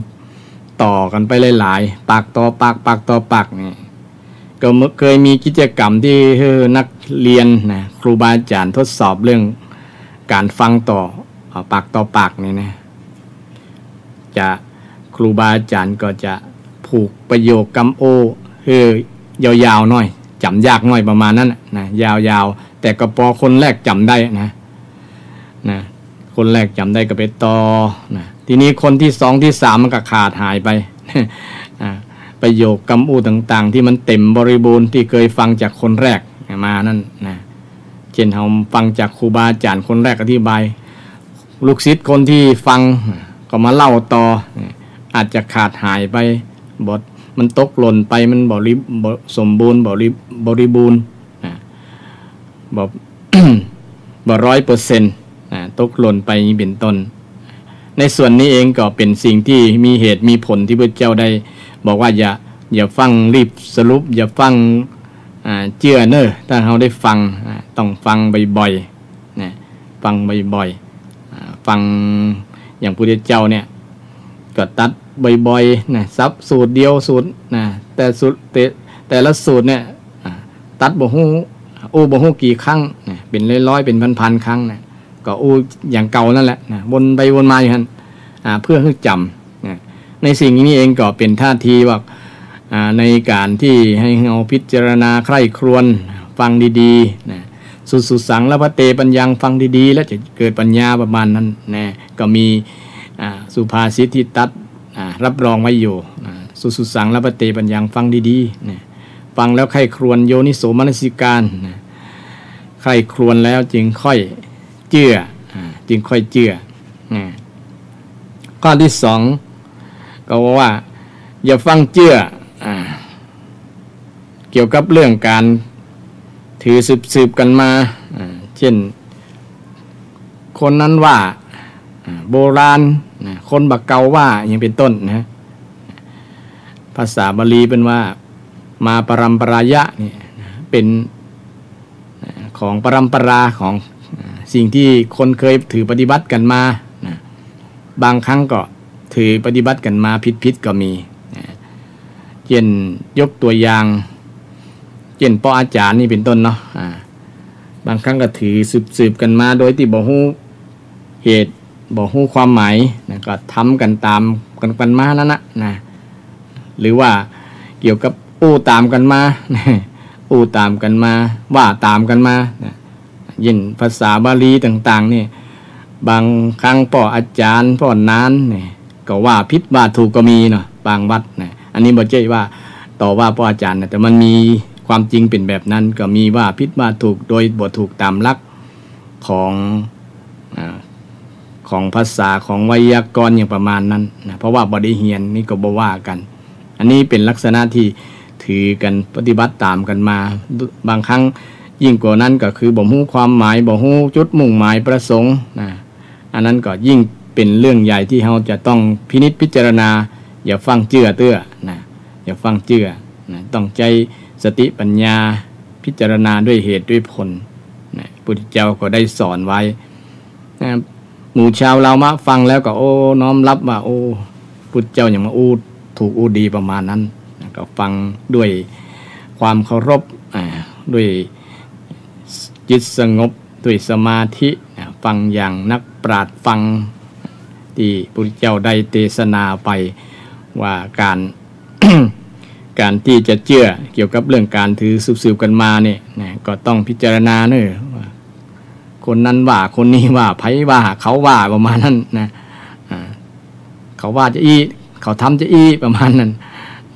ต่อกั๋นไปหลายๆ ปากต่อปาก ปากต่อปากนี่ ก็เคยมีกิจกรรมตี้หื้อนักเรียนนะ ครูบาอาจ๋ารย์ทดสอบเรื่องก๋านฟังต่อ อ่า ปากต่อปากนี่นะ จะ ครูบาอาจ๋ารย์ก็จะผูกประโยคกำโอ้หื้อยาวๆ หน้อย จ๋ำยากหน้อยประมาณนั้นน่ะนะ ยาวๆ แต่ก็ปอคนแรกจ๋ำได้นะ นะ คนแรกจ๋ำได้ก็ไปต่อนะ ทีนี้คนตี้สองตี้สามมันก็ขาดหายไป อ่า ประโยคกำอู้ต่างๆ ตี้มันเต๋มบริบูรณ์ตี้เคยฟังจากคนแรกมานั้นนะ เจ้นเฮาฟังจากครูบาอาจ๋ารย์คนแรกอธิบาย ลูกศิษย์คนตี้ฟังก็มาเล่าต่อ อาจจะขาดหายไป บ่ มันตกหล่นไป มันบ่ริ บ่สมบูรณ์ บ่ริ บริบูรณ์ นะ บ่ บ่ร้อยเปอร์เซ็นต์ นะ ตกหล่นไปนี้เป๋นต้น ในส่วนนี้เองก็เป๋นสิ่งตี้มีเหตุมีผลตี้พระเจ้าได้บอกว่าอย่า อย่าฟั่งรีบสรุป อย่าฟั่ง อ่า เจื้อเน่อ ถ้าเฮาได้ฟั่ง อ่า ต้องฟั่งบ่อยๆ นะ ฟั่งบ่อยๆ อ่า ฟั่งอย่างพระพุทธเจ้าเนี่ย ก็ตรัสบ่อยๆ นะ สับสูตรเดียวสูตร นะ แต่สูตร แต่ แต่ละสูตรเนี่ย อ่า ตรัสบ่ฮู้ อู้บ่ฮู้กี่ครั้ง นะ เป๋นร้อยๆ เป๋นพันๆ ครั้ง นะ ก็อู้อย่างเก่านั่นแหละ นะ วนไปวนมาอยู่หั้น อ่า เพื่อหื้อจ๋ำ นะ ในสิ่งนี้เองก็เป๋นท่าทีว่า อ่า ในก๋านตี้หื้อเฮาพิจารณาใคร่ครวญ ฟังดีๆ นะ สุสุสัง ละภัตเต ปัญญัง ฟังดีๆ แล้วจะเกิดปัญญาประมาณนั้น นะ ก็มี อ่า สุภาษิตตี้ตรัส อ่า รับรองไว้อยู่ อ่า สุสุสัง ละภัตเต ปัญญัง ฟังดีๆ นะ ฟังแล้วใคร่ครวญ โยนิโสมนสิการ นะ ใคร่ครวญแล้วจึงค่อยเจื้อ อ่า จึงค่อยเจื้อ นะ ข้อตี้สอง ก็ว่า อย่าฟั่งเจื้อ อ่า เกี่ยวกับเรื่องก๋านถือสืบๆ กั๋นมา อ่า เจ้น คนนั้นว่า อ่า โบราณ นะ คนบ่าเก่าว่า อย่างเป๋นต้นนะ ภาษาบาลีเปิ้นว่า มาปรัมปรายะ เนี่ยนะ เป๋น ของปรัมปราของ อ่า สิ่งตี้คนเคยถือปฏิบัติกั๋นมา นะ บางครั้งก็ถือปฏิบัติกั๋นมาผิดๆ ก็มี นะ เจ้นยกตั๋วอย่าง เจ้นป้ออาจ๋ารย์นี่เป๋นต้นเนาะ อ่า บางครั้งก็ถือสืบๆ กั๋นมาโดยตี้บ่ฮู้เหตุ บ่ฮู้ความหมาย นะ ก็ทำกั๋นต๋ามกั๋น กั๋นมานั่นน่ะ นะ หรือว่าเกี่ยวกับอู้ต๋ามกั๋นมา อู้ต๋ามกั๋นมา ว่าต๋ามกั๋นมา นะ ยิ่งภาษาบาลีต่างๆ นี่ บางครั้งป้ออาจ๋ารย์ ป้อหนานนี่ ก็ว่าผิดว่าถูกก็มีเนาะ บางวัดนะ อันนี้บ่ใจ้ว่าต่อว่าป้ออาจ๋ารย์นะ แต่มันมีความจริงเป๋นแบบนั้น ก็มีว่าผิดว่าถูกโดยบ่ถูกต๋ามหลักของ อ่า ของภาษา ของไวยากรณ์อย่างประมาณนั้นนะ เพราะว่าบ่ได้เฮียนนี่ก็บ่ว่ากั๋น อันนี้เป๋นลักษณะตี้ถือกั๋นปฏิบัติต๋ามกั๋นมา บางครั้งยิ่งกว่านั้นก็คือบ่ฮู้ความหมาย บ่ฮู้จุดมุ่งหมายประสงค์นะ อันนั้นก็ยิ่งเป๋นเรื่องใหญ่ตี้เฮาจะต้องพินิจพิจารณา อย่าฟั่งเจื้อเตื้อนะ อย่าฟั่งเจื้อนะ ต้องใจ๊สติปัญญาพิจารณาด้วยเหตุด้วยผลนะ พุทธเจ้าก็ได้สอนไว้นะ หมู่ชาวลาวมะฟังแล้วก็ โอ้ น้อมรับว่า โอ้ พุทธเจ้ายังมาอู้ถูกอู้ดีประมาณนั้นนะ ก็ฟังด้วยความเคารพ อ่า ด้วยจิตสงบ ด้วยสมาธินะ ฟังอย่างนักปราชญ์ฟัง ตี้พุทธเจ้าได้เตสนาไปว่าก๋าน ก๋านตี้จะเจื้อเกี่ยวกับเรื่องก๋านถือสืบๆ กั๋นมานี่นะ ก็ต้องพิจารณาเน่อว่า คนนั้นว่า คนนี้ว่า ใผว่า เขาว่า ประมาณนั้นนะ อ่า เขาว่าจะอี้ เขาทำจะอี้ ประมาณนั้น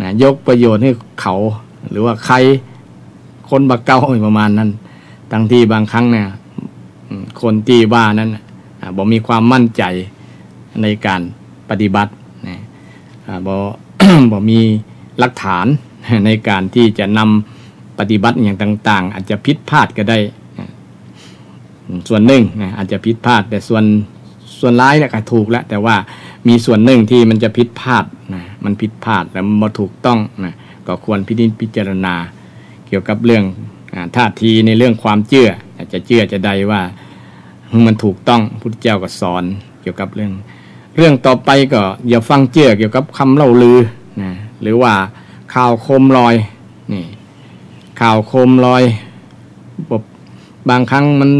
นะ ยกประโยชน์หื้อเขา หรือว่าใค่ คนบ่าเก่า ประมาณนั้น ตังตี้บางครั้งเนี่ย อืม คนตี้ว่านั้นน่ะ อ่า บ่มีความมั่นใจ๋ในก๋านปฏิบัตินะ อ่า บ่ บ่มีหลักฐานในก๋านตี้จะนำปฏิบัติอะหยังต่างๆ อาจจะผิดพลาดก็ได้นะ ส่วนนึ่งนะ อาจจะผิดพลาด แต่ส่วน ส่วนหลายเนี่ยก็ถูกแล้ว แต่ว่ามีส่วนนึ่งตี้มันจะผิดพลาดนะ มันผิดพลาดแล้วมันบ่ถูกต้องนะ ก็ควรพินิจพิจารณาเกี่ยวกับเรื่อง อ่า ท่าทีในเรื่องความเจื้อ จะเจื้อจะใดว่ามันถูกต้อง พุทธเจ้าก็สอนเกี่ยวกับเรื่อง เรื่องต่อไปก็อย่าฟั่งเจื้อเกี่ยวกับกำเล่าลือนะ หรือว่าข่าวโคมลอย นี่ ข่าวโคมลอย บ่ บางครั้งมัน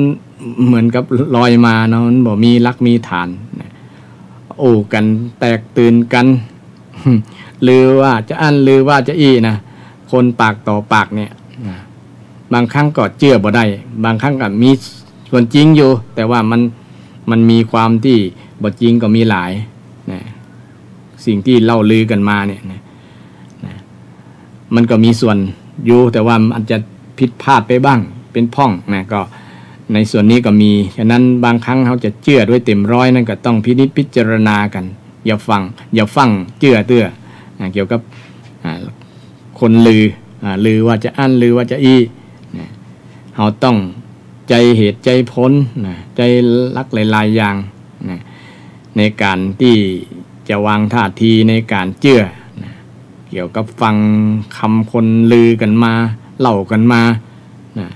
เหมือนกับลอยมาเนาะ มันบ่มีหลักมีฐานนะ อู้กั๋นแตกตื่นกั๋น ลือว่าจะอั้น ลือว่าจะอี้นะ คนปากต่อปากเนี่ยนะ บางครั้งก็เจื้อบ่ได้ บางครั้งก็มีส่วนจริงอยู่ แต่ว่ามัน มันมีความตี้บ่จริงก็มีหลายนะ สิ่งตี้เล่าลือกั๋นมาเนี่ยนะ นะ มันก็มีส่วนอยู่ แต่ว่ามันอาจจะผิดพลาดไปบ้าง เป๋นพ่องนะ ก็ในส่วนนี้ก็มี ฉะนั้นบางครั้งเฮาจะเจื้อโดยเต็มร้อยนั้นก็ต้องพินิจพิจารณากั๋น อย่าฟั่ง อย่าฟั่งเจื้อเตื้อนะ เกี่ยวกับ อ่า คนลือ อ่า ลือว่าจะอั้น ลือว่าจะอี้นะ เฮาต้องใจ๊เหตุใจ๊ผลนะ ใจ๊หลักหลายๆ อย่างนะ ในก๋านตี้จะวางท่าทีในก๋านเจื้อนะ เกี่ยวกับฟั่งกำคนลือกั๋นมา เล่ากั๋นมานะ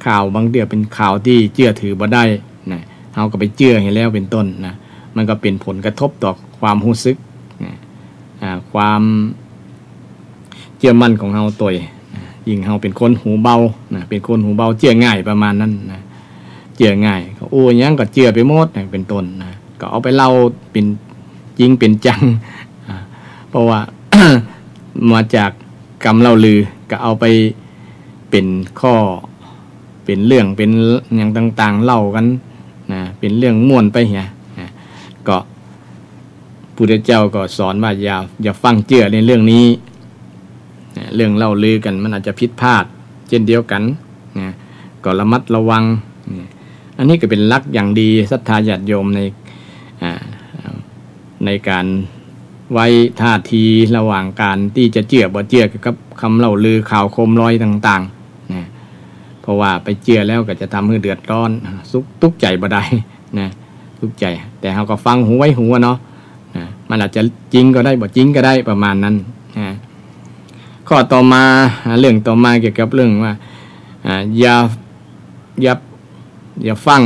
ข่าวบางเตื้อเป๋นข่าวตี้เจื้อถือบ่ได้นะ เฮาก็ไปเจื้อหั้นแล้วเป๋นต้นนะ มันก็เป๋นผลกระทบต่อความฮู้สึกนะ อ่า ความเจื้อมั่นของเฮาตวยนะ ยิ่งเฮาเป๋นคนหูเบานะ เป๋นคนหูเบาเจื้อง่ายประมาณนั้นนะ เจื้อง่าย เขาอู้หยังก็เจื้อไปหมดนะ เป๋นต้นนะ ก็เอาไปเล่าเป๋นจริงเป๋นจัง อ่า เพราะว่า มาจากกำเล่าลือ ก็เอาไปเป๋นข้อ เป๋นเรื่อง เป๋นหยังต่างๆ เล่ากั๋นนะ เป๋นเรื่องม่วนไปเหียนะ ก็ พุทธเจ้าก็สอนว่าอย่า อย่าฟั่งเจื้อในเรื่องนี้นะ เรื่องเล่าลือกั๋นมันอาจจะผิดพลาดเช่นเดียวกั๋นนะ ก็ระมัดระวังนะ อันนี้ก็เป๋นหลักอย่างดี ศรัทธาญาติโยมใน อ่า ในก๋านไว้ท่าทีระหว่างก๋านตี้จะเจื้อบ่เจื้อเกี่ยวกับกำเล่าลือข่าวโคมลอยต่างๆ นะ เพราะว่าไปเจื้อแล้วก็จะทำหื้อเดือดร้อน สุข ตุ๊กข์ใจ๋บ่ได้นะ ตุ๊กข์ใจ๋ แต่เฮาก็ฟังหูไว้หูเนาะนะ มันอาจจะจริงก็ได้ บ่จริงก็ได้ ประมาณนั้นนะ ข้อต่อมา อ่า เรื่องต่อมาเกี่ยวกับเรื่องว่า อ่า อย่า อย่า อย่าฟั่ง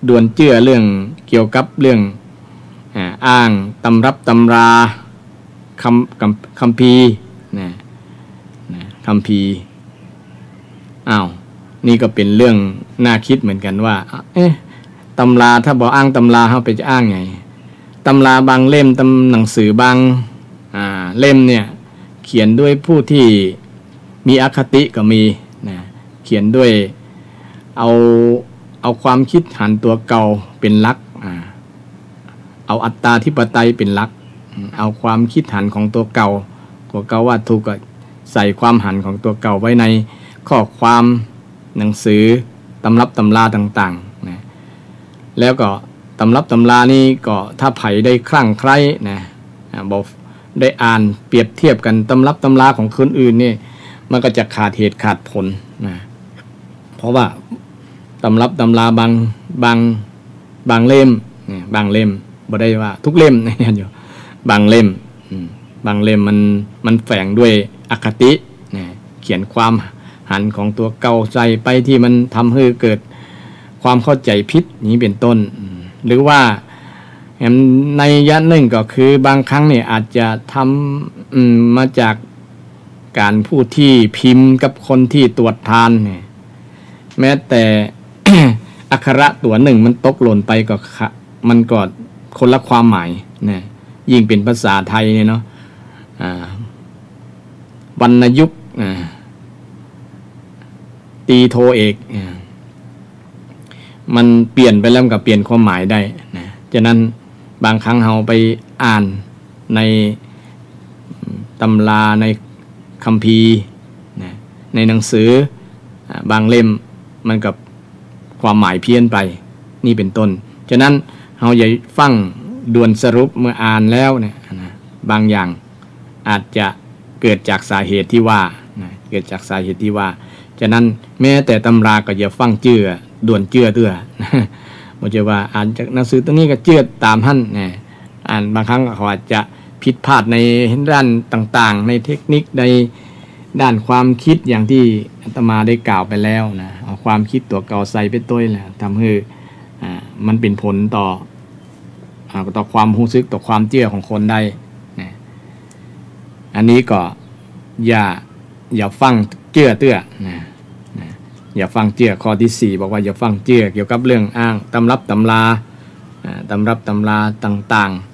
ด่วนเจื้อเรื่องเกี่ยวกับเรื่อง อ่า อ้างตำรับตำรา คัม คัม คัมภีร์นะ นะ คัมภีร์ อ้าว นี่ก็เป๋นเรื่องน่าคิดเหมือนกั๋นว่า เอ๊ะ ตำรา ถ้าบ่อ้างตำรา เฮาไปจะอ้างไง ตำราบางเล่ม ตำ หนังสือบาง อ่า เล่มเนี่ย เขียนด้วยผู้ตี้มีอคติก็มีนะ เขียนด้วย เอา เอาความคิดหันตั๋วเก่าเป๋นหลัก อ่า เอาอัตตาธิปไตยเป๋นหลัก เอาความคิดหันของตั๋วเก่า ตั๋วเก่าว่าถูกก็ใส่ความหันของตั๋วเก่าไว้ในข้อความ หนังสือ ตำรับตำราต่างๆ นะ แล้วก็ตำรับตำรานี้ก็ถ้าใผได้คลั่งไคล้นะ อ่า บ่ได้อ่านเปรียบเทียบกั๋นตำรับตำราของคนอื่นนี่ มันก็จะขาดเหตุขาดผลนะ เพราะว่าตำรับตำราบาง บาง บางเล่มเนี่ย บางเล่ม บ่ได้ว่าทุกเล่มนะ โยม บางเล่ม อืม บางเล่มมัน มันแฝงด้วยอคตินะ เขียนความหันของตั๋วเก่าใส่ไปตี้มันทำหื้อเกิดความเข้าใจ๋ผิด อย่างนี้เป๋นต้น อืม หรือว่า แหม นัยยะนึ่งก็คือบางครั้งเนี่ยอาจจะทำ อืม มาจากก๋านผู้ตี้พิมพ์กับคนตี้ตรวจตราเนี่ย แม้แต่ อักขระตั๋วนึ่งมันตกหล่นไปก็ขะ มันก็คนละความหมายนะ ยิ่งเป๋นภาษาไทยเนี่ยเนาะ อ่า วรรณยุกต์ อ่า ตรีโทเอก อ่า มันเปลี่ยนไปแล้วมันก็เปลี่ยนความหมายได้นะ ฉะนั้นบางครั้งเฮาไปอ่านในตำรา ในคัมภีร์นะ ในหนังสือ อ่า บางเล่มมันก็ความหมายเพี้ยนไป นี่เป๋นต้น ฉะนั้นเฮาอย่าฟั่งด่วนสรุปเมื่ออ่านแล้วเนี่ยนะ บางอย่างอาจจะเกิดจากสาเหตุตี้ว่านะ เกิดจากสาเหตุตี้ว่า ฉะนั้นแม้แต่ตำราก็อย่าฟั่งเจื้อ ด่วนเจื้อเตื้อ บ่ใจ้ว่าอ่านจากหนังสือตรงนี้ก็เจื้อต๋ามหั้นนะ อ่านบางครั้งเขาอาจจะผิดพลาดในด้านต่างๆ ในเทคนิค ในด้านความคิดอย่างตี้อาตมาได้กล่าวไปแล้วนะ เอาความคิดตั๋วเก่าใส่ไปตวยแหละ ทำหื้อ อ่า มันเป๋นผลต่อ อ่า ต่อความฮู้สึก ต่อความเจื้อของคนได้นะ อันนี้ก็อย่า อย่าฟั่งเจื้อเตื้อนะ นะ อย่าฟั่งเจื้อ ข้อตี้สี่บอกว่าอย่าฟั่งเจื้อเกี่ยวกับเรื่องอ้างตำรับตำรา อ่า ตำรับตำราต่างๆ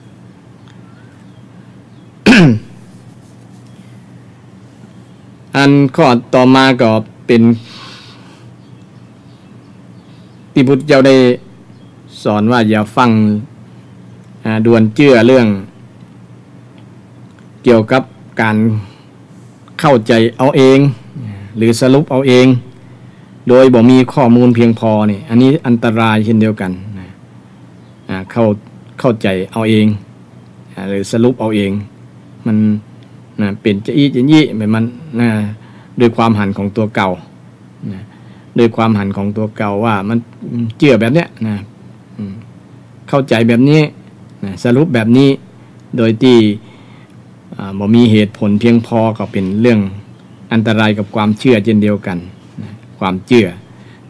อันข้อต่อมาก็เป๋นตี้พุทธเจ้าได้สอนว่าอย่าฟั่ง อ่า ด่วนเจื้อเรื่อง เกี่ยวกับก๋านเข้าใจ๋เอาเอง หรือสรุปเอาเอง โดยบ่มีข้อมูลเพียงพอนี่ อันนี้อันตรายเช่นเดียวกั๋นนะ อ่า เข้า เข้าใจ๋เอาเอง อ่า หรือสรุปเอาเอง มันนะ เป๋นจาอี้จาอี้ มันนะ ด้วยความหันของตั๋วเก่านะ ด้วยความหันของตั๋วเก่าว่ามันเจื้อแบบเนี้ยนะ อืม เข้าใจ๋แบบนี้นะ สรุปแบบนี้ โดยตี้ อ่า บ่มีเหตุผลเพียงพอก็เป๋นเรื่องอันตรายกับความเจื้อเช่นเดียวกั๋นนะ ความเจื้อ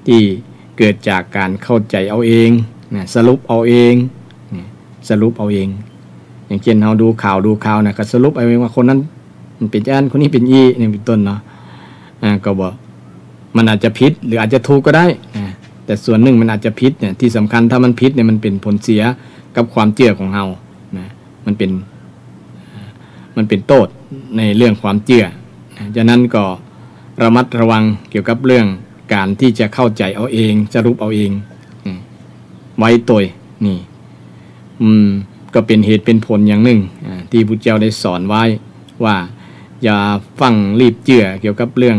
ตี้เกิดจากก๋านเข้าใจ๋เอาเองนะ สรุปเอาเองนะ สรุปเอาเอง อย่างเช่นเฮาดูข่าว ดูข่าวนะ ก็สรุปเอาเองว่าคนนั้นมันเป๋นจาอี้ คนนี้เป๋นอี้ นี่เป๋นต้นเนาะ อ่า ก็บ่ มันอาจจะผิดหรืออาจจะถูกก็ได้นะ แต่ส่วนนึ่งมันอาจจะผิดเนี่ย ตี้สำคัญถ้ามันผิดเนี่ยมันเป๋นผลเสียกับความเจื้อของเฮานะ มันเป๋น มันเป๋นโต้ษในเรื่องความเจื้อนะ ฉะนั้นก็ระมัดระวังเกี่ยวกับเรื่องก๋านตี้จะเข้าใจ๋เอาเอง สรุปเอาเองนะ ไว้ตวยนี่ อืม ก็เป๋นเหตุเป๋นผลอย่างนึ่ง อ่า ตี้พุทธเจ้าได้สอนไว้ว่าอย่าฟั่งรีบเจื้อเกี่ยวกับเรื่อง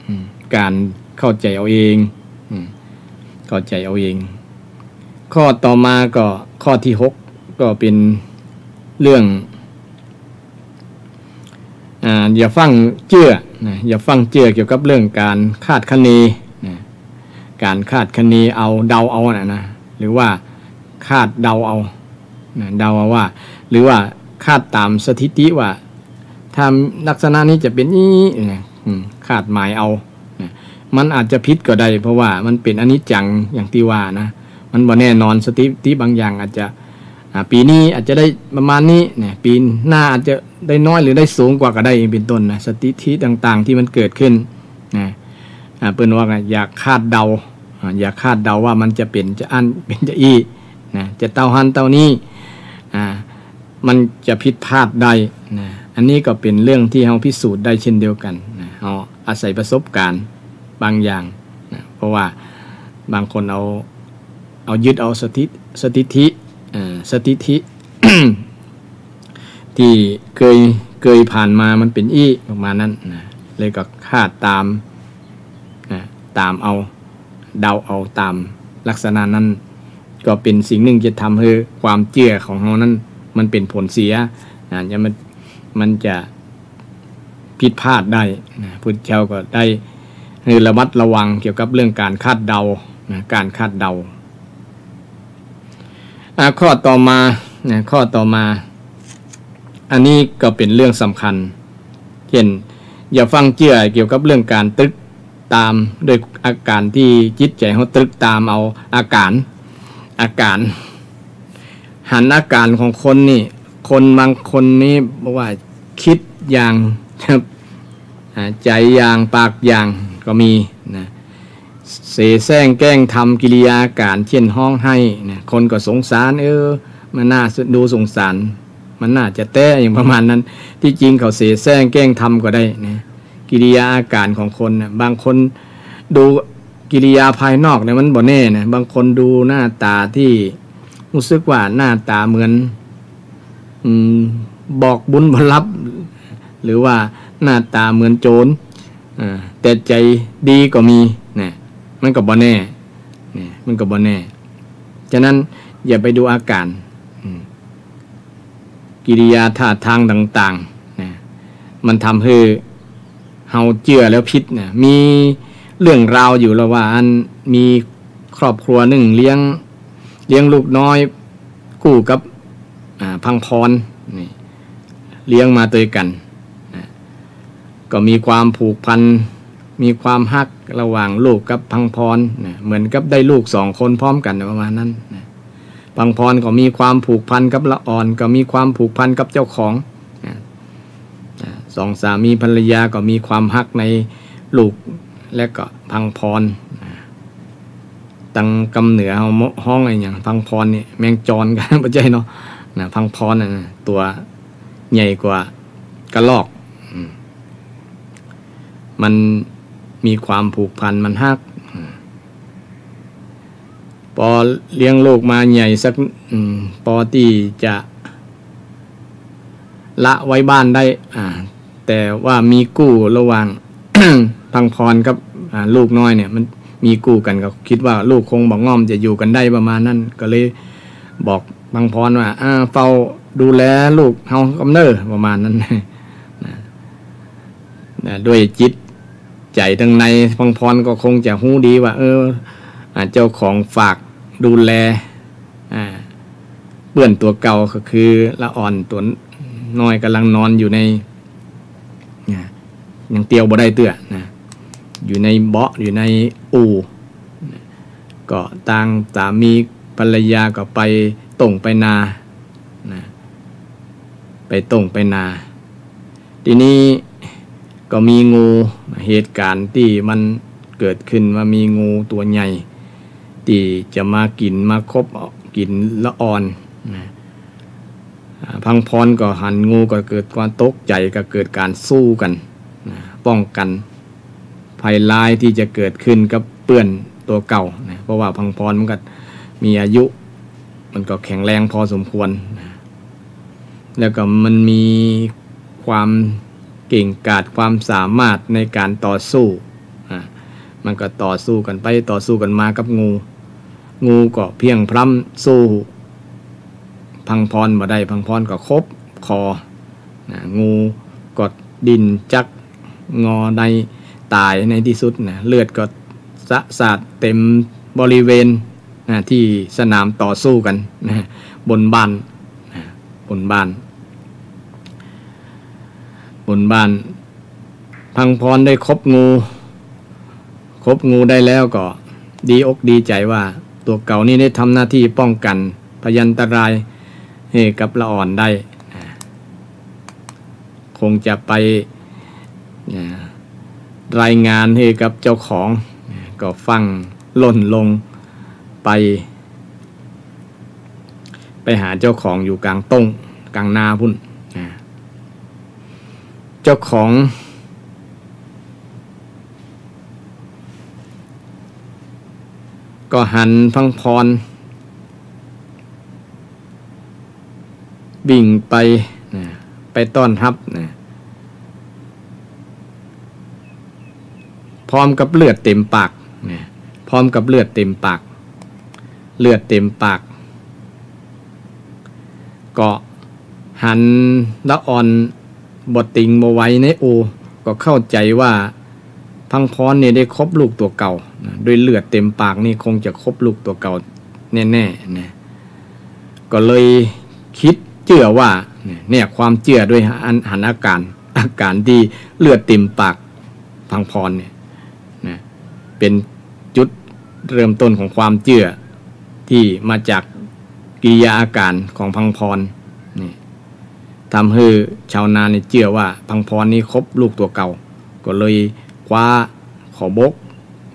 อืม ก๋านเข้าใจ๋เอาเอง อืม เข้าใจ๋เอาเอง ข้อต่อมาก็ข้อตี้หก ก็เป๋นเรื่อง อ่า อย่าฟั่งเจื้อนะ อย่าฟั่งเจื้อเกี่ยวกับเรื่องก๋านคาดคะเนนะ ก๋านคาดคะเนเอา เดาเอาน่ะนะ หรือว่าคาดเดาเอานะ เดาเอาว่า หรือว่าคาดต๋ามสถิติว่า ถ้าลักษณะนี้จะเป๋นอี้นะ อืม คาดหมายเอานะ มันอาจจะผิดก็ได้ เพราะว่ามันเป๋นอนิจจังอย่างตี้ว่านะ มันบ่แน่นอน สถิติบางอย่างอาจจะ อ่า ปี๋นี้อาจจะได้ประมาณนี้นะ ปี๋หน้าอาจจะได้น้อยหรือได้สูงกว่าก็ได้ เป๋นต้นนะ สถิติต่างๆ ตี้มันเกิดขึ้นนะ อ่า เปิ้นว่าอย่าคาดเดา อ่า อย่าคาดเดาว่ามันจะเป๋นจาอั้น เป๋นจาอี้นะ จะเต้าหั้นเต้านี้ อ่า มันจะผิดพลาดได้นะ อันนี้ก็เป๋นเรื่องตี้เฮาพิสูจน์ได้เช่นเดียวกั๋นนะ เฮาอาศัยประสบก๋ารณ์บางอย่างนะ เพราะว่าบางคนเอา เอายึดเอาสถิ สถิติ เอ่อ สถิติ ตี้เกย เกยผ่านมามันเป๋นอี้ประมาณนั้นนะ แล้วก็คาดต๋ามนะ ต๋ามเอา เดาเอาต๋ามลักษณะนั้น ก็เป๋นสิ่งนึ่งจะทำหื้อความเจื้อของเฮานั้นมันเป๋นผลเสียนะ จะมัน มันจะผิดพลาดได้นะ พุทธเจ้าก็ได้หื้อระมัดระวังเกี่ยวกับเรื่องก๋านคาดเดานะ ก๋านคาดเดา อ่า ข้อต่อมานะ ข้อต่อมา อันนี้ก็เป๋นเรื่องสำคัญ เช่น อย่าฟั่งเจื้อเกี่ยวกับเรื่องก๋านตรึกต๋าม ด้วยอาก๋ารตี้จิตใจ๋เฮาตรึกต๋ามเอาอาก๋าร อาก๋าร หันอาก๋ารของคนนี่ คนบางคนนี่บอกว่าคิดอย่าง อ่า ใจ๋อย่าง ปากอย่างก็มีนะ เสแสร้งแกล้งทำกิริยาอาก๋าร เช่น ฮ้องไห้นะ คนก็สงสาร เออ มันน่าดูสงสาร มันน่าจะแต๊อย่างประมาณนั้น ตี้จริงเขาเสแสร้งแกล้งทำก็ได้นะ กิริยาอาก๋ารของคนนะ บางคนดูกิริยาภายนอกเนี่ยมันบ่แน่นะ บางคนดูหน้าต๋าตี้ฮู้สึกว่าหน้าต๋าเหมือน อืม บอกบุญบ่รับ หรือว่าหน้าต๋าเหมือนโจร อ่า แต่ใจ๋ดีก็มีนะ มันก็บ่แน่ นี่ มันก็บ่แน่ ฉะนั้นอย่าไปดูอาก๋าน อืม กิริยาท่าตางต่างๆ นะ มันทำหื้อเฮาเจื้อแล้วผิดนะ มีเรื่องราวอยู่แล้วว่า อันมีครอบครัวนึ่งเลี้ยง เลี้ยงลูกน้อยกู้กับ อ่า พังพร นี่ เลี้ยงมาตวยกั๋น นะ ก็มีความผูกพัน มีความฮักระหว่างลูกกับพังพร นะ เหมือนกับได้ลูกสองคนพร้อมกั๋น ประมาณนั้น นะ พังพรก็มีความผูกพันกับละอ่อน ก็มีความผูกพันกับเจ้าของ นะ นะ สองสามีภรรยาก็มีความฮักในลูกและก็พังพร นะ ตังกำเหนือเฮาฮ้องอะหยัง พังพรนี่ แมงจอนกั๋น บ่ใจ้เนาะ นะ พังพรน่ะนะ ตั๋วใหญ่กว่ากระรอก อืม มันมีความผูกพัน มันฮัก อืม ปอเลี้ยงลูกมาใหญ่สัก อืม ปอตี้จะละไว้บ้านได้ อ่า แต่ว่ามีกู้ระหว่าง พังพรกับ อ่า ลูกน้อยเนี่ย มันมีกู้กั๋น ก็กึ๊ดว่าลูกคงบ่ง่อมจะอยู่กั๋นได้ ประมาณนั้น ก็เลยบอกพังพรว่า อ่า เฝ้าดูแลลูกเฮากำเน่อ ประมาณนั้น นะ นะ ด้วยจิตใจ๋ตังใน พังพรก็คงจะฮู้ดีว่า เออ อ่า เจ้าของฝากดูแล อ่า เปื้อนตั๋วเก่าก็คือละอ่อนตั๋วน้อยก่ำลังนอนอยู่ใน นะ ยังเตียวบ่ได้เตื้อนะ อยู่ในเบาะ อยู่ในอู่ นะ ก็ตางสามีภรรยาก็ไปต้งไปนา นะ ไปต้งไปนา ทีนี้ก็มีงู เหตุก๋ารณ์ตี้มันเกิดขึ้นว่ามีงูตั๋วใหญ่ ตี้จะมากิ๋นมาคบกิ๋นละอ่อน นะ อ่า พังพรก็หันงูก็เกิดความตกใจ๋ ก็เกิดก๋านสู้กั๋น นะ ป้องกั๋นภัยร้ายตี้จะเกิดขึ้นกับเปื้อนตั๋วเก่า นะ เพราะว่าพังพรมันก็มีอายุ มันก็แข็งแรงพอสมควร นะ แล้วก็มันมีความเก่งกาจ ความสามารถในก๋านต่อสู้ อ่า มันก็ต่อสู้กั๋นไป ต่อสู้กั๋นมากับงู งูก็เพียงพร้ำสู้พังพรบ่ได้ พังพรก็ขบคอ นะ งูก็ดิ้นจักงอในต๋ายในตี้สุดนะ เลือดก็สะสาดเต๋มบริเวณ นะ ตี้สนามต่อสู้กั๋น นะ บนบ้าน นะ บนบ้าน บนบ้าน พังพรได้ขบงู ขบงูได้แล้วก็ดีอกดีใจ๋ว่าตั๋วเก่านี้ได้ทำหน้าตี้ป้องกั๋นพยันตรายหื้อกับละอ่อนได้ นะ คงจะไป นะ รายงานหื้อกับเจ้าของ นะ ก็ฟั่งล่นลงไป ไปหาเจ้าของอยู่ก๋างต้งก๋างนาพุ้น นะ เจ้าของก็หันพังพรวิ่งไป นะ ไปต้อนฮับ นะ พร้อมกับเลือดเต๋มปาก นะ พร้อมกับเลือดเต๋มปาก เลือดเต๋มปาก ก็หันละอ่อนบ่ติงบ่ไหวในอู่ ก็เข้าใจ๋ว่าพังพรนี่ได้ขบลูกตั๋วเก่า นะ ด้วยเลือดเต๋มปากนี่คงจะขบลูกตั๋วเก่าแน่ๆ นะ ก็เลยกึ๊ดเจื้อว่า เนี่ย เนี่ย ความเจื้อด้วยหัน หันอาก๋าน อาก๋านตี้เลือดเต๋มปากพังพรเนี่ย นะ เป๋นจุดเริ่มต้นของความเจื้อตี้มาจากกิริยาอาก๋านของพังพร นี่ ทำหื้อชาวนานี่เจื้อว่าพังพรนี่ขบลูกตั๋วเก่า ก็เลยคว้าขอบบก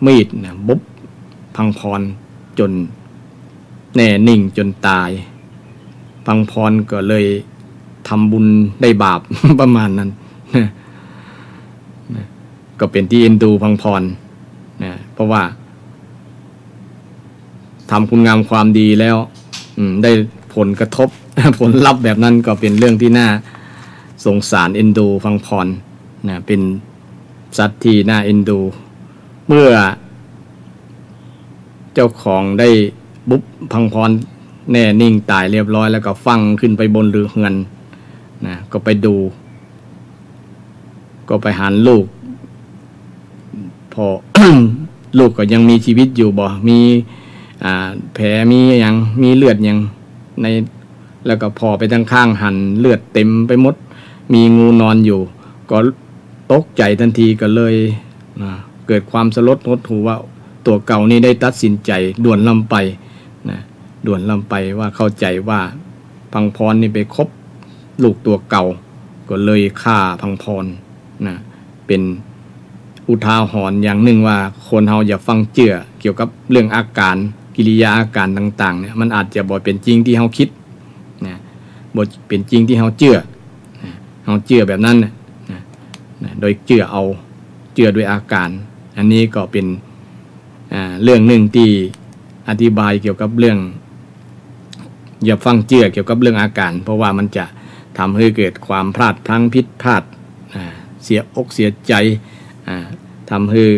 มีดนะ บุบพังพรจ๋นแน่นิ่งจ๋นต๋าย พังพรก็เลยทำบุญได้บาป ประมาณนั้น นะ นะ ก็เป๋นตี้เอ็นดูพังพร นะ เพราะว่าทำคุณงามความดีแล้ว อืม ได้ผลกระทบ ผลลัพธ์แบบนั้นก็เป๋นเรื่องตี้น่าสงสารเอ็นดูพังพร นะ เป๋นสัตว์ตี้น่าเอ็นดู เมื่อเจ้าของได้ ปุ๊บ พังพรแน่นิ่งต๋ายเรียบร้อย แล้วก็ฟั่งขึ้นไปบนเฮือนนะ ก็ไปดู ก็ไปหันลูก ผ่อ ลูกก็ยังมีจีวิตอยู่บ่ มี อ่า แผล มีหยัง มีเลือดหยังใน แล้วก็ผ่อไปตังข้าง หันเลือดเต็มไปหมด มีงูนอนอยู่ ก็ตกใจ๋ตันที ก็เลย นะ เกิดความสลดหดหู่ว่าตั๋วเก่านี่ได้ตัดสินใจ๋ด่วนล้ำไปนะ ด่วนล้ำไปว่าเข้าใจ๋ว่าพังพรนี่ไปคบลูกตั๋วเก่า ก็เลยฆ่าพังพรนะ เป๋นอุทาหรณ์อย่างนึ่งว่าคนเฮาอย่าฟั่งเจื้อเกี่ยวกับเรื่องอาก๋าน กิริยาอาก๋านต่างๆ เนี่ย มันอาจจะบ่เป๋นจริงตี้เฮาคิดนะ บ่เป๋นจริงตี้เฮาเจื้อนะ เฮาเจื้อแบบนั้นน่ะนะ นะ โดยเจื้อเอา เจื้อด้วยอาก๋าน อันนี้ก็เป๋น อ่า เรื่องนึ่งตี้อธิบายเกี่ยวกับเรื่อง อย่าฟั่งเจื้อเกี่ยวกับเรื่องอาก๋าน เพราะว่ามันจะทำหื้อเกิดความพลาดพลั้งผิดพลาด อ่า เสียอกเสียใจ๋ อ่า ทำหื้อ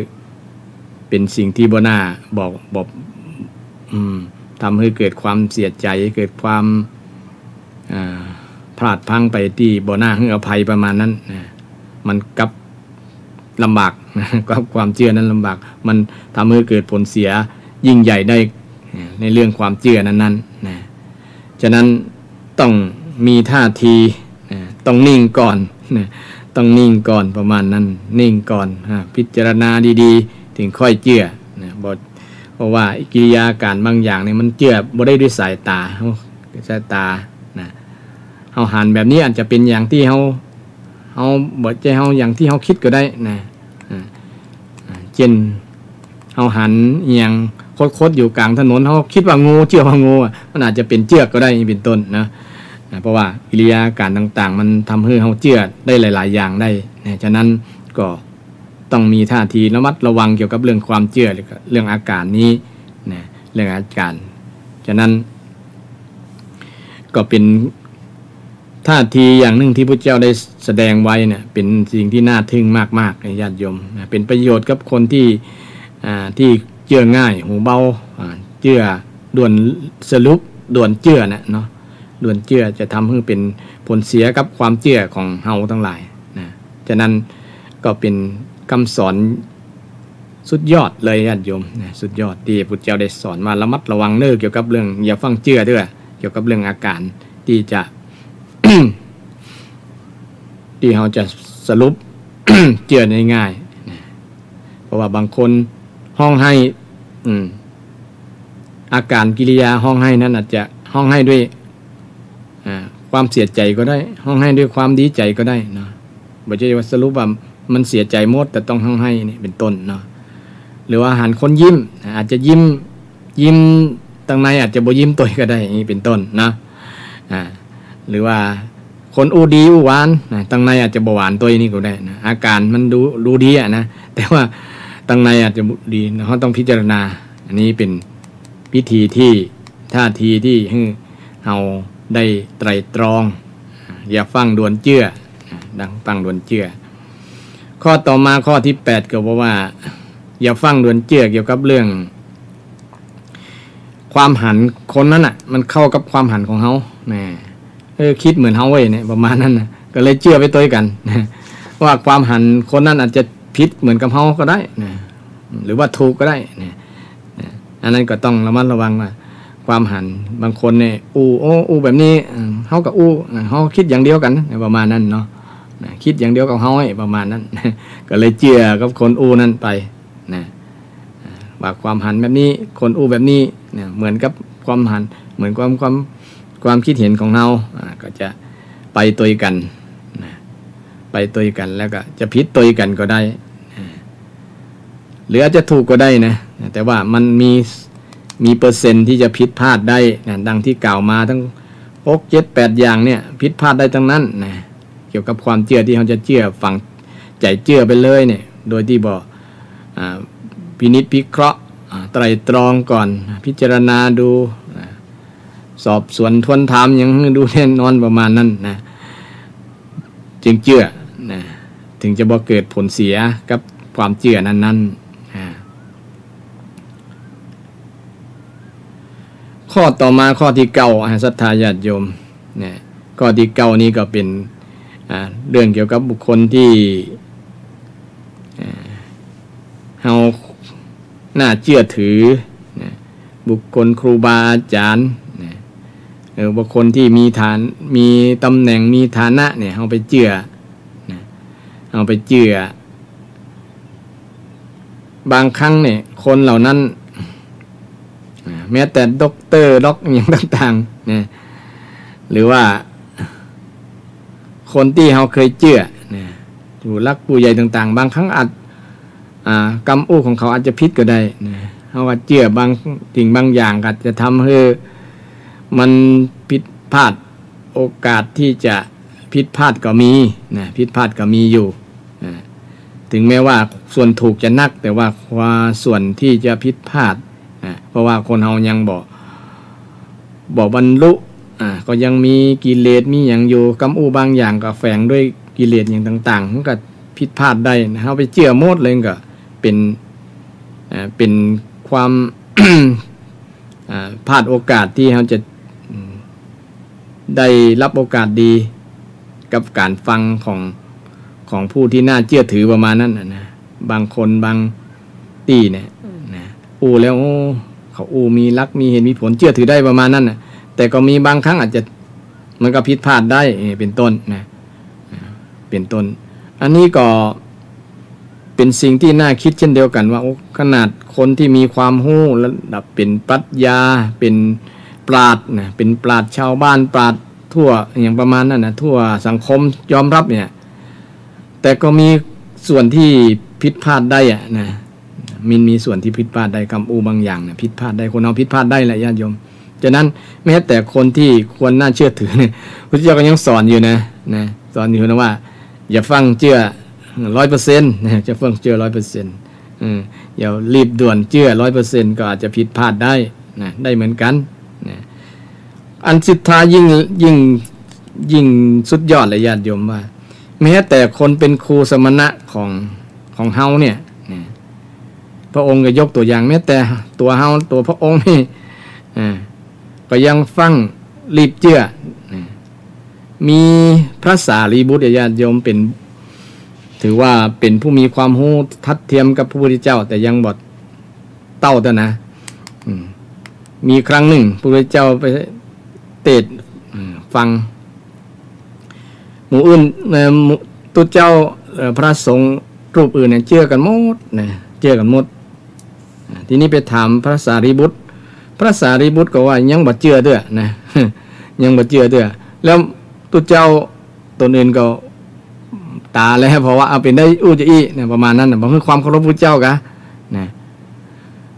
เป๋นสิ่งตี้บ่น่าบอก บอก อืม ทำหื้อเกิดความเสียใจ๋ เกิดความ อ่า พลาดพลั้งไปตี้บ่น่าหื้ออภัยประมาณนั้นนะ มันกลับ ลำบากนะ กับความเจื้อนั้นลำบาก มันทำหื้อเกิดผลเสียยิ่งใหญ่ได้ ในเรื่องความเจื้อนั้นๆ นะ ฉะนั้นต้องมีท่าทีนะ ต้องนิ่งก่อนนะ ต้องนิ่งก่อนประมาณนั้น นิ่งก่อน อ่า พิจารณาดีๆ ถึงค่อยเจื้อนะ บ่ เพราะว่ากิริยาอาก๋านบางอย่างนี่มันเจื้อบ่ได้ด้วยสายต๋า เฮา สายต๋านะ เฮาหันแบบนี้อาจจะเป๋นอย่างตี้เฮา เฮา บ่ใจ้เฮาอย่างตี้เฮาคิดก็ได้นะ อ่า อ่า เจ้น เฮาหันอิหยังคดๆ อยู่ก๋างถนน เฮาคิดว่างู เจื้อว่างูอะ มันอาจจะเป๋นเจื้อกก็ได้ นี่เป๋นต้นนะ นะ เพราะว่ากิริยาอาก๋านต่างๆ มันทำหื้อเฮาเจื้อได้หลายๆ อย่างได้นะ ฉะนั้นก็ต้องมีท่าทีระมัดระวังเกี่ยวกับเรื่องความเจื้อ แล้วก็เรื่องอาก๋านนี้นะ เรื่องอาก๋าน ฉะนั้น ก็เป๋น ท่าทีอย่างนึ่งตี้พุทธเจ้าได้แสดงไว้เนี่ย เป๋นสิ่งตี้น่าทึ่งมากๆ นะญาติโยม นะ เป๋นประโยชน์กับคนตี้ อ่า ตี้เจื้อง่าย หูเบา อ่า เจื้อด่วนสรุป ด่วนเจื้อน่ะเนาะ ด่วนเจื้อจะทำหื้อเป๋นผลเสียกับความเจื้อของเฮาตังหลายนะ ฉะนั้นก็เป๋นกำสอน สุดยอดเลยญาติโยมนะ สุดยอดตี้พุทธเจ้าได้สอนว่าระมัดระวังเน้อ เกี่ยวกับเรื่องอย่าฟั่งเจื้อเตื้อ เกี่ยวกับเรื่องอาก๋านตี้จะ ตี้เฮาจะสรุป เจื้อได้ง่ายนะ เพราะว่าบางคนฮ้องไห้ อืม อาก๋านกิริยาฮ้องไห้นั้นอาจจะฮ้องไห้ด้วย อ่า ความเสียใจ๋ก็ได้ ฮ้องไห้ด้วยความดีใจ๋ก็ได้เนาะ บ่ใจ้ว่าสรุปว่ามันเสียใจ๋หมด แต่ต้องฮ้องไห้นี่เป๋นต้นเนาะ หรือว่าหันคนยิ้ม อาจจะยิ้ม ยิ้มตังในอาจจะบ่ยิ้มตวยก็ได้ อย่างนี้เป๋นต้นเนาะ อ่า หรือว่าคนอู้ดีอู้หวานนะ ตังในอาจจะบ่หวานตวยนี่ก็ได้นะ อาก๋านมันดู ดูดีอะนะ แต่ว่าตังในอาจจะบ่ดีนะ เฮาต้องพิจารณา อันนี้เป๋นวิธีตี้ ท่าทีตี้หื้อเฮาได้ไตร่ตรอง อย่าฟั่งด่วนเจื้อ ดังฟั่งด่วนเจื้อ ข้อต่อมาข้อตี้แปดก็บอกว่า อย่าฟั่งด่วนเจื้อเกี่ยวกับเรื่อง ความหันคนนั้นน่ะ มันเข้ากับความหันของเฮา นะ เออ คิดเหมือนเฮาเว้ยเนี่ย ประมาณนั้นน่ะ ก็เลยเจื้อไปตวยกั๋น นะ ว่าความหันคนนั้นอาจจะผิดเหมือนกับเฮาก็ได้ นะ หรือว่าถูกก็ได้ นะ นะ อันนั้นก็ต้องระมัดระวังว่า ความหัน บางคนเนี่ย อู้ โอ้ อู้แบบนี้ เออ เฮาก็อู้ นะ เฮาคิดอย่างเดียวกั๋น ประมาณนั้นเนาะ นะ คิดอย่างเดียวกับเฮาไอ้ ประมาณนั้น ก็เลยเจื้อกับคนอู้นั้นไป นะ อ่า ว่าความหันแบบนี้ คนอู้แบบนี้ นะ เหมือนกับความหัน เหมือนความ ความ ความคิดเห็นของเฮา อ่า ก็จะไปตวยกั๋น นะ ไปตวยกั๋น แล้วก็จะผิดตวยกั๋นก็ได้ อ่า หรืออาจจะถูกก็ได้นะ แต่ว่ามันมี มีเปอร์เซ็นต์ตี้จะผิดพลาดได้นะ ดังตี้กล่าวมาตังหก เจ็ด แปด อย่างเนี่ย ผิดพลาดได้ตังนั้นนะ เกี่ยวกับความเจื้อตี้เฮาจะเจื้อ ฝังใจ๋เจื้อไปเลยเนี่ย โดยตี้บ่ อ่า พินิจพิเคราะห์ อ่า ไตร่ตรองก่อน พิจารณาดู อ่า สอบสวนทวนถามหยังหื้อดูแน่นอนประมาณนั้นนะ จึงเจื้อนะ ถึงจะบ่เกิดผลเสียกับความเจื้อนั้นๆ อ่า ข้อต่อมาข้อตี้เก้า อ่า ศรัทธาญาติโยม นะ ข้อตี้เก้านี้ก็เป๋น อ่า เรื่องเกี่ยวกับบุคคลตี้ อ่า เฮาน่าเจื้อถือ นะ บุคคลครูบาอาจ๋ารย์ นะ เออ บุคคลตี้มีฐาน มีต๋ำแหน่ง มีฐานะเนี่ย เฮาไปเจื้อ นะ เฮาไปเจื้อ บางครั้งเนี่ย คนเหล่านั้น อ่า แม้แต่ด็อกเตอร์ ด็อกอะหยังต่างๆ นะ หรือว่า คนตี้เฮาเกยเจื้อ นะ ผู้หลักผู้ใหญ่ต่างๆ บางครั้งอาจ อ่า กำอู้ของเขาอาจจะผิดก็ได้ นะ เฮาว่าเจื้อบางสิ่งบางอย่างก็อาจจะทำหื้อมันผิดพลาด โอกาสตี้จะผิดพลาดก็มี นะ ผิดพลาดก็มีอยู่ นะ ถึงแม้ว่าส่วนถูกจะนัก แต่ว่าความ ส่วนตี้จะผิดพลาด นะ เพราะว่าคนเฮายังบ่ บ่บรรลุ อ่า ก็ยังมีกิเลส มีหยังอยู่ กำอู้บางอย่างก็แฝงด้วยกิเลสอะหยังต่างๆ มันก็ผิดพลาดได้ นะ เฮาไปเจื้อหมดเลยก็เป๋น อ่า เป๋นความ อ่า พลาดโอกาสตี้เฮาจะ อืม ได้ฮับโอกาสดีกับก๋านฟังของ ของผู้ตี้น่าเจื้อถือประมาณนั้นน่ะนะ บางคนบางตี้เนี่ย นะ อู้แล้ว โอ้ เขาอู้มีหลัก มีเหตุ มีผล เจื้อถือได้ประมาณนั้นน่ะ แต่ก็มีบางครั้งอาจจะ มันก็ผิดพลาดได้ เออ เป๋นต้นนะ อ่า เป๋นต้น อันนี้ก็เป๋นสิ่งตี้น่ากึ๊ดเช่นเดียวกั๋นว่า โอ้ ขนาดคนตี้มีความฮู้ระดับเป๋นปรัชญา เป๋นปราชญ์นะ เป๋นปราชญ์ชาวบ้าน ปราชญ์ทั่วอะหยังประมาณนั้นนะ ทั่วสังคมยอมฮับเนี่ย แต่ก็มีส่วนตี้ผิดพลาดได้อะนะ มันมีส่วนตี้ผิดพลาดได้ กำอู้บางอย่างนะ ผิดพลาดได้ คนเฮาผิดพลาดได้แหละญาติโยม ฉะนั้นแม้แต่คนตี้ควรน่าเจื้อถือเนี่ย พระพุทธเจ้าก็ยังสอนอยู่นะ นะ สอนอยู่นะว่า อย่าฟั่งเจื้อร้อยเปอร์เซ็นต์ นะ อย่าฟั่งเจื้อร้อยเปอร์เซ็นต์ เออ อย่ารีบด่วนเจื้อร้อยเปอร์เซ็นต์ ก็อาจจะผิดพลาดได้นะ ได้เหมือนกั๋นนะ อันสุดท้ายยิ่ง ยิ่ง ยิ่งสุดยอดเลยญาติโยมว่า แม้แต่คนเป๋นครูสมณะของ ของเฮาเนี่ยนะ พระองค์ก็ยกตั๋วอย่าง แม้แต่ตั๋วเฮา ตั๋วพระองค์นี่ อ่า ก็ยังฟั่งรีบเจื้อนะ มีพระสารีบุตรญาติโยมเป๋น ถือว่าเป๋นผู้มีความฮู้ทัดเทียมกับพระพุทธเจ้า แต่ยังบ่เต้าเต้านะ อืม มีครั้งนึ่งพระพุทธเจ้าไปเตสน์ อืม ฟัง หมู่อื่น เอ่อ หมู่ ตุ๊เจ้า เอ่อ พระสงฆ์รูปอื่นเนี่ยเจื้อกั๋นหมดนะ เจื้อกั๋นหมด อ่า ทีนี้ไปถามพระสารีบุตร พระสารีบุตรก็ว่ายังบ่เจื้อเตื้อนะ ยังบ่เจื้อเตื้อ แล้วตุ๊เจ้าต๋นอื่นก็ต๋าแล้ว เพราะว่าเอาเป๋นได้อู้จะอี้นะ ประมาณนั้นนะ บ่หื้อความเคารพพุทธเจ้ากะนะ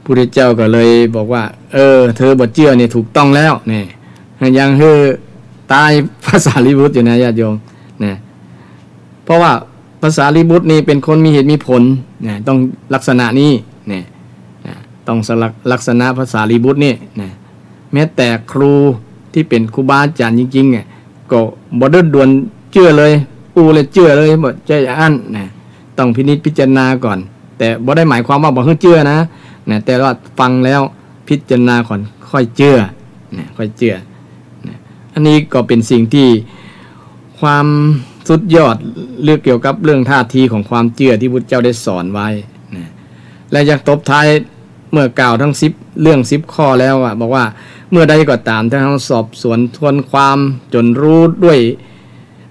พุทธเจ้าก็เลยบอกว่า เออ เธอบ่เจื้อเนี่ยถูกต้องแล้วเนี่ย ยังหื้อต๋าพระสารีบุตรอยู่นะญาติโยมนะ เพราะว่าพระสารีบุตรนี่เป๋นคนมีเหตุมีผลนะ ต้องลักษณะนี้นะ นะ ต้องลักษณะพระสารีบุตรนี่นะ แม้แต่ครูตี้เป๋นครูบาอาจ๋ารย์จริงๆ เนี่ย ก็บ่ได้ด่วนเจื้อเลย อู้แล้วเจื้อเลย บ่ใจ้อั้นนะ ต้องพินิจพิจารณาก่อน แต่บ่ได้หมายความว่าบ่หื้อเจื้อนะ นะ แต่ว่าฟังแล้วพิจารณาก่อนค่อยเจื้อนะ ค่อยเจื้อนะ อันนี้ก็เป๋นสิ่งตี้ ความสุดยอดเรื่องเกี่ยวกับเรื่องท่าทีของความเจื้อตี้พุทธเจ้าได้สอนไว้นะ และยังตบท้ายเมื่อกล่าวทั้งสิบเรื่องสิบข้อแล้วอะ บอกว่าเมื่อใดก็ต๋ามถ้าเฮาสอบสวนทวนความจ๋นฮู้ด้วย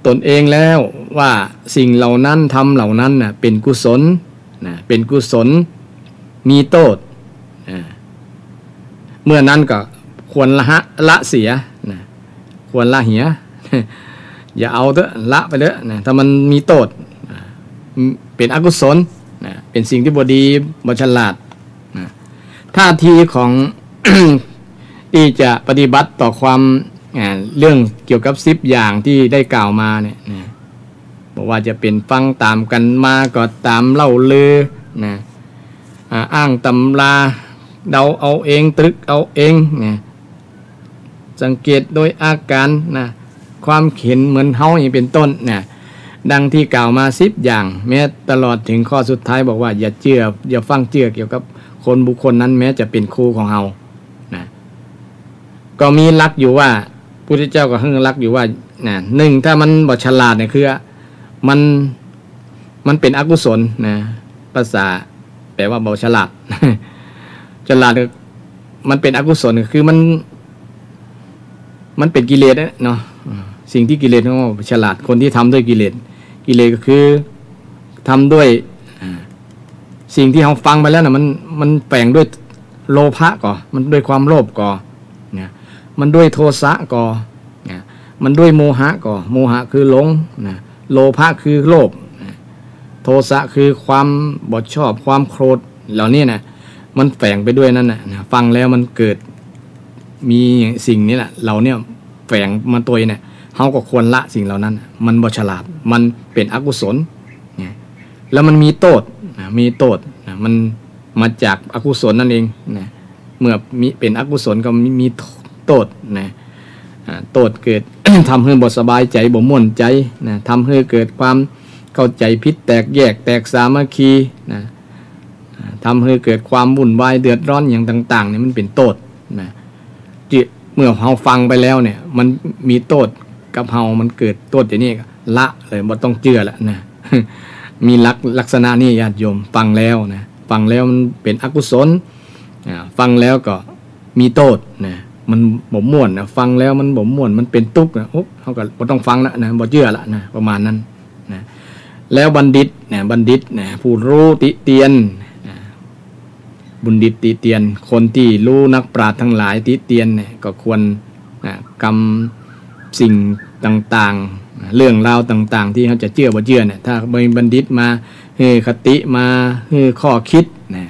ต๋นเองแล้วว่าสิ่งเหล่านั้น ธรรมเหล่านั้นน่ะเป๋นกุศลนะ เป๋นกุศล มีโต้ษ อ่า เมื่อนั้นก็ควรละหะ ละเสียนะ ควรละเหีย อย่าเอาเต๊อะ ละไปเต๊อะนะ ถ้ามันมีโต้ษ อ่า เป๋นอกุศลนะ เป๋นสิ่งตี้บ่ดี บ่ฉลาดนะ ท่าทีของ ตี้จะปฏิบัติต่อความ อ่า เรื่องเกี่ยวกับสิบอย่างตี้ได้กล่าวมาเนี่ยนะ บ่ว่าจะเป๋นฟังต๋ามกั๋นมาก็ต๋าม เล่าลือนะ อ่า อ้างตำรา เดาเอาเอง ตรึกเอาเองนะ สังเกตโดยอาก๋ารนะ ความเห็นเหมือนเฮาอย่างนี้เป๋นต้นนะ ดังตี้กล่าวมาสิบอย่าง แม้ตลอดเถิงข้อสุดท้ายบอกว่าอย่าเจื้อ อย่าฟั่งเจื้อเกี่ยวกับคนบุคคลนั้น แม้จะเป๋นครูของเฮานะ ก็มีหลักอยู่ว่า พุทธเจ้าก็หื้อหลักอยู่ว่า นะ นึ่ง ถ้ามันบ่ฉลาดเนี่ย คือมัน มันเป๋นอกุศลนะ ภาษาแปลว่าบ่ฉลาด ฉลาด มันเป๋นอกุศล คือมัน มันเป๋นกิเลสอะเนาะ สิ่งตี้กิเลสเขาฉลาด คนตี้ทำด้วยกิเลส กิเลสก็คือทำด้วย อ่า สิ่งตี้เฮาฟังไปแล้วน่ะ มัน มันแฝงด้วยโลภะก่อ มันด้วยความโลภก่อ นะ มันด้วยโทสะก่อ นะ มันด้วยโมหะก่อ โมหะคือหลง นะ โลภะคือโลภ นะ โทสะคือความบ่ชอบ ความโกรธ เหล่านี้นะ มันแฝงไปด้วยนั้นน่ะ นะ ฟังแล้วมันเกิด มีสิ่งนี้แหละ เหล่าเนี้ยแฝงมาตวยเนี่ย เฮาก็ควรละสิ่งเหล่านั้นน่ะ มันบ่ฉลาด มันเป๋นอกุศล นะ แล้วมันมีโต้ษ นะ มีโต้ษ นะ มันมาจากอกุศลนั่นเอง นะ เมื่อมี เป๋นอกุศลก็มี มีโต้ษ นะ อ่า โต้ษเกิด ทำหื้อบ่สบายใจ๋ บ่ม่วนใจ๋ นะ ทำหื้อเกิดความเข้าใจ๋ผิด แตกแยก แตกสามัคคี นะ อ่า ทำหื้อเกิดความวุ่นวาย เดือดร้อน อย่างต่างๆ เนี่ย มันเป๋นโต้ษ นะ จิ เมื่อเฮาฟังไปแล้วเนี่ย มันมีโต้ษกับเฮา มันเกิดโต้ษอย่างนี้ ละเลย บ่ต้องเจื้อละนะ มีหลัก ลักษณะนี้ ญาติโยม ฟังแล้วนะ ฟังแล้วมันเป๋นอกุศล อ่า ฟังแล้วก็มีโต้ษนะ มันบ่ม่วนนะ ฟังแล้วมันบ่ม่วน มันเป๋นตุ๊กข์นะ โอ๊ะ เฮาก็บ่ต้องฟังละนะ บ่เจื้อละนะ ประมาณนั้นนะ แล้วบัณฑิตนะ บัณฑิตนะ ผู้ฮู้ติเตียนนะ บัณฑิตติเตียน คนตี้ฮู้ นักปราชญ์ตังหลายติเตียนเนี่ย ก็ควร นะ กำสิ่งต่างๆ นะ เรื่องราวต่างๆ ตี้เฮาจะเจื้อบ่เจื้อเนี่ย ถ้ามีบัณฑิตมาหื้อคติ มาหื้อข้อคิดนะ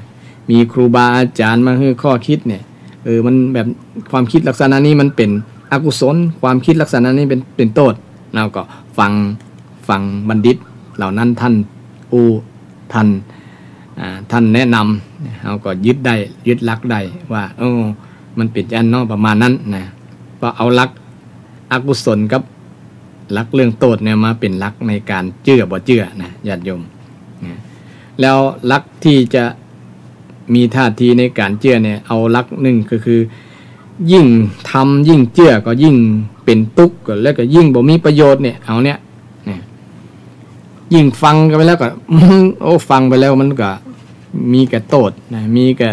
มีครูบาอาจ๋ารย์มาหื้อข้อคิดเนี่ย เออ มันแบบความคิดลักษณะนี้มันเป๋นอกุศล ความคิดลักษณะนี้เป๋น เป๋นโต้ษ เฮาก็ฟัง ฟังบัณฑิตเหล่านั้น ท่านอู้ ท่าน อ่า ท่านแนะนำ เฮาก็ยึดได้ ยึดหลักได้ว่า เออ มันเป๋นจั่งนั้นเนาะ ประมาณนั้นนะ ก็เอาหลักอกุศลกับหลักเรื่องโต้ษเนี่ย มาเป๋นหลักในก๋านเจื้อบ่เจื้อนะ ญาติโยมนะ แล้วหลักตี้จะมีท่าทีในก๋านเจื้อเนี่ย เอาหลักนึ่งก็คือ ยิ่งทำยิ่งเจื้อก็ยิ่งเป๋นตุ๊กข์ แล้วก็ยิ่งบ่มีประโยชน์เนี่ย เอาเนี่ย เนี่ย ยิ่งฟังไปแล้วก็ โอ้ ฟังไปแล้วมันก็มีแต่โต้ษนะ มีแต่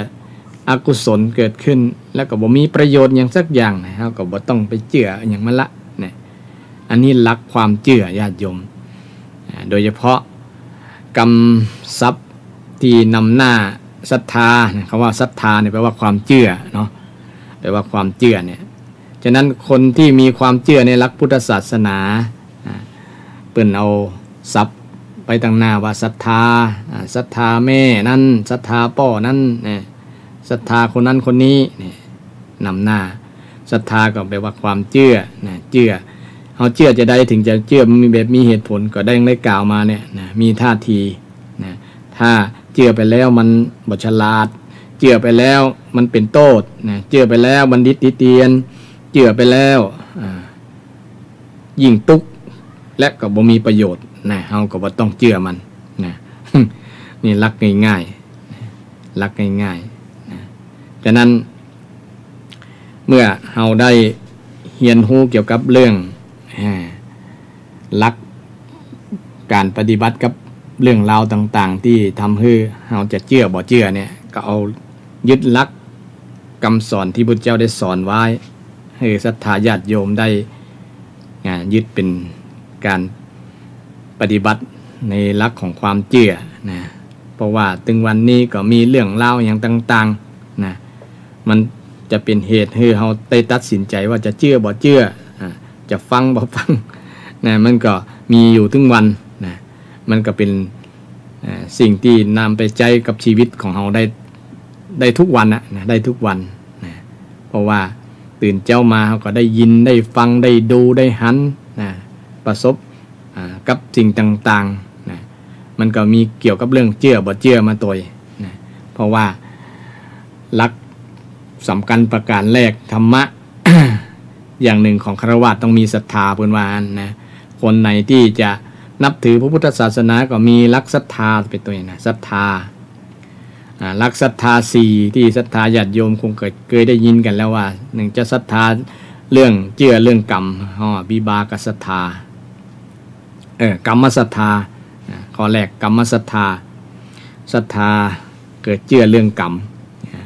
อกุศลเกิดขึ้น แล้วก็บ่มีประโยชน์หยังสักอย่างนะ เฮาก็บ่ต้องไปเจื้อหยังมันละ เนี่ย อันนี้หลักความเจื้อ ญาติโยม อ่า โดยเฉพาะกำศัพท์ตี้นำหน้าศรัทธานะ คำว่าศรัทธาเนี่ยแปลว่าความเจื้อเนาะ แปลว่าความเจื้อเนี่ย ฉะนั้นคนตี้มีความเจื้อในหลักพุทธศาสนา อ่า เปิ้นเอาศัพท์ไปตังหน้าว่าศรัทธา อ่า ศรัทธาแม่นั้น ศรัทธาป้อนั้น เนี่ย ศรัทธาคนนั้นคนนี้ เนี่ย นำหน้า ศรัทธาก็แปลว่าความเจื้อนะ เจื้อ เฮาเจื้อจาใดเถิงจะเจื้อ มีแบบมีเหตุผล ก็ดังได้กล่าวมาเนี่ยนะ มีท่าทีนะ ถ้าเจื้อไปแล้วมันบ่ฉลาด เจื้อไปแล้วมันเป๋นโต้ษนะ เจื้อไปแล้วบัณฑิตติเตียน เจื้อไปแล้ว อ่า ยิ่งตุ๊กข์ และก็บ่มีประโยชน์นะ เฮาก็บ่ต้องเจื้อมันนะ นี่หลักง่ายๆ หลักง่ายๆ นะ ฉะนั้น เมื่อเฮาได้เฮียนฮู้เกี่ยวกับเรื่อง อ่า หลักก๋านปฏิบัติกับเรื่องราวต่างๆ ตี้ทำหื้อเฮาจะเจื้อบ่เจื้อเนี่ย ก็เอายึดหลักกำสอนตี้พุทธเจ้าได้สอนไว้ หื้อศรัทธาญาติโยมได้ อ่า ยึดเป๋นก๋านปฏิบัติในหลักของความเจื้อนะ เพราะว่าเถิงวันนี้ก็มีเรื่องราวหยังต่างๆ นะ มันจะเป๋นเหตุหื้อเฮาได้ตัดสินใจ๋ว่าจะเจื้อบ่เจื้อ อ่า จะฟังบ่ฟัง นะ มันก็มีอยู่เถิงวันนะ มันก็เป๋น อ่า สิ่งตี้นำไปใจ๊กับชีวิตของเฮาได้ ได้ทุกวันนะ นะ ได้ทุกวันนะ เพราะว่าตื่นเจ๊ามาเฮาก็ได้ยิน ได้ฟัง ได้ดู ได้หันนะ ประสบ อ่า กับสิ่งต่างๆ นะ มันก็มีเกี่ยวกับเรื่องเจื้อบ่เจื้อมาตวยนะ เพราะว่าหลักสำคัญประก๋านแรก ธรรมะ อย่างนึ่งของฆราวาสต้องมีศรัทธา เปิ้นว่าอั้นนะ คนไหนตี้จะนับถือพระพุทธศาสนาก็มีหลักศรัทธาเป๋นตวยนะ ศรัทธา อ่า หลักศรัทธาสี่ตี้ศรัทธาญาติโยมคงเกย เกยได้ยินกั๋นแล้วว่า นึ่งจะศรัทธาเรื่องเจื้อเรื่องกรรม อ๋อ วิบากศรัทธา เออ กรรมศรัทธา อ่า ข้อแรกกรรมศรัทธา ศรัทธาเกิดเจื้อเรื่องกรรม อ่า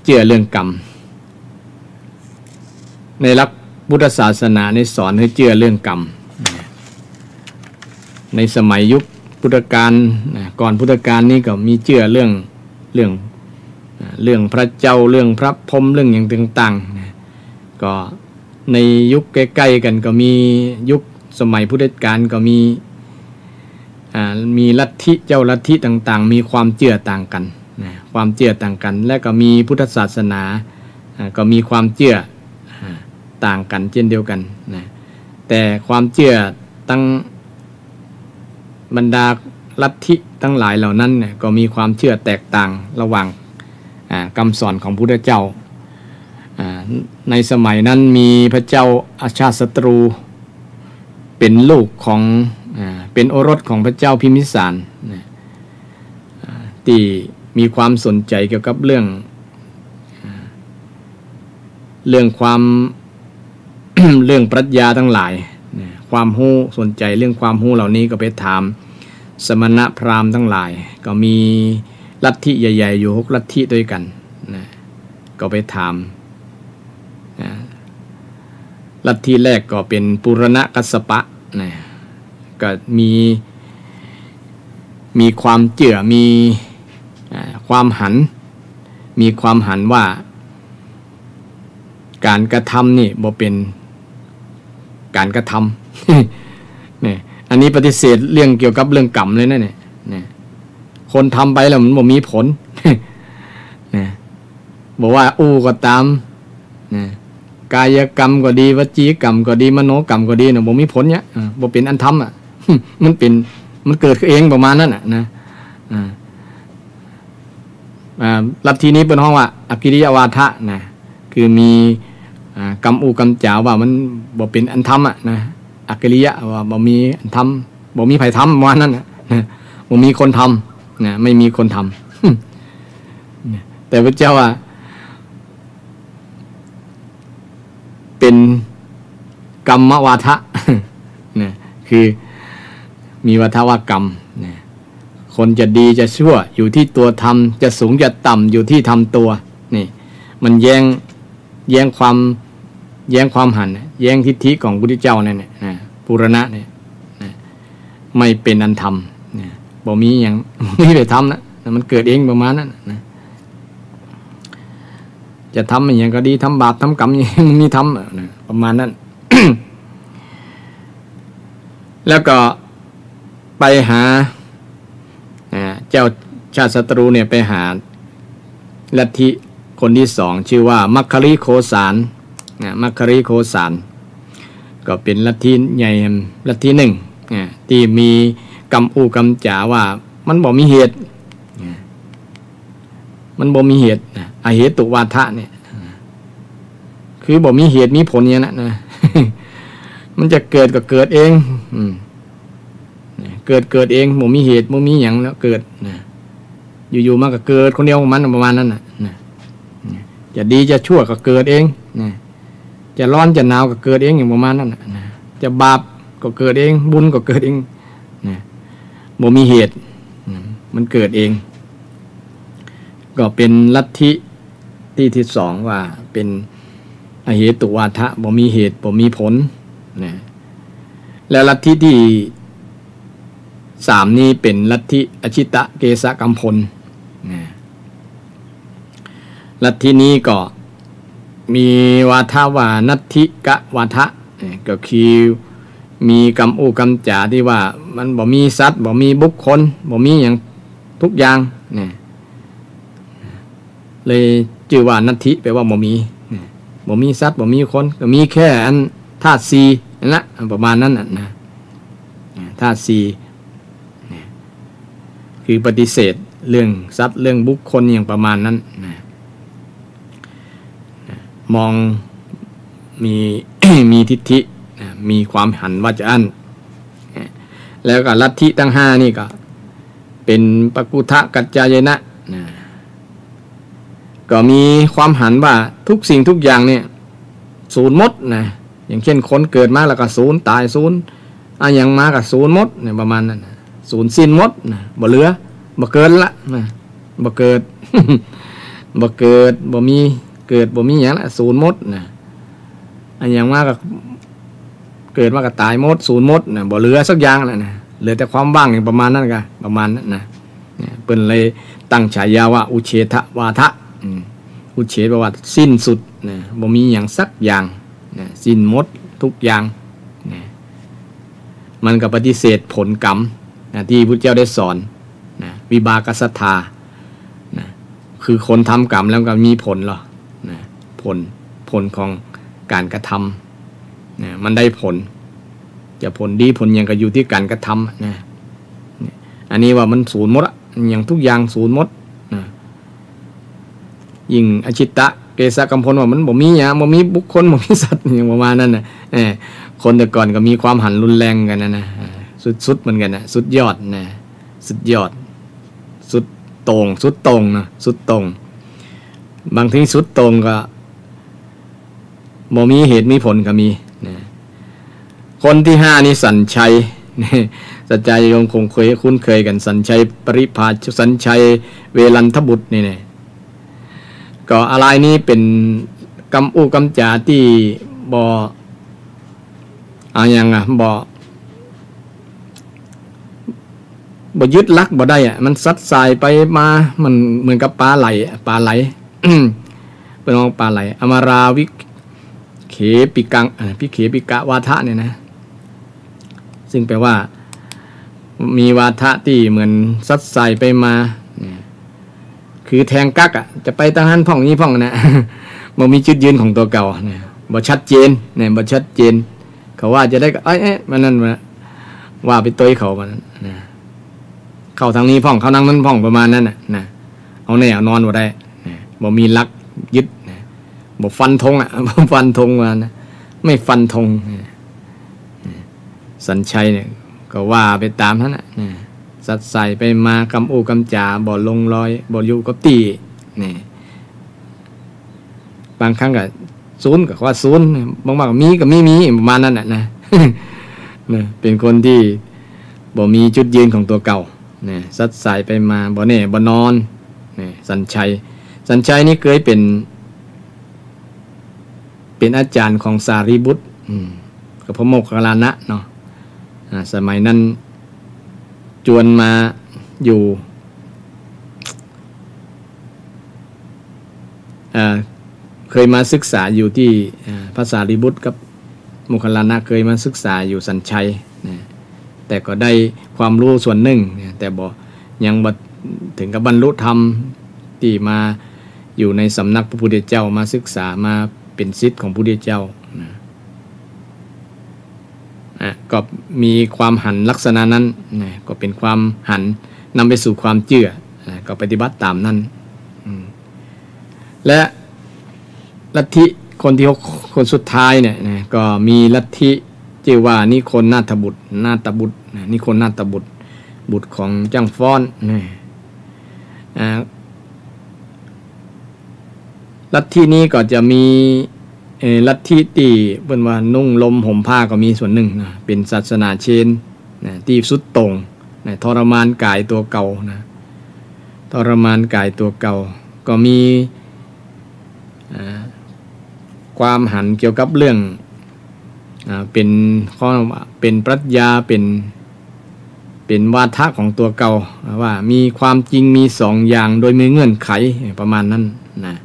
เจื้อเรื่องกรรม ในหลักพุทธศาสนานี่สอนหื้อเจื้อเรื่องกรรม ในสมัยยุคพุทธกาลนะ ก่อนพุทธกาลนี่ก็มีเจื้อเรื่อง เรื่อง อ่า เรื่องพระเจ้า เรื่องพระพรหม เรื่องหยังต่างๆ นะ ก็ในยุคใก้ๆ กั๋นก็มี ยุคสมัยพุทธกาลก็มี อ่า มีลัทธิ เจ้าลัทธิต่างๆ มีความเจื้อต่างกั๋นนะ ความเจื้อต่างกั๋น และก็มีพุทธศาสนา อ่า ก็มีความเจื้อ อ่า ต่างกั๋นเจ้นเดียวกั๋นนะ แต่ความเจื้อตังบรรดาลัทธิตังหลายเหล่านั้นเนี่ย ก็มีความเจื้อแตกต่างระหว่าง อ่า กำสอนของพุทธเจ้า อ่า ในสมัยนั้นมีพระเจ้าอาชาติศัตรู เป๋นลูกของ อ่า เป๋นโอรสของพระเจ้าพิมพิสารนะ อ่า ตี้มีความสนใจ๋เกี่ยวกับเรื่อง อ่า เรื่องความ เรื่องปรัชญาตังหลายนะ ความฮู้ สนใจ๋เรื่องความฮู้เหล่านี้ก็ไปถามสมณพราหมณ์ตังหลาย ก็มีลัทธิใหญ่ๆ อยู่หกลัทธิตวยกั๋นนะ ก็ไปถามนะ ลัทธิแรกก็เป๋นปูรณกัสสปะนะ ก็มี มีความเจื้อ มี อ่า ความหัน มีความหันว่า ก๋านกระทำนี่บ่เป๋นก๋านกระทำ เนี่ย อันนี้ปฏิเสธเรื่องเกี่ยวกับเรื่องกรรมเลยนะเนี่ย เนี่ย คนทำไปแล้วมันบ่มีผล เนี่ย บ่ว่าอู้ก็ต๋าม นะ กายกรรมก็ดี วจีกรรมก็ดี มโนกรรมก็ดีนะ บ่มีผลเนี่ย อ่า บ่เป๋นอันธรรมอ่ะ มันเป๋น มันเกิดเองประมาณนั้นน่ะนะ อ่า อ่า ลัทธินี้เปิ้นฮ้องว่าอกิริยวาทะนะ คือมี อ่า กำอู้กำจ๋าว่ามันบ่เป๋นอันธรรมอ่ะนะ อกิริยะ ว่าบ่มีอันธรรม บ่มีใผทำ ประมาณนั้นน่ะนะ บ่มีคนทำนะ ไม่มีคนทำ แต่พระเจ้าว่า เป๋นกรรมวาทะ นะ คือมีวาทะว่ากรรม นะ คนจะดีจะชั่วอยู่ที่ตัวทำ จะสูงจะต่ำอยู่ที่ทำตัว นี่ มันแย้ง แย้งความ แย้งความหันน่ะ แย้งทิฏฐิของพุทธเจ้านั่นแหละ นะ ปูรณะเนี่ย นะ ไม่เป๋นอันธรรม นะ บ่มีหยัง บ่มีใผทำนะ มันเกิดเองประมาณนั้นน่ะนะ จะทำอะหยังก็ดี ทำบาปทำกรรม มันมีธรรมอะนะ ประมาณนั้น แล้วก็ไปหา อ่า เจ้าชาติศัตรูเนี่ยไปหาลัทธิคนที่สอง ชื่อว่ามัคคริโคสาร นะ มัคคริโคสาร ก็เป๋นลัทธิใหญ่ลัทธินึ่ง อ่า ตี้มีกำอู้กำจ๋าว่ามันบ่มีเหตุ อ่า มันบ่มีเหตุนะ อเหตุวาทะเนี่ย คือบ่มีเหตุมีผลเนี่ยนะ นะ มันจะเกิดก็เกิดเอง อืม นะ เกิดเกิดเอง บ่มีเหตุ บ่มีหยังแล้วเกิดนะ อยู่ๆ มันก็เกิดคนเดียวของมันประมาณนั้นน่ะ นะ นะ จะดีจะชั่วก็เกิดเอง นะ จะร้อนจะหนาวก็เกิดเอง อย่างประมาณนั้นน่ะ นะ จะบาปก็เกิดเอง บุญก็เกิดเอง นะ บ่มีเหตุ นะ มันเกิดเอง ก็เป๋นลัทธิตี้ ที่สองว่าเป๋นอเหตุวาทะ บ่มีเหตุ บ่มีผล นะ แล้วลัทธิตี้สามนี้เป๋นลัทธิอชิตเกสกัมพล นะ ลัทธินี้ก็มีวาทะว่านัตถิกวาทะ นะ ก็คือมีกำอู้กำจ๋าตี้ว่ามันบ่มีสัตว์ บ่มีบุคคล บ่มีหยัง ทุกอย่าง นะ เลยจื้อว่านัตถิ แปลว่าบ่มี นะ บ่มีสัตว์ บ่มีคน ก็มีแค่อันธาตุสี่นั่นละ ประมาณนั้นน่ะนะ นะ ธาตุสี่ นะ คือปฏิเสธเรื่องสัตว์ เรื่องบุคคล อย่างประมาณนั้น นะ นะ มองมี มีทิฏฐิ นะ มีความหันว่าจะอั้น นะ แล้วก็ลัทธิตังห้านี่ก็ เป๋นปกุฏฒกัจจายนะ นะ ก็มีความหันว่าทุกสิ่งทุกอย่างเนี่ยสูญหมดนะ อย่างเช่นคนเกิดมาแล้วก็สูญ ต๋ายสูญ อะหยังมาก็สูญหมดเนี่ย ประมาณนั้นนะ สูญสิ้นหมดนะ บ่เหลือ บ่เกิดละนะ บ่เกิด บ่เกิด บ่มี เกิด บ่มีหยังละ สูญหมดนะ อะหยังมาก็ เกิดมาก็ต๋ายหมด สูญหมดนะ บ่เหลือสักอย่างแล้วนะ เหลือแต่ความว่าง อย่างประมาณนั้นกะ ประมาณนั้นนะ เนี่ย เปิ้นเลยตั้งฉายาว่าอุเฉทวาทะ อืม อุเฉทแปลว่าสิ้นสุดนะ บ่มีหยังสักอย่างนะ สิ้นหมดทุกอย่างนะ มันก็ปฏิเสธผลกรรมนะ ตี้พุทธเจ้าได้สอนนะ วิปากศรัทธานะ คือคนทำกรรมแล้วก็มีผลเหรอนะ ผล ผลของการกระทำนะ มันได้ผล จะผลดีผลหยังก็อยู่ตี้การกระทำนะ เนี่ย อันนี้ว่ามันสูญหมดอะ อย่างทุกอย่างสูญหมดนะ ยิ่งอชิตะเกสะกัมพลว่ามันบ่มีอะ บ่มีบุคคล บ่มีสัตว์ อย่างประมาณนั้นนะ เออ คนแต่ก่อนก็มีความหันรุนแรงกั๋นนะนะ เออ สุดๆ เหมือนกั๋นนะ สุดยอดนะ สุดยอด สุดโต่ง สุดโต่งนะ สุดโต่ง บางทีสุดโต่งก็ บ่มีเหตุมีผลก็มีนะ คนตี้ห้านี่สัญชัย สัญชัยโยมคงเคยคุ้นเคยกั๋น สัญชัยปริภา สัญชัยเวรันทบุตรนี่นะ ก็อะลายนี้เป๋นกำอู้กำจ๋าตี้บ่ อะหยังอะ บ่ บ่ยึดหลักบ่ได้อะ มันสัดสายไปมา มันเหมือนกับป๋าไหลอะ ป๋าไหล เปิ้นฮ้องป๋าไหล อมาราวิเขปิกัง อ่า พิเขปิกะวาทะเนี่ยนะ ซึ่งแปลว่า มีวาทะตี้เหมือนสัดสายไปมาเนี่ย คือแทงกั๊กอะ จะไปตางหั้นพ่องนี้พ่องนะ บ่มีจุดยืนของตั๋วเก่าเนี่ย บ่ชัดเจนเนี่ย บ่ชัดเจน เขาว่าจะได้ก็ เอ๊ะ เอ๊ะ มันนั่นมา ว่าไปตวยเขา มันนั่นนะ เข้าตางนี้พ่อง เข้าตางนั้นพ่อง ประมาณนั้นน่ะนะ เอาแน่เอานอนบ่ได้นะ บ่มีหลักยึดนะ บ่ฟันธงอะ บ่ฟันธงว่านะ ไม่ฟันธงนะ สัญชัยเนี่ยก็ว่าไปต๋ามหั้นน่ะนะ สัดสายไปมา กำอู้กำจ๋าบ่ลงรอย บ่อยู่กับตี้นี่ บางครั้งก็สูญก็ว่าสูญ บางครั้งก็มีก็มี มี ประมาณนั้นน่ะนะ นะ เป๋นคนตี้บ่มีจุดยืนของตั๋วเก่านะ สัดสายไปมา บ่แน่บ่นอนนะ สัญชัย สัญชัยนี่เคยเป๋น เป๋นอาจ๋ารย์ของสารีบุตร อืม กับพระโมคคัลลานะเนาะ อ่า สมัยนั้นจวนมาอยู่ อ่า เคยมาศึกษาอยู่ตี้ อ่า พระสารีบุตรกับโมคคัลลานะเคยมาศึกษาอยู่สัญชัยนะ แต่ก็ได้ความรู้ส่วนนึ่งนะ แต่บ่ ยังบ่เถิงกับบรรลุธรรมตี้มาอยู่ในสำนักพระพุทธเจ้า มาศึกษา มาเป๋นศิษย์ของพระพุทธเจ้านะ อ่ะ ก็มีความหันลักษณะนั้นนะ ก็เป๋นความหันนำไปสู่ความเจื้อนะ ก็ปฏิบัติต๋ามนั้น อืม และลัทธิคนตี้หก คนสุดท้ายเนี่ยนะ ก็มีลัทธิจื้อว่านิคนนาถบุตร นาถบุตรนะ นิคนนาถบุตร บุตรของจ้างฟ้อนนะ อ่า ลัทธินี้ก็จะมี เอ่อ ลัทธิตี้เปิ้นว่านุ่งห่มผ้าก็มีส่วนนึ่งนะ เป๋นศาสนาเชนนะ ตี้สุดโต่งนะ ทรมานก๋ายตั๋วเก่านะ ทรมานก๋ายตั๋วเก่า ก็มี อ่า ความหันเกี่ยวกับเรื่อง อ่า เป๋นข้อ เป๋นปรัชญา เป๋น เป๋นวาทะของตั๋วเก่า ว่ามีความจริงมีสองอย่างโดยไม่เงื่อนไข ประมาณนั้นนะ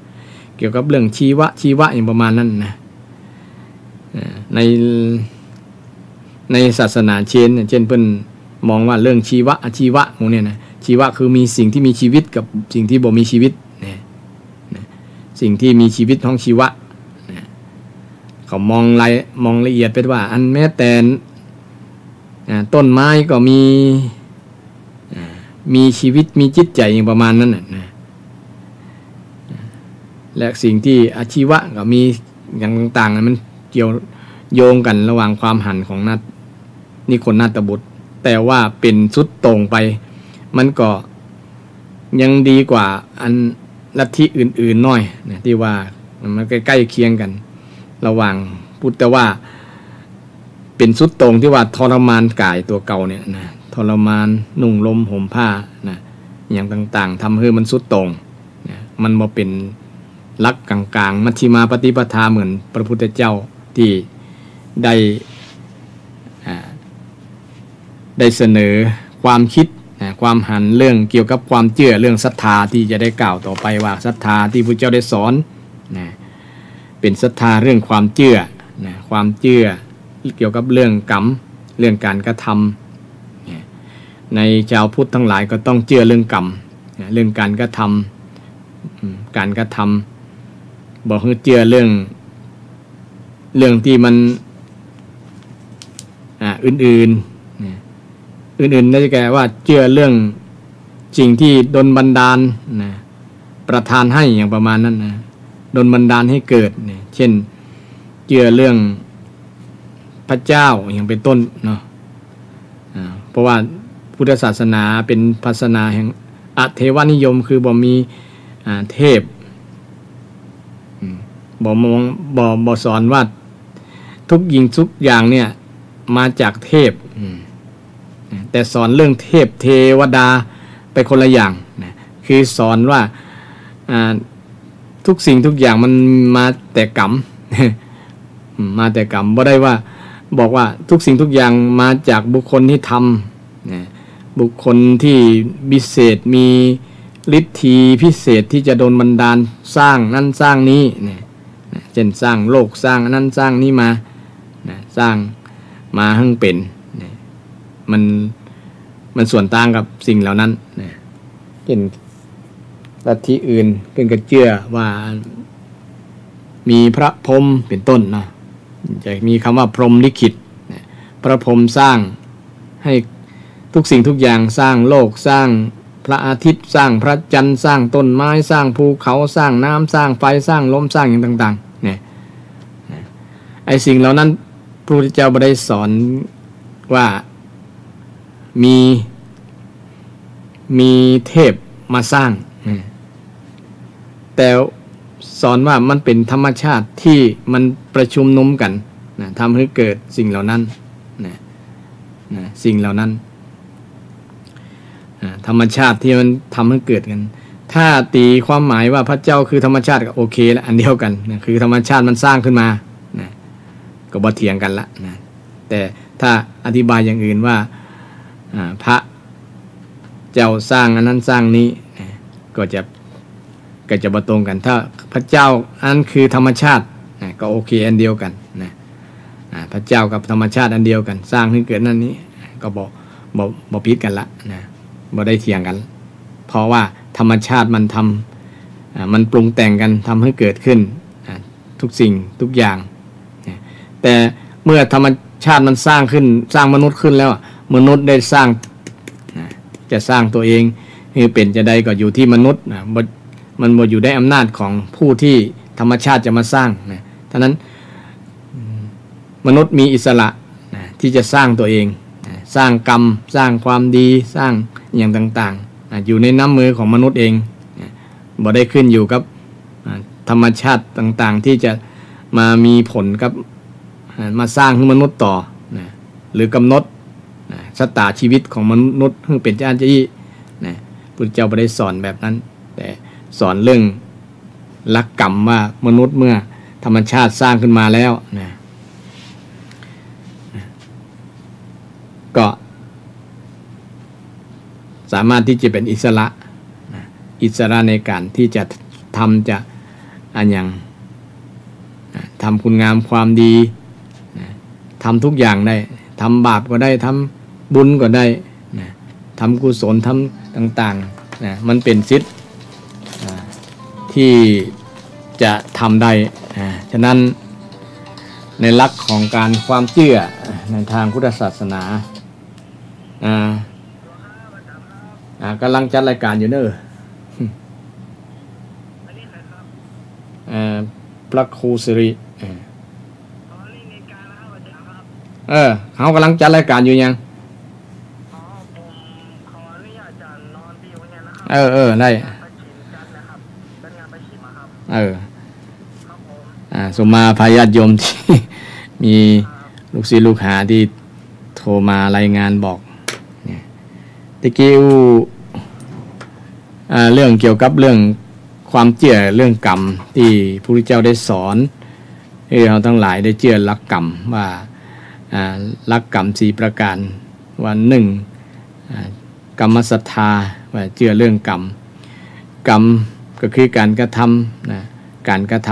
เกี่ยวกับเรื่องชีวะ ชีวะอย่างประมาณนั้นนะ อ่า ใน ในศาสนาเชนเนี่ย เจ้นเปิ้นมองว่าเรื่องชีวะ อชีวะหมู่เนี่ยนะ ชีวะคือมีสิ่งที่มีชีวิตกับสิ่งที่บ่มีชีวิตนะ นะ สิ่งที่มีชีวิตฮ้องชีวะนะ เขามองราย มองละเอียดไปว่า อันแม้แต่ อ่า ต้นไม้ก็มี อ่า มีชีวิต มีจิตใจ๋อย่างประมาณนั้นน่ะนะ และสิ่งที่อชีวะก็มีอย่างต่างๆ มันเกี่ยวโยงกั๋นระหว่างความหันของนาถ นิคนนาถบุตร แต่ว่าเป๋นสุดโต่งไป มันก็ ยังดีกว่าอันลัทธิอื่นๆ หน้อยนะ ตี้ว่ามันใก้ๆ เคียงกั๋น ระหว่างพุทธ แต่ว่าเป๋นสุดโต่งตี้ว่าทรมานก๋ายตั๋วเก่าเนี่ยนะ ทรมานนุ่งห่มผ้านะ อะหยังต่างๆ ทำหื้อมันสุดโต่งนะ มันบ่เป๋นหลักก๋างๆ มัชฌิมาปฏิปทาเหมือนพระพุทธเจ้าตี้ได้ อ่า ได้เสนอความกึ๊ดนะ ความหันเรื่องเกี่ยวกับความเจื้อ เรื่องศรัทธาตี้จะได้กล่าวต่อไปว่าศรัทธาตี้พุทธเจ้าได้สอนนะ เป๋นศรัทธาเรื่องความเจื้อนะ ความเจื้อเกี่ยวกับเรื่องกรรม เรื่องก๋านกระทำนะ ในจาวพุทธตังหลายก็ต้องเจื้อเรื่องกรรมนะ เรื่องก๋านกระทำ อืม ก๋านกระทำ บ่หื้อเจื้อเรื่อง เรื่องตี้มัน อ่า อื่นๆ นะ อื่นๆ นี่ก็แก่ว่าเจื้อเรื่องสิ่งตี้ดลบันดาลนะ ประทานหื้ออย่างประมาณนั้นนะ ดลบันดาลหื้อเกิดเนี่ย เจ้น เจื้อเรื่องพระเจ้าอย่างเป๋นต้นเนาะ อ่า เพราะว่าพุทธศาสนาเป๋นศาสนาแห่งอเทวนิยม คือบ่มี อ่า เทพ อืม บ่มอง บ่ บ่สอนว่าทุกสิ่งทุกอย่างเนี่ยมาจากเทพ อืม แต่สอนเรื่องเทพเทวดาไปคนละอย่างนะ คือสอนว่า อ่า ทุกสิ่งทุกอย่างมันมาแต่กรรม อืม มาแต่กรรม บ่ได้ว่า บอกว่าทุกสิ่งทุกอย่างมาจากบุคคลที่ทำนะ บุคคลที่วิเศษ มีฤทธีพิเศษตี้จะดลบันดาลสร้างนั้นสร้างนี้นะ นะ เจ้นสร้างโลก สร้างอันนั้นสร้างนี้มานะ สร้างมาหื้อเป๋นนะ มัน มันสวนตางกับสิ่งเหล่านั้นนะ เจ้นลัทธิอื่นเปิ้นก็เจื้อว่ามีพระพรหมเป๋นต้นนะ จะมีกำว่าพรหมลิขิตนะ พระพรหมสร้างหื้อทุกสิ่งทุกอย่าง สร้างโลก สร้างพระอาทิตย์ สร้างพระจันทร์ สร้างต้นไม้ สร้างภูเขา สร้างน้ำ สร้างไฟ สร้างลม สร้างอย่างต่างๆ เนี่ยนะ ไอ้สิ่งเหล่านั้นพระพุทธเจ้าบ่ได้สอนว่ามี มีเทพมาสร้างนะ แต่สอนว่ามันเป๋นธรรมชาติตี้มันประชุมนุมกั๋นนะ ทำหื้อเกิดสิ่งเหล่านั้นนะ นะ สิ่งเหล่านั้น อ่า ธรรมชาติตี้มันทำหื้อเกิดกั๋น ถ้าตี๋ความหมายว่าพระเจ้าคือธรรมชาติก็โอเคละ อันเดียวกั๋นนะ คือธรรมชาติมันสร้างขึ้นมานะ ก็บ่เถียงกั๋นละนะ แต่ถ้าอธิบายอย่างอื่นว่า อ่า พระเจ้าสร้างอันนั้นสร้างนี้นะ ก็จะ ก็จะบ่ตรงกั๋น ถ้าพระเจ้าอันนั้นคือธรรมชาตินะ ก็โอเคอันเดียวกั๋นนะ อ่า พระเจ้ากับธรรมชาติอันเดียวกั๋น สร้างหื้อเกิดนั้นนี้ ก็บ่ บ่ บ่ผิดกั๋นละนะ บ่ได้เถียงกั๋น เพราะว่าธรรมชาติมันทำ อ่า มันปรุงแต่งกั๋น ทำหื้อเกิดขึ้น อ่า ทุกสิ่งทุกอย่างนะ แต่เมื่อธรรมชาติมันสร้างขึ้น สร้างมนุษย์ขึ้นแล้วอะ มนุษย์ได้สร้างนะ จะสร้างตั๋วเองหื้อเป๋นจาใดก็อยู่ตี้มนุษย์นะ บ่ มันบ่อยู่ในอำนาจของผู้ตี้ธรรมชาติจะมาสร้างนะ ฉะนั้น อืม มนุษย์มีอิสระนะ ตี้จะสร้างตั๋วเองนะ สร้างกรรม สร้างความดี สร้างอย่างต่างๆ อ่ะ อยู่ในน้ำมือของมนุษย์เองนะ บ่ได้ขึ้นอยู่กับ อ่า ธรรมชาติต่างๆ ตี้จะมามีผลกับ อ่า มาสร้างหื้อมนุษย์ต่อนะ หรือกำหนดนะ ชะตาชีวิตของมนุษย์หื้อเป๋นจาอี้นะ พุทธเจ้าบ่ได้สอนแบบนั้น แต่สอนเรื่องหลักกรรมว่ามนุษย์เมื่อธรรมชาติสร้างขึ้นมาแล้วนะ ก็สามารถตี้จะเป๋นอิสระนะ อิสระในก๋านตี้จะทำ จะอะหยังนะ ทำคุณงามความดีนะ ทำทุกอย่างได้ ทำบาปก็ได้ ทำบุญก็ได้นะ ทำกุศล ทำต่างๆ นะ มันเป๋นสิทธิ์ อ่า ตี้จะทำได้ อ่า ฉะนั้นในหลักของก๋านความเจื้อในตางพุทธศาสนา อ่า อ่า ก่ำลังจัดรายก๋านอยู่เน่อ เอ่อ พระครูสิริ เออ เออ เฮาก่ำลังจัดรายก๋านอยู่ยัง เออ เออ ได้ เออ อ่า สุมาพาญาติโยมตี้ มีลูกศิษย์ลูกหาตี้โทรมารายงานบอก เนี่ย ตะกี้อู้ อ่า เรื่องเกี่ยวกับเรื่องความเจื้อเรื่องกรรมตี้พระพุทธเจ้าได้สอน ให้เฮาตังหลายได้เจื้อหลักกรรมว่า อ่า หลักกรรมสี่ประก๋าน ว่าหนึ่ง อ่า กรรมศรัทธา ว่าเจื้อเรื่องกรรม กรรมก็คือก๋านกระทำนะ ก๋านกระท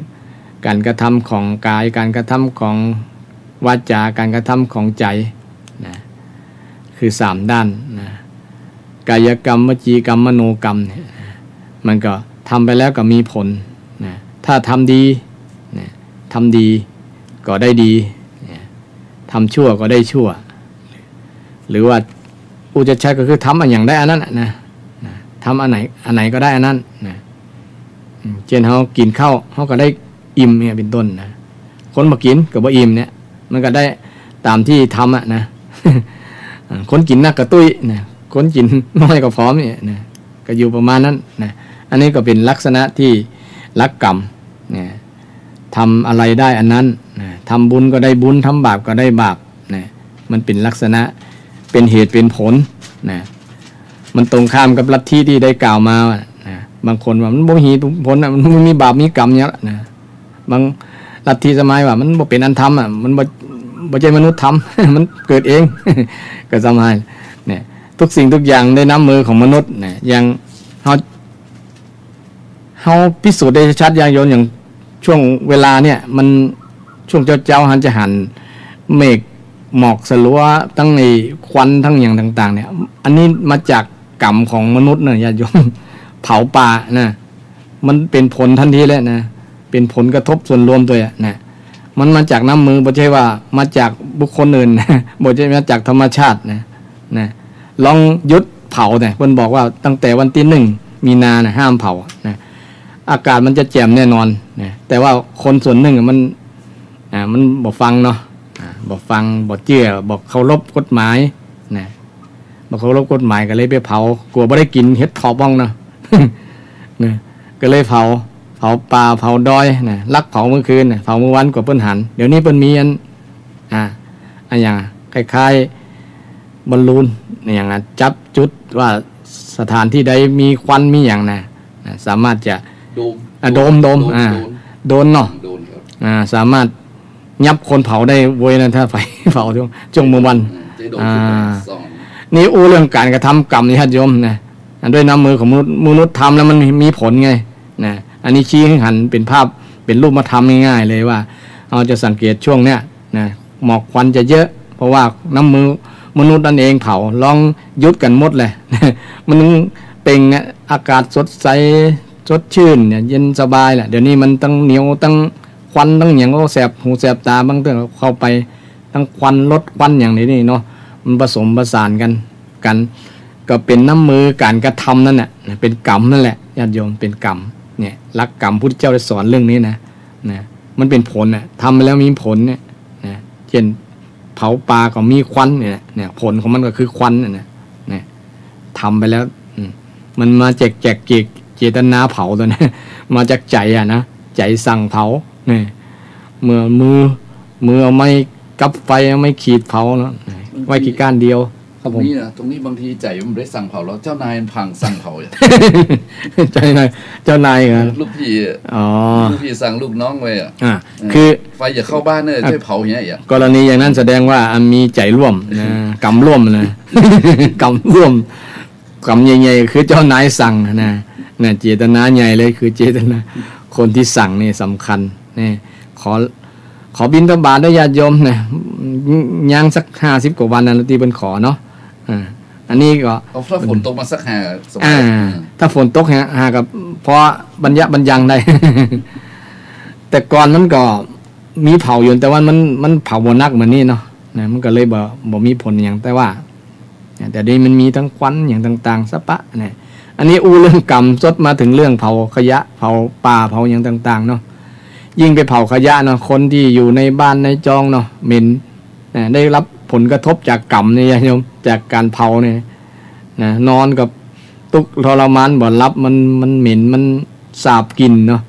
ำ ก๋านกระทำของก๋าย ก๋านกระทำของวาจา ก๋านกระทำของใจ๋นะ คือสามด้านนะ กายกรรม วจีกรรม มโนกรรมเนี่ยนะ มันก็ทำไปแล้วก็มีผลนะ ถ้าทำดีนะ ทำดีก็ได้ดีนะ ทำชั่วก็ได้ชั่ว หรือว่าอู้ชัดๆก็คือทำอะหยังได้อันนั้นน่ะนะ นะ ทำอันไหน อันไหนก็ได้อันนั้นนะ อืม เจ้นเฮากิ๋นข้าว เฮาก็ได้อิ่มเนี่ย เป๋นต้นนะ คนบ่กิ๋นก็บ่อิ่มเนี่ย มันก็ได้ต๋ามตี้ทำอะนะ อ่า คนกิ๋นนักก็ตุ้ยนะ คนกิ๋นน้อยก็ผอมเนี่ยนะ ก็อยู่ประมาณนั้นนะ อันนี้ก็เป๋นลักษณะตี้หลักกรรมนะ ทำอะไรได้อันนั้นนะ ทำบุญก็ได้บุญ ทำบาปก็ได้บาปนะ มันเป๋นลักษณะ เป๋นเหตุเป๋นผลนะ มันตรงข้ามกับลัทธิตี้ได้กล่าวมานะ บางคนว่ามันบ่มีเหตุผลอะ มันบ่มีบาปมีกรรมหยังนะ บางลัทธิสมัยว่ามันบ่เป๋นอันทำอะ มันบ่ บ่ใจ้มนุษย์ทำ มันเกิดเอง ก็สมัย เนี่ย ทุกสิ่งทุกอย่างได้น้ำมือของมนุษย์นะ อย่างเฮา เฮาพิสูจน์ได้ชัดอย่างโยน อย่างช่วงเวลาเนี่ย มันช่วงเจ๊าๆ หันจะหันเมฆหมอกสลัว ตึงไอ้ควันตึงหยังต่างๆ เนี่ย อันนี้มาจากกรรมของมนุษย์นะญาติโยม เผาป่านะ มันเป๋นผลทันทีเลยนะ เป๋นผลกระทบส่วนรวมตวยอะนะ มันมาจากน้ำมือ บ่ใจ้ว่ามาจากบุคคลอื่น บ่ใจ้มาจากธรรมชาตินะ นะ ลองหยุดเผาเนี่ย เปิ้นบอกว่าตั้งแต่วันตี้หนึ่งมีนานะ ห้ามเผานะ อากาศมันจะแจ่มแน่นอนนะ แต่ว่าคนส่วนหนึ่งอะมัน อ่า มันบ่ฟังเนาะ อ่า บ่ฟัง บ่เจื้อ บ่เคารพกฎหมายนะ บ่เคารพกฎหมายก็เลยไปเผา กั๋วบ่ได้กิ๋นเห็ดถอบบ้างเนาะ นะ ก็เลยเผา เผาป่า เผาดอยนะ ลักเผามื้อคืนนะ เผามื้อวันกั๋วเปิ้นหัน เดี๋ยวนี้เปิ้นมีอัน อ่า อะหยังอะ คล้ายๆ บอลลูน อะหยังอะ จับจุดว่าสถานตี้ใดมีควันมีหยังนะ นะ สามารถจะ โดรน อ่ะ โดรน โดรน โดรน อ่า โดรน โดรนเนาะ โดรนครับ อ่า สามารถยับคนเผาได้เว้ยนะ ถ้าไฟเผาช่วง ช่วงมื้อวัน อืม ใจ๊โดรน อ่า ขึ้นไปส่อง นี่อู้เรื่องก๋านกระทำกรรมนี่ญาติโยมนะ อันด้วยน้ำมือของมนุษย์ มนุษย์ทำแล้วมันมี มีผลไง นะ อันนี้ชี้หื้อหันเป๋นภาพ เป๋นรูปธรรมง่ายๆ เลยว่า เฮาจะสังเกตช่วงเนี้ยนะ หมอกควันจะเยอะ เพราะว่าน้ำมือมนุษย์นั่นเองเผา ลองหยุดกั๋นหมดเลย มันเป๋งอะ อากาศสดใส สดชื่นเนี่ย เย็นสบายแหละ เดี๋ยวนี้มันตึงเหนียว ตึงควัน ตึงหยัง โอ้ แสบหูแสบต๋า บางเตื้อเข้าไป ตึงควัน รถควันอย่างนี้นี่เนาะ มันผสมผสานกั๋น กั๋น ก็เป๋นน้ำมือก๋านกระทำนั่นแหละนะ เป๋นกรรมนั่นแหละ ญาติโยม เป๋นกรรม เนี่ย หลักกรรมพุทธเจ้าได้สอนเรื่องนี้นะ นะ มันเป๋นผลน่ะ ทำไปแล้วมีผลเนี่ย นะ เช่น เผาป่าก็มีควันเนี่ย เนี่ย ผลของมันก็คือควันเนี่ยนะ เนี่ย ทำไปแล้ว อืม มันมาจาก จากเจต เจตนาเผาตวยนะ มาจากใจ๋อะนะ ใจ๋สั่งเผา เนี่ย เมื่อมือ มือเอาไม้กับไฟ เอาไม้ขีดเผาเนาะ ไว้ขี้ก้านเดียว ครับผม ตรงนี้นะ ตรงนี้บางทีใจ๋มันบ่ได้สั่งเผาแล้ว เจ้านายมันผลักสั่งเผาอะ เจ้านาย เจ้านายเหรอ ลูกพี่อะ อ๋อ ลูกพี่สั่งลูกน้องไว้อะ อ่า เออ คือ ไฟอย่าเข้าบ้านเน่อ อ่ะ จ้วยเผาอย่างเงี้ยอะ กรณีอย่างนั้นแสดงว่าอันมีใจ๋ร่วมนะ กรรมร่วมนะ กรรมร่วม กรรมใหญ่ๆ คือเจ้านายสั่งนะ นะ เจตนาใหญ่เลย คือเจตนา คนตี้สั่งนี่สำคัญ นี่ ขอ ขอบิณฑบาตด้วยญาติโยมนะ ยังสักห้าสิบกว่าวันนะ ตี้เปิ้นขอเนาะ อ่า อันนี้ก็ เอา ถ้าฝนตกมาสักห้า สบาย อ่า อืม ถ้าฝนตกฮะ หากับ พอบัญญะบัญญังได้ แต่ก่อนมันก็มีเผาอยู่ แต่ว่ามัน มันเผาบ่หนักเหมือนนี้เนาะ นะ มันก็เลยบ่ บ่มีผลหยัง แต่ว่า นะ แต่เดี๋ยวนี้มันมีตึงควันหยังต่างๆ สะปะนะ อันนี้อู้เรื่องกรรม สดมาเถิงเรื่องเผาขยะ เผาป่า เผาหยังต่างๆ เนาะ ยิ่งไปเผาขยะเนาะ คนตี้อยู่ในบ้านในจองเนาะ เหม็น นะ ได้รับผลกระทบจากกรรมเนี่ย ญาติโยม จากก๋านเผาเนี่ย นะ นอนกับ ตุ๊กข์ทรมานบ่หลับ มัน มันเหม็น มันสาบกลิ่นเนาะ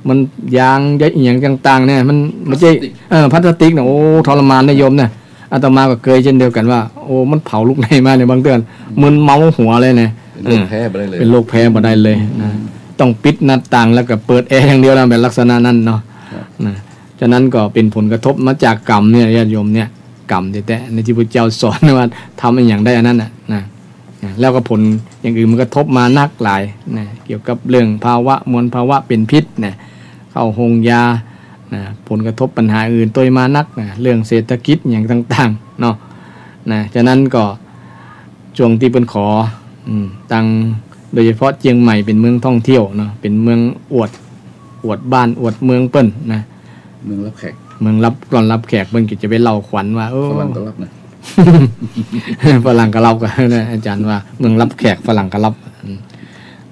มันยางจะอิหยังต่างๆ เนี่ย มัน มันจะ พลาสติก เออ พลาสติกเนี่ย โอ้ ทรมานนะโยมนะ อาตมาก็เกยเช่นเดียวกั๋นว่า โอ้ มันเผาลุกไหนมาเนี่ย บางเตื้อ มึนเมาหัวเลยเนี่ย เป๋นโรคแพ้บ่ได้เลย เออ เป๋นโรคแพ้บ่ได้เลยนะ ต้องปิดหน้าต่างแล้วก็เปิดแอร์อย่างเดียวนะ แบบลักษณะนั้นเนาะ ครับ นะ ฉะนั้นก็เป๋นผลกระทบมาจากกรรมเนี่ย ญาติโยมเนี่ย กรรมแต๊ๆ ในที่พระเจ้าสอนว่าทำอะหยังได้อันนั้นน่ะนะ นะ แล้วก็ผลอย่างอื่นมันกระทบมานักหลายนะ เกี่ยวกับเรื่องภาวะมลภาวะเป๋นพิษนะ เข้าโฮงยานะ ผลกระทบปัญหาอื่นตวยมานักนะ เรื่องเศรษฐกิจอะหยังต่างๆ เนาะ นะ ฉะนั้นก็ช่วงตี้เปิ้นขอ อืม ตัง โดยเฉพาะเจียงใหม่เป๋นเมืองท่องเที่ยวเนาะ เป๋นเมืองอวด อวดบ้านอวดเมืองเปิ้นนะ เมืองรับแขก เมืองรับ ต้อนรับแขก เปิ้นก็จะไปเล่าขวัญว่า โอ้ ฝรั่งก็รับนะ ฝรั่งก็รับกั๋นนะ อาจ๋ารย์ว่า เมืองรับแขก ฝรั่งก็รับ อืม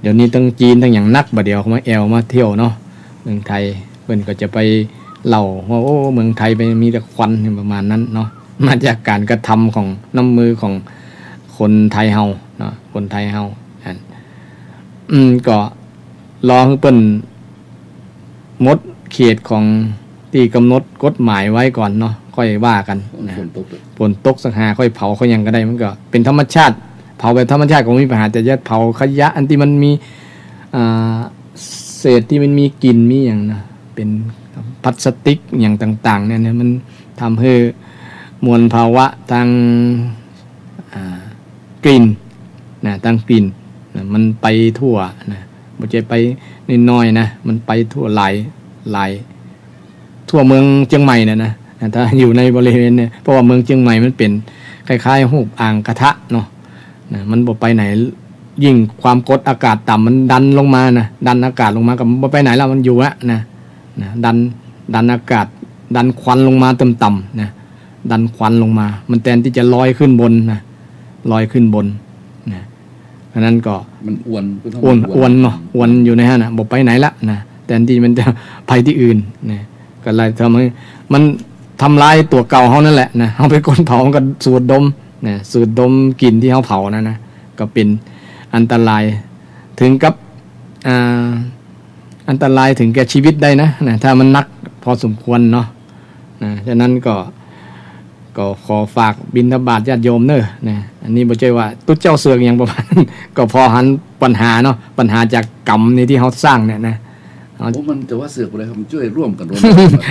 เดี๋ยวนี้ตังจีนตังอะหยังนัก บ่าเดี่ยวมาแอ่วมาเที่ยวเนาะ เมืองไทย เปิ้นก็จะไปเล่าว่า โอ้ เมืองไทยไปมีแต่ควัน ประมาณนั้นเนาะ มาจากก๋านกระทำของน้ำมือของคนไทยเฮาเนาะ คนไทยเฮา อัน อืม ก็รอหื้อเปิ้นหมดเขตของตี้กำหนดกฎหมายไว้ก่อนเนาะ ค่อยว่ากั๋นนะ ฝนตก ฝนตกสักหา ค่อยเผา ค่อยหยังก็ได้ มันก็เป๋นธรรมชาติ เผาแบบธรรมชาติก็บ่มีปัญหา แต่จะเผาขยะอันตี้มันมี อ่า เศษตี้มันมีกลิ่นมีอะหยังนะ เป๋นพลาสติกอะหยังต่างๆ เนี่ยนะ มันทำหื้อมลภาวะตาง อ่า กลิ่นนะ ตางกลิ่นนะ มันไปทั่วนะ บ่ใจ้ไปน้อยๆ นะ มันไปทั่วหลาย หลาย ทั่วเมืองเจียงใหม่เนี่ยนะ ถ้าอยู่ในบริเวณเนี่ย เพราะว่าเมืองเจียงใหม่มันเป๋นคล้ายๆ ฮูปอ่างกระทะเนาะ นะ มันบ่ไปไหน ยิ่งความกดอากาศต่ำมันดันลงมานะ ดันอากาศลงมาก็บ่ไปไหนแล้ว มันอยู่ละนะ นะ ดัน ดันอากาศ ดันควันลงมาต่ำๆ นะ ดันควันลงมา มันแทนตี้จะลอยขึ้นบนนะ ลอยขึ้นบนนะ อันนั้นก็ มันอวน ก็ต้อง อวน อวนเนาะ อวนอยู่ในหั้นน่ะ บ่ไปไหนละนะ แทนตี้มันจะไปตี้อื่นนะ ก็เลยทำหื้อมันทำลายตั๋วเก่าเฮานั่นแหละนะ เฮาเป๋นคนเผา มันก็สูดดมนะ สูดดมกลิ่นตี้เฮาเผานั่นนะ ก็เป๋นอันตราย ถึงกับ อ่า อันตรายถึงแก่ชีวิตได้นะ นะ ถ้ามันนักพอสมควรเนาะ นะ ฉะนั้นก็ ก็ขอฝากบิณฑบาตญาติโยมเน่อ นะ อันนี้บ่ใจ้ว่าตุ๊เจ้าเสือกอะหยังประมาณนั้น ก็พอหันปัญหาเนาะ ปัญหาจากกรรมนี่ตี้เฮาสร้างเนี่ยนะ โอ้ มันจะว่าเสือกบ่ได้ครับ มันจ้วยร่วมกั๋น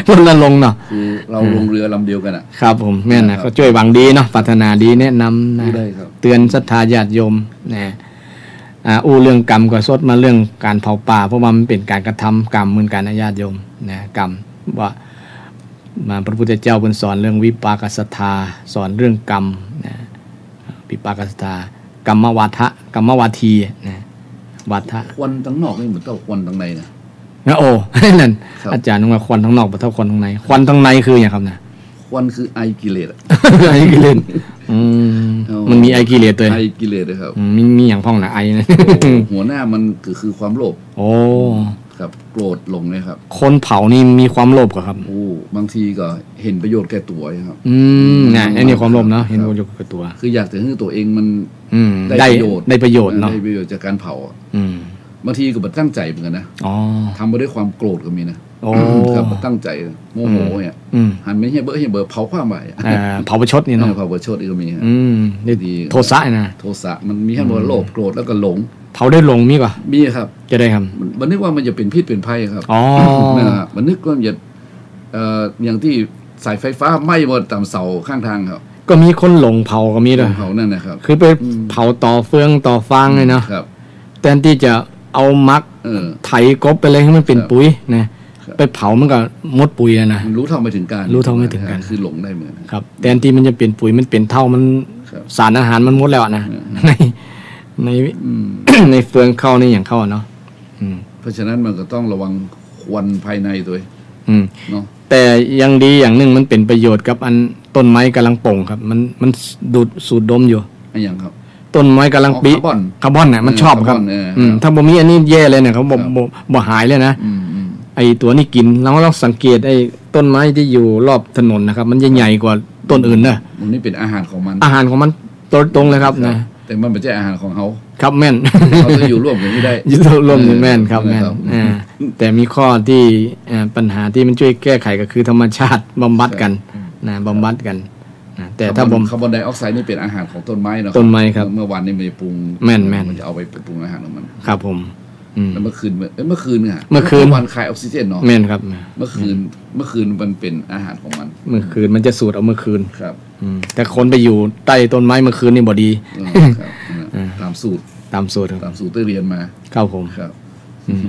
รณรงค์เนาะ คือเฮาลงเรือลำเดียวกั๋นอะ ครับผม แม่นนะ ครับ ก็จ้วยหวังดีเนาะ ปรารถนาดีแนะนำนะ ได้ครับ เตือนศรัทธาญาติโยมนะ อ่า อู้เรื่องกรรมก็สดมาเรื่องก๋านเผาป่า เพราะว่ามันเป๋นก๋านกระทำกรรมเหมือนกั๋นนะญาติโยมนะ กรรมว่า มาพระพุทธเจ้าเปิ้นสอนเรื่องวิปากศรัทธา สอนเรื่องกรรมนะ วิปากศรัทธา กรรมวาทะ กรรมวาทีนะ วาทะ ควันตังนอกนี่บ่เต้าควันตังในนะ นะ โอ้ นั่น ครับ อาจ๋ารย์ว่าควันตังนอกบ่เต้าควันตังใน ควันตังในคืออะหยังครับนะ ควันคือไอกิเลสอะ ไอกิเลส อืม เอา มันมีไอกิเลสตวย ไอกิเลสอะครับ อืม มี มีอะหยังพ่องนะ ไอนะ โอ้ หัวหน้ามันก็คือความโลภ โอ้ ครับ โกรธหลงเนี่ยครับ คนเผานี่มีความโลภก่อครับ โอ้ บางทีก็เห็นประโยชน์แก่ตั๋วครับ อืม นะ อันนี้ความโลภเนาะ ครับ เห็นประโยชน์แก่ตั๋ว คืออยากจะหื้อตั๋วเองมัน อืม ได้ ได้ประโยชน์ ได้ประโยชน์เนาะ ได้ประโยชน์จากก๋านเผาอะ อืม บางทีก็บ่ตั้งใจ๋เหมือนกั๋นนะ อ๋อ ทำไปด้วยความโกรธก็มีนะ โอ้ ครับ บ่ตั้งใจ๋ โมโหเนี่ย อืม หันไปเฮี้ยเบ้อเฮี้ยเบ้อ เผาคว่ำไปอะ เอ่อ เผาประชดนี่เนาะ เออ เผาประชดก็มีฮะ อืม นี่ ดี โทสะนะ โทสะ มันมีแค่ อืม ว่าโลภ โกรธ แล้วก็หลง เผาด้วยหลงมีก่อ มีครับ จะได้ครับ มัน มันนึกว่ามันจะเป๋นพิษเป๋นภัยครับ อ๋อ นะฮะ มันนึกว่ามันจะ เอ่อ อย่างตี้สายไฟฟ้าไหม้หมดต๋ามเสาข้างทางครับ ก็มีคนหลงเผาก็มีเด้อ หลงเผานั่นนะครับ คือไป อืม เผาต่อเฟืองต่อฟางเลยเนาะ ครับ แทนตี้จะเอาหมาก เออ ไถกลบไปเลยหื้อมันเป๋น ครับ ปุ๋ยนะ ครับ ไปเผามันก็หมดปุ๋ยแล้วนะ มันรู้เท่าไม่ถึงการ รู้เท่าไม่ถึงการ คือหลงได้เหมือนกัน ครับ แทนตี้มันจะเป๋นปุ๋ย มันเป๋นเถ้า มัน ครับ สารอาหารมันหมดแล้วอะนะ เออ ใน ใน อืม ในเฟืองข้าวในอะหยังข้าวอะเนาะ อืม เพราะฉะนั้นมันก็ต้องระวังควันภายในตวย อืม เนาะ แต่ยังดีอย่างนึ่ง มันเป๋นประโยชน์กับอันต้นไม้ก่ำลังโป่งครับ มัน มันดูด สูดดมอยู่ อะหยังครับ ต้นไม้ก่ำลัง อ๋อ ปิ๊ คาร์บอน คาร์บอนน่ะ มัน เออ ชอบครับ คาร์บอน เออ อืม ครับ ถ้าบ่มีอันนี้แย่เลยเนี่ย เขาบอก ครับ บ่ บ่หายเลยนะ อืม อืม ไอ้ตั๋วนี้กิ๋น เราลองสังเกตไอ้ต้นไม้ตี้อยู่รอบถนนนะครับ มันจะใหญ่กว่าต้นอื่นนะ มันนี่เป๋นอาหารของมัน อาหารของมันโดยตรงเลยครับ ครับ นะ แต่มันบ่ใจ้อาหารของเฮา ครับ แม่น เฮาต้องอยู่ร่วมกั๋นหื้อได้ อยู่ร่วมกั๋น เออ แม่นครับ แม่น นะครับ อ่า แต่มีข้อตี้ เอ่อ ปัญหาตี้มันจ้วยแก้ไขก็คือธรรมชาติบำบัดกั๋น ครับ นะ บำบัดกั๋น นะ แต่ถ้าบ่ คาร์บอน คาร์บอนไดออกไซด์นี่เป๋นอาหารของต้นไม้เนาะ ต้นไม้ครับ เมื่อ เมื่อวานนี่มันจะปรุง แม่น แม่น มันจะเอาไปปรุงอาหารของมัน ครับผม อืม แล้วเมื่อคืน เอ้ย เมื่อคืนเนี่ย เมื่อคืน เมื่อวานขายออกซิเจนเนาะ แม่นครับ เมื่อคืน แม่น เมื่อคืนมันเป๋นอาหารของมัน เมื่อคืนมันจะสูดเอาเมื่อคืน ครับ อืม แต่คนไปอยู่ใต้ต้นไม้เมื่อคืนนี่บ่ดี อืม ครับ อ่า ตามสูตร ตามสูตรครับ ตามสูตรตี้เฮียนมา ครับผม ครับ อืม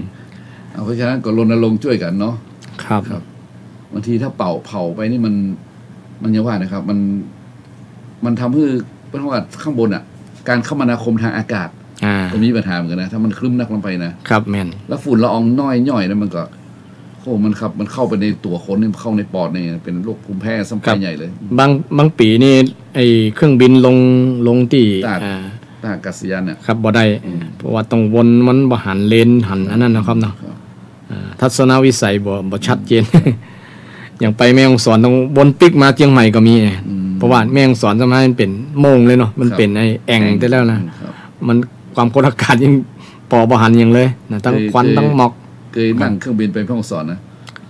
เอา เพราะฉะนั้นก็รณรงค์จ้วยกั๋นเนาะ ครับ ครับ บางทีถ้าเป่า เผาไปนี่มัน มันอย่างว่านะครับ มัน มันทำหื้อ เพราะว่าข้างบนอะ การคมนาคมทางอากาศ อ่า ก็มีปัญหาเหมือนกั๋นนะ ถ้ามันครึ้มนักลงไปนะ ครับ แม่น แล้วฝุ่นละอองน้อยย่อยนะ มันก็ โอ้ มันครับ มันเข้าไปในตั๋วคนนี่ เข้าในปอดนี่ เป๋นโรคภูมิแพ้ซ้ำไป ครับ ใหญ่เลย บาง บางปี๋นี่ ไอ้เครื่องบินลง ลงตี้ ตาก อ่า ตากอากาศยานน่ะ ครับ บ่ได้ อืม เพราะว่าต้องวน มันบ่หันเลน หันอันนั้นนะครับเนาะ ครับ อ่า ทัศนวิสัยบ่ บ่ชัดเจน อย่างไปแม่ฮ่องสอนต้องวนปิ๊กมาเจียงใหม่ก็มี อืม เพราะว่าแม่ฮ่องสอนทำให้มันเป๋นโม่งเลยเนาะ มัน ครับ เป๋นไอ้แอ่ง แอ่ง ไปแล้วนะ อืม ครับ มันความกดอากาศยิ่งปอบ่หันหยังเลยนะ ตึงควัน ตึงหมอก เกยนั่งเครื่องบินไปแม่ฮ่องสอนนะ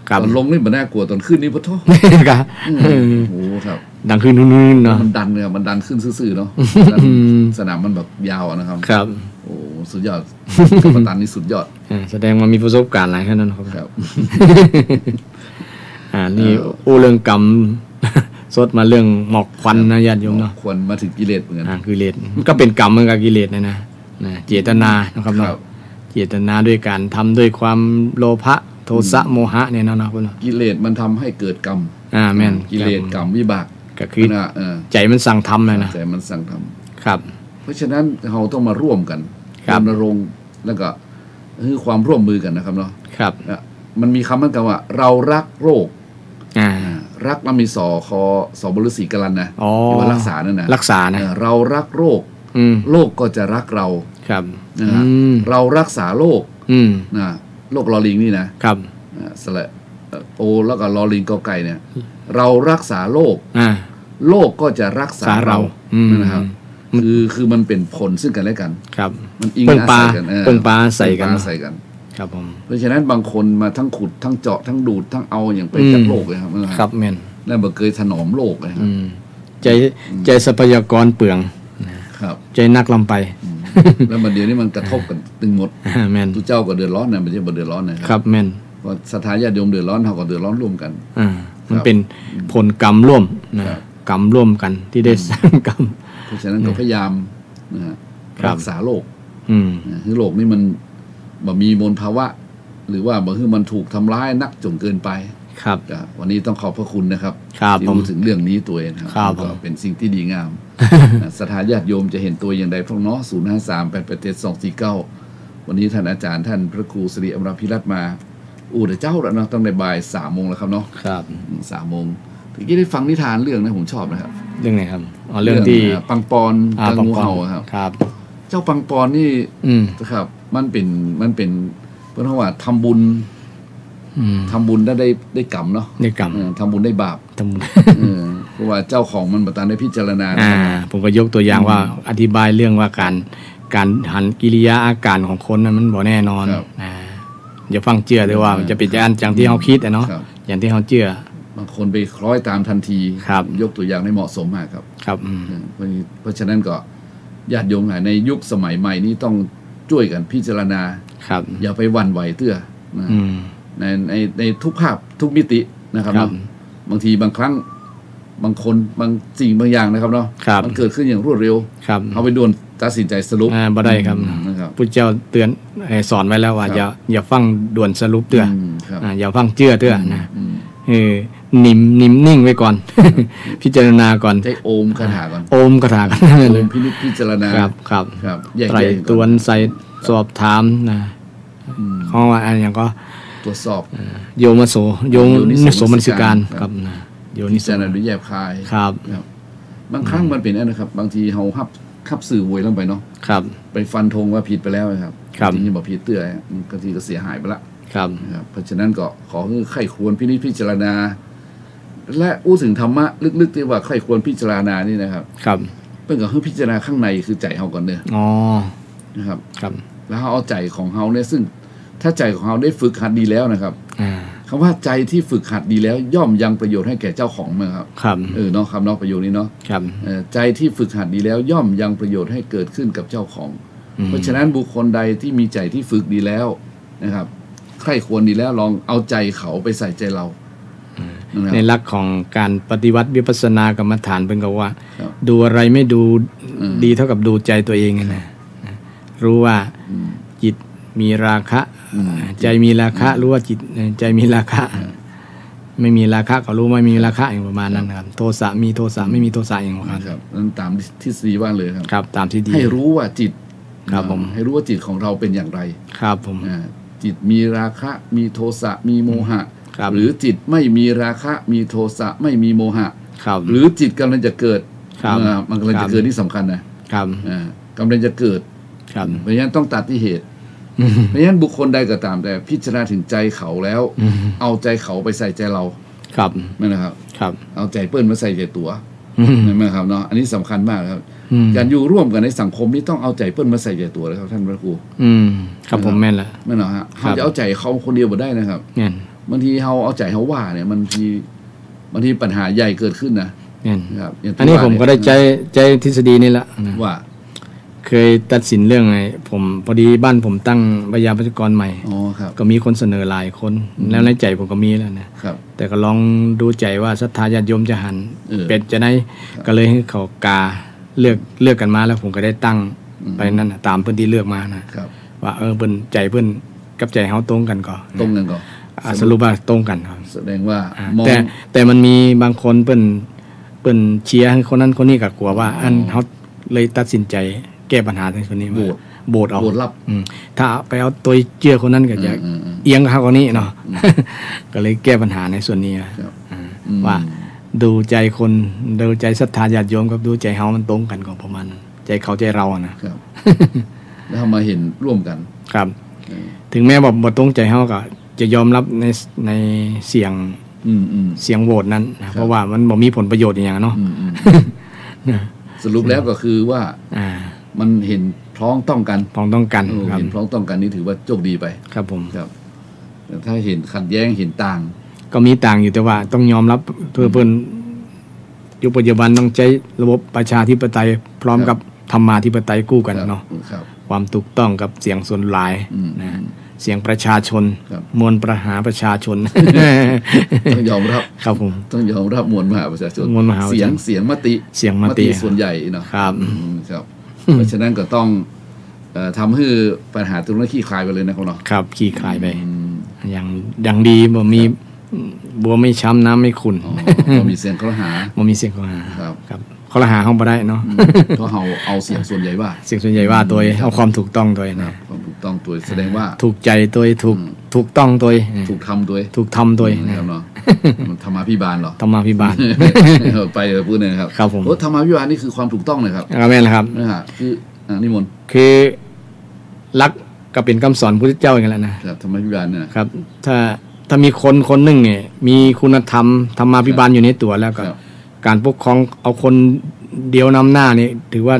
ครับ ต๋อนลงนี่บ่น่ากลัว ต๋อนขึ้นนี่ปะโธ่ ครับ อืม โอ้โห ครับ ดังขึ้น ขึ้น ขึ้นเนาะ มันดันเนี่ย มันดันขึ้นซื่อๆเนาะ ดัน อืม สนามมันแบบยาวอะนะครับ ครับ โอ้ สุดยอด กัปตันนี่สุดยอด อ่า แสดงว่ามีประสบการณ์หลายขนาดนั้นครับ ครับ อ่า นี่ เอ่อ อู้เรื่องกำ สดมาเรื่องหมอกควันนะ ครับ ญาติโยมเนาะ หมอกควันมาถึงกิเลสเหมือนกั๋น อ่า กิเลส ก็เป๋นกำเหมือนกับกิเลสนะนะ นะ เจตนานะครับเนาะ ครับ เจตนาด้วยการทำด้วยความโลภะ โทสะ อืม โมหะเนี่ยเนาะ นะ กิเลสมันทำให้เกิดกรรม อ่า แม่น กิเลส ครับ กรรม วิบาก ก็คือ นะ เออ ใจ๋มันสั่งทำนะนะ ใจ๋มันสั่งทำ ครับ เพราะฉะนั้นเฮาต้องมาร่วมกั๋น ครับ รณรงค์ แล้วก็หื้อความร่วมมือกั๋นนะครับเนาะ ครับ นะ มันมีกำเหมือนกั๋นว่า เรารักโรค อ่า อ่า รัก แล้วมี ส ค ส บ ฤๅษี กรันนะ อ๋อ ที่ว่ารักษานั่นนะ รักษานะ เออ เรารักโรค อืม โรคก็จะรักเรา ครับ นะฮะ อืม เรารักษาโรค อืม นะ โรค ลอ ลิง นี่นะ ครับ นะ สระ เอ่อ โอ แล้วก็ ลอ ลิง กอ ไก่เนี่ย เรารักษาโรค อ่า โรคก็จะรักษา ษาเรา เรา อืม นะครับ มัน คือ คือมันเป๋นผลซึ่งกั๋นและกั๋น ครับ มันอิง เปิ้งปา อาศัยกั๋น เออ เปิ้งปาอาศัยกั๋น เปิ้งปาอาศัยกั๋น ครับผม เพราะฉะนั้นบางคนมาทั้งขุด ทั้งเจาะ ทั้งดูด ทั้งเอาอย่างไป อืม จากโรคเลยครับ ครับ แม่น แล้วบ่เกยถนอมโรคเลยครับ อืม ใจ๊ อืม ใจ๊ทรัพยากรเปลือง นะครับ ใจ๊นักล้ำไป อืม แล้วบ่าเดี่ยวนี้มันกระทบกั๋นตึงหมด อ่า แม่น ตุ๊เจ้าก็เดือดร้อนนะ บ่ใจ้บ่เดือดร้อนนะครับ ครับ แม่น เพราะศรัทธาญาติโยมเดือดร้อน เฮาก็เดือดร้อนร่วมกั๋น อ่า ครับ มันเป๋น อืม ผลกรรมร่วมนะ ครับ กรรมร่วมกั๋นตี้ได้ อืม สร้างกรรม เพราะฉะนั้นก็ อืม พยายามนะฮะ ครับ รักษาโรค อืม นะ หื้อโรคนี่มันบ่มีมลภาวะ หรือว่าบ่หื้อมันถูกทำร้ายนักจ๋นเกินไป ครับ ก็วันนี้ต้องขอบพระคุณนะครับ ครับ ที่ ผม อู้เถิงเรื่องนี้ตวยนะครับ ครับ ก็ ผม เป๋นสิ่งตี้ดีงาม นะ ศรัทธาญาติโยมจะเห็นตวยอย่างใดพ่องเนาะ ศูนย์ห้าสาม แปดแปดเจ็ด สองสี่เก้า วันนี้ต้านอาจ๋ารย์ต้านพระครูสิริอมราภิรัตน์มา อู้เต๊อะเจ๊าแล้วเนาะ ตั้งแต่บ่ายสามโมงแล้วครับเนาะ ครับ อืม สามโมง ตะกี้ได้ฟังนิทานเรื่องนะ ผมชอบนะครับ เรื่องไหนครับ อ๋อ เรื่องตี้ เรื่อง เอ่อ ปังปอน อ่า กับงูเห่า ปังปอน ครับ ครับ เจ้าปังปอนนี่ อืม ครับ มันเป๋น มันเป๋น เปิ้นฮ้องว่าทำบุญ อืม ทำบุญแล้วได้ ได้กรรมเนาะ ได้กรรม เออ ทำบุญได้บาป ทำบุญ เออ เพราะว่าเจ้าของมันบ่ตันได้พิจารณา อ่า นะครับ ผมก็ยกตัวอย่างว่า อืม อธิบายเรื่องว่าก๋าน ก๋านหันกิริยาอาก๋ารของคนนั้นมันบ่แน่นอน ครับ อ่า อย่าฟั่งเจื้อเลยว่า เออ มันจะเป๋นอย่าง อย่างตี้เฮาคิดอะเนาะ ครับ อย่างตี้เฮาเจื้อ บางคนไปคล้อยตามทันที ครับ ยกตัวอย่างได้เหมาะสมมากครับ ครับ อืม เออ เพราะ เพราะฉะนั้นก็ญาติโยมหลายในยุคสมัยใหม่นี้ต้องจ้วยกั๋นพิจารณา ครับ อย่าไปหวั่นไหวเตื้อนะ อืม ใน ใน ในทุกภาพทุกมิตินะครับ ครับ เนาะ บางทีบางครั้ง บางคน บางสิ่งบางอย่างนะครับเนาะ ครับ มันเกิดขึ้นอย่างรวดเร็ว ครับ เฮาไปด่วนตัดสินใจ๋สรุป อ่า บ่ได้ครับ อืม นะครับ พุทธเจ้าเตือน เอ่อ สอนไว้แล้วว่า ครับ อย่า อย่าฟั่งด่วนสรุปเตื้อ อืม ครับ อ่า อย่าฟั่งเจื้อเตื้อนะ อืม อืม เออ นิ่ม นิ่มนิ่งไว้ก่อน พิจารณาก่อน ใจ๊โอมคาถาก่อน โอมคาถาก่อน โอมพินิจพิจารณา ครับ ครับ ครับ แยก ไตร่ตรวน ใส่ สอบถามนะ อืม ของว่าอันอย่างก็ ตรวจสอบ เอ่อ โยมโส โยม โยนิโสมนสิการ มนสิการ ครับ ครับนะ โยนิโส พิจารณาโดยแยบคาย ครับ ครับ บางครั้ง อืม มันเป๋นอันนะครับ บางทีเฮาฮับ ฮับสื่อหวยลงไปเนาะ ครับ ไปฟันธงว่าผิดไปแล้วนะครับ ครับ บางทีบ่ผิดเตื้อ บางทีก็เสียหายไปละ ครับ นะครับ เพราะฉะนั้นก็ขอหื้อใคร่ครวญพินิจพิจารณา และอู้เถิงธรรมะลึกๆ ตี้ว่าใคร่ครวญพิจารณานี่นะครับ ครับ เปิ้นก็หื้อพิจารณาข้างในคือใจ๋เฮาก่อนเนาะ อ๋อ นะครับ ครับ แล้วเฮาเอาใจ๋ของเฮาเนี่ย ซึ่งถ้าใจ๋ของเฮาได้ฝึกหัดดีแล้วนะครับ อ่า กำว่าใจ๋ตี้ฝึกหัดดีแล้ว ย่อมยังประโยชน์ให้แก่เจ้าของนะครับ ครับ เออ เนาะครับเนาะ ประโยคนี้เนาะ ครับ เออ ใจ๋ตี้ฝึกหัดดีแล้ว ย่อมยังประโยชน์ให้เกิดขึ้นกับเจ้าของ อืม เพราะฉะนั้นบุคคลใดตี้มีใจ๋ตี้ฝึกดีแล้วนะครับ ใคร่ครวญดีแล้ว ลองเอาใจ๋เขาไปใส่ใจ๋เฮา อืม นะครับ ในหลักของก๋านปฏิบัติวิปัสสนากรรมฐานเปิ้นก็ว่า ครับ ดูอะไรไม่ดู อืม ดีเท่ากับดูใจ๋ตัวเองอะนะ รู้ว่า อืม จิตมีราคะ อืม ใจ๋มีราคะ อืม รู้ว่าจิต เอ่อ ใจ๋มีราคะ อ่า ไม่มีราคะก็รู้ว่าไม่มีราคะ อย่างประมาณนั้นนะครับ โทสะมีโทสะ อืม ไม่มีโทสะ อย่างประมาณ ครับ นั้นต๋ามทฤษฎีว่าเลยครับ ครับ ต๋ามทฤษฎี ให้รู้ว่าจิต ครับผม ให้รู้ว่าจิตของเราเป็นอย่างไร ครับผม อ่า จิตมีราคะ มีโทสะ มีโมหะ ครับ หรือจิตไม่มีราคะ มีโทสะ ไม่มีโมหะ ครับ หรือจิตกำลังจะเกิด ครับ อ่า มันกำลังจะเกิด ครับ นี่สำคัญนะ ครับ อ่า กำลังจะเกิด ครับ เพราะฉะนั้นต้องตัดตี้เหตุ เพราะฉะนั้นบุคคลใดก็ต๋ามแต่พิจารณาถึงใจ๋เขาแล้ว อืม เอาใจ๋เขาไปใส่ใจ๋เฮา ครับ นั่นนะครับ ครับ เอาใจ๋เปิ้นมาใส่ใจ๋ตั๋ว อืม นั่นนะครับเนาะ อันนี้สำคัญมากครับ อืม ก๋านอยู่ร่วมกั๋นในสังคมนี่ต้องเอาใจ๋เปิ้นมาใส่ใจ๋ตั๋วเลยครับท่านพระครู อืม ครับผม นะครับ แม่นละ แม่นเหรอฮะ ครับ เฮาจะเอาใจ๋เขาคนเดียวบ่ได้นะครับ แม่น บางทีเฮาเอาใจ๋เฮาว่าเนี่ย บางที บางทีปัญหาใหญ่เกิดขึ้นนะ แม่น ครับ อย่างตี้ อันนี้ผมก็ได้ใจ๊ ว่าเนี่ย ใจ๊ทฤษฎีนี่ละนะ ว่า เคยตัดสินเรื่องไอ้ ผม พอดีบ้านผมตั้งพยาปัจจกรใหม่ อ๋อ ครับ ก็มีคนเสนอหลายคน อืม แล้วในใจ๋ผมก็มีแล้วนะ ครับ แต่ก็ลองดูใจ๋ว่าศรัทธาญาติโยมจะหัน เออ เป๋นจาใด ครับ ก็เลยหื้อเขากาเลือก เลือกกั๋นมา แล้วผมก็ได้ตั้ง อืม ไปนั่นน่ะ ต๋ามเปิ้นตี้เลือกมานะ ครับ ว่า เออ เปิ้น ใจ๋เปิ้นกับใจ๋เฮาตรงกั๋นก่อ ตรงกั๋นก่อ อ่า สรุป สรุปว่าตรงกั๋นครับ แสดงว่า อ่า มอง แต่ แต่มันมีบางคนเปิ้น เปิ้นเชียร์หื้อคนนั้นคนนี้ ก็กั๋วว่า อ๋อ อัน เฮาเลยตัดสินใจ๋แก้ปัญหาตรงนี้มา โหวต โหวตเอา โหวตลับ อืม ถ้าไปเอาตั๋วเจื้อคนนั้นก็จะ อืม อืม อืม เอียงเข้าคนนี้เนาะ อืม ก็เลยแก้ปัญหาในส่วนนี้ ครับ อ่า อืม ว่าดูใจ๋คน ดูใจ๋ศรัทธาญาติโยมกับดูใจ๋เฮามันตรงกั๋นก่อ ประมาณนั้น ใจ๋เขาใจ๋เฮาอะนะ ครับ แล้วเฮามาเห็นร่วมกั๋น ครับ เออ ถึงแม้ว่าบ่ตรงใจ๋เฮาก็จะยอมรับใน ในเสียง อืม อืม เสียงโหวตนั้นนะ ครับ เพราะว่ามันบ่มีผลประโยชน์อะหยังเนาะ อืม อืม นะ สรุปแล้วก็คือว่า อ่า มันเห็นพ้องต้องกั๋น พ้องต้องกั๋น เออ ครับ เห็นพ้องต้องกั๋นนี่ถือว่าโชคดีไป ครับผม ครับ แต่ถ้าเห็นขัดแย้ง เห็นต่าง ก็มีต่างอยู่ แต่ว่าต้องยอมรับ เพื่อ อืม เปิ้น ยุคปัจจุบันต้องใจ๊ระบบประชาธิปไตยพร้อม ครับ กับธรรมาธิปไตยคู่กั๋น ครับ เนาะ ครับ ความถูกต้องกับเสียงส่วนหลาย อืม นะ อืม เสียงประชาชน ครับ มวลมหาประชาชน ต้องยอมรับ ครับผม ต้องยอมรับมวลมหาประชาชน มวลมหาประชาชน เสียง เสียงมติ เสียงมติ มติส่วนใหญ่เนาะ ครับ อืม ครับ เพราะฉะนั้นก็ต้อง เอ่อ ทำหื้อปัญหาตรงนั้นคลี่คลายไปเลยนะครับเนาะ ครับ คลี่คลายไป อืม อย่าง อย่างดี บ่มี ครับ บัวไม่ช้ำน้ำไม่ขุ่น อ๋อ บ่มีเสียงข้อหา บ่มีเสียงข้อหา ครับ ครับ ข้อหาเฮาบ่ได้เนาะ อืม เพราะเฮาเอาเสียงส่วนใหญ่ว่า เสียงส่วนใหญ่ว่าตวย อืม เอาความถูกต้องตวยนะ ครับ ความถูกต้องตวย แสดงว่า ถูกใจ๋ตวย ถูก อืม ถูกต้องตวย ถูกธรรมตวย ถูกธรรมตวย อืม นะ ครับเนาะ มันธรรมาภิบาลเหรอ ธรรมาภิบาล ไปเลยพูดเลยนะครับ ครับผม โอ้ ธรรมาภิบาลนี่คือความถูกต้องเลยครับ อ่า แม่นแล้วครับ นะฮะ คือ อ่า นิมนต์ คือ หลักก็เป๋นกำสอนพุทธเจ้าอย่างนั้นแหละนะ ครับ ธรรมาภิบาลเนี่ย ครับ ถ้า ถ้ามีคนคนนึ่งเนี่ย มีคุณธรรม ธรรมาภิบาล ครับ อยู่ในตั๋วแล้วก็ ครับ ก๋านปกครองเอาคนเดียวนำหน้านี่ถือว่า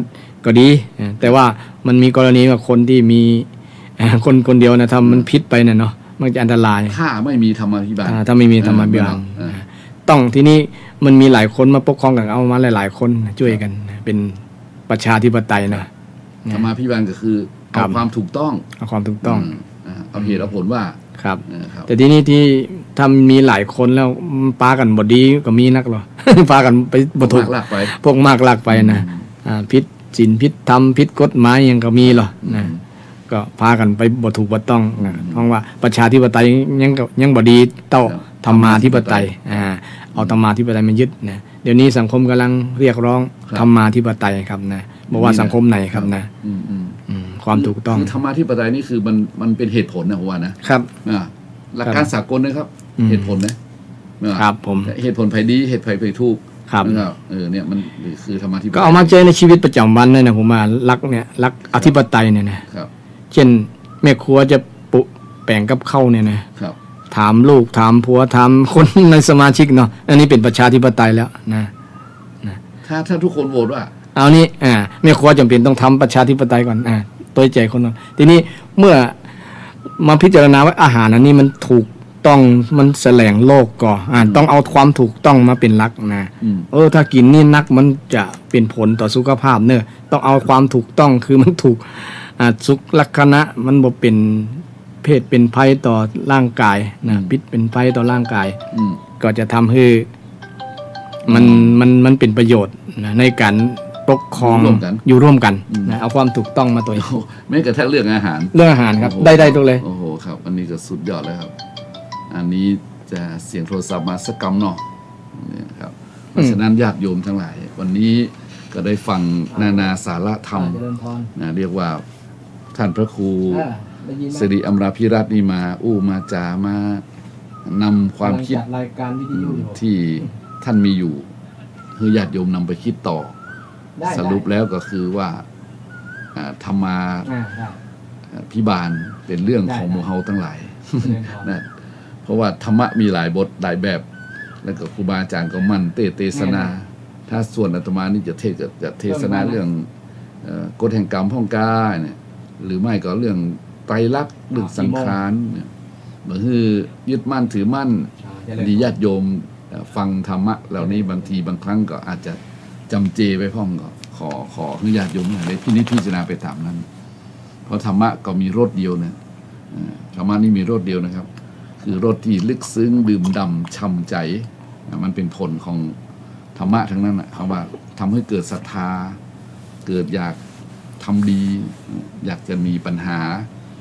ก็ดี เออ แต่ว่ามันมีกรณีว่าคนตี้มี เอ่อ คนคนเดียวนะ ถ้ามัน อืม ผิดไปเนี่ยเนาะ มันจะอันตราย ถ้าไม่มีธรรมาภิบาล อ่า ถ้าไม่มีธรรมาภิบาล เออ เออ ต้อง ทีนี้มันมีหลายคนมาปกครองกั๋น เอามาหลายๆ คนช่วยกั๋น ครับ เป๋นประชาธิปไตยนะ ธรรมาภิบาลก็คือ ครับ เอาความถูกต้อง เอาความถูกต้อง อืม อ่า เอาเหตุเอาผลว่า ครับ เออ ครับ แต่ทีนี้ตี้ ถ้ามีหลายคนแล้ว ปากั๋นบ่ดีก็มีนักเหรอ ปากั๋นไปบ่ถูก พวกมากลักไป พวกมากลักไปนะ อืม อ่า ผิดศีลผิดธรรม ผิดกฎหมายหยังก็มีเหรอ อืม นะ ก็ปากั๋นไปบ่ถูกบ่ต้องนะ อืม เพราะว่าประชาธิปไตยยังก็ ยังบ่ดีเต้า ครับ ธรรมาธิปไตย ธรรมาธิปไตย อ่า เอาธรรมาธิปไตยมายึดนะ เดี๋ยวนี้สังคมกำลังเรียกร้อง ครับ ธรรมาธิปไตยครับนะ บ่ว่าสังคมไหนครับนะ อืม อืม อืม ความถูกต้อง คือธรรมาธิปไตยนี่คือมัน มันเป๋นเหตุผลนะ ผมว่านะ ครับ อ่า หลักการ ครับ สากลนะครับ อืม เหตุผลนะ นะครับ ผม เหตุผลใผดี เหตุผลใผถูก ครับ นะครับ เออ เนี่ยมันคือธรรมาธิปไตย ก็เอามาใจ๊ในชีวิตประจ๋ำวันเลยนะ ผมว่าหลักเนี่ย หลักอธิปไตยเนี่ยนะ ครับ เจ้นแม่ครัวจะปรุแป๋งกับข้าวเนี่ยนะ ครับ ถามลูก ถามผัว ถามคนในสมาชิกเนาะ อันนี้เป๋นประชาธิปไตยแล้วนะ นะ ถ้า ถ้าทุกคนโหวตว่า เอานี่ อ่า แม่ครัวจ๋ำเป๋นต้องทำประชาธิปไตยก่อน อ่า ตวยใจ๋คนเนาะ ทีนี้เมื่อมาพิจารณาว่าอาหารอันนี้มันถูกต้อง มันแสลงโรคก่อ อ่า อืม ต้องเอาความถูกต้องมาเป๋นหลักนะ อืม เออ ถ้ากิ๋นนี่นักมันจะเป๋นผลต่อสุขภาพเนอะ ต้องเอาความถูกต้อง คือมันถูก อ่า สุขลักษณะ มันบ่เป๋นเพศเป๋นภัยต่อร่างกายนะ อืม พิษเป๋นภัยต่อร่างกาย อืม ก็จะทำหื้อ มัน อืม มัน มันเป๋นประโยชน์นะ ในก๋านปกครอง อยู่ร่วมกั๋น อยู่ร่วมกั๋น อืม นะ เอาความถูกต้องมาตวย โอ้โห แม้กระทั่งเรื่องอาหาร เรื่องอาหารครับ โอ้โห ได้ ได้ตวยเลย โอ้โห ครับ อันนี้ก็สุดยอดแล้วครับ อันนี้จะเสียงโทรศัพท์มาสักกำเนาะ เนี่ยครับ อืม เพราะฉะนั้นญาติโยมทั้งหลาย วันนี้ก็ได้ฟังนานาสาระธรรม อ่า เจริญพร นะ เรียกว่าท่านพระครู อ่า ได้ยินไหม สิริอมราภิรัตน์นี่มาอู้มาจ๋า มานำความคิด กำลังจัดรายการวิทยุอยู่ ที่ท่านมีอยู่ หื้อญาติโยมนำไปคิดต่อ ได้ สรุปแล้วก็คือว่า อ่า ธรรมา อ่า ได้ อ่า ภิบาลเป๋นเรื่องของ ได้ หมู่เฮาตังหลาย เจริญพร นะ เพราะว่าธรรมะมีหลายบทหลายแบบ แล้วก็ครูบาอาจ๋ารย์ก็หมั่นเตสน์เตสนา แน่นอน ถ้าส่วนอาตมานี่จะเทศน์ก็จะเทศนา เรื่อง เรื่อง เอ่อ กฎแห่งกรรมพ่องกาเนี่ย หรือไม่ก็เรื่องไตรลักษณ์ เรื่องสังขารเนี่ย บ่หื้อยึดมั่นถือมั่น อ่า เจริญพร ดี ญาติโยม เอ่อ ฟังธรรมะเหล่านี้ บางทีบางครั้งก็อาจจะจำเจไปพ่อง ก็ขอ ขอหื้อญาติโยมได้พินิจพิจารณาไปตามนั้น เพราะธรรมะก็มีรสเดียวนะ เอ่อ ธรรมะนี่มีรสเดียวนะครับ คือรสที่ลึกซึ้งดื่มด่ำฉ่ำใจ๋นะ มันเป๋นผลของธรรมะทั้งนั้นนะ คำว่าทำให้เกิดศรัทธา เกิดอยากทำดี อยากจะหนีปัญหา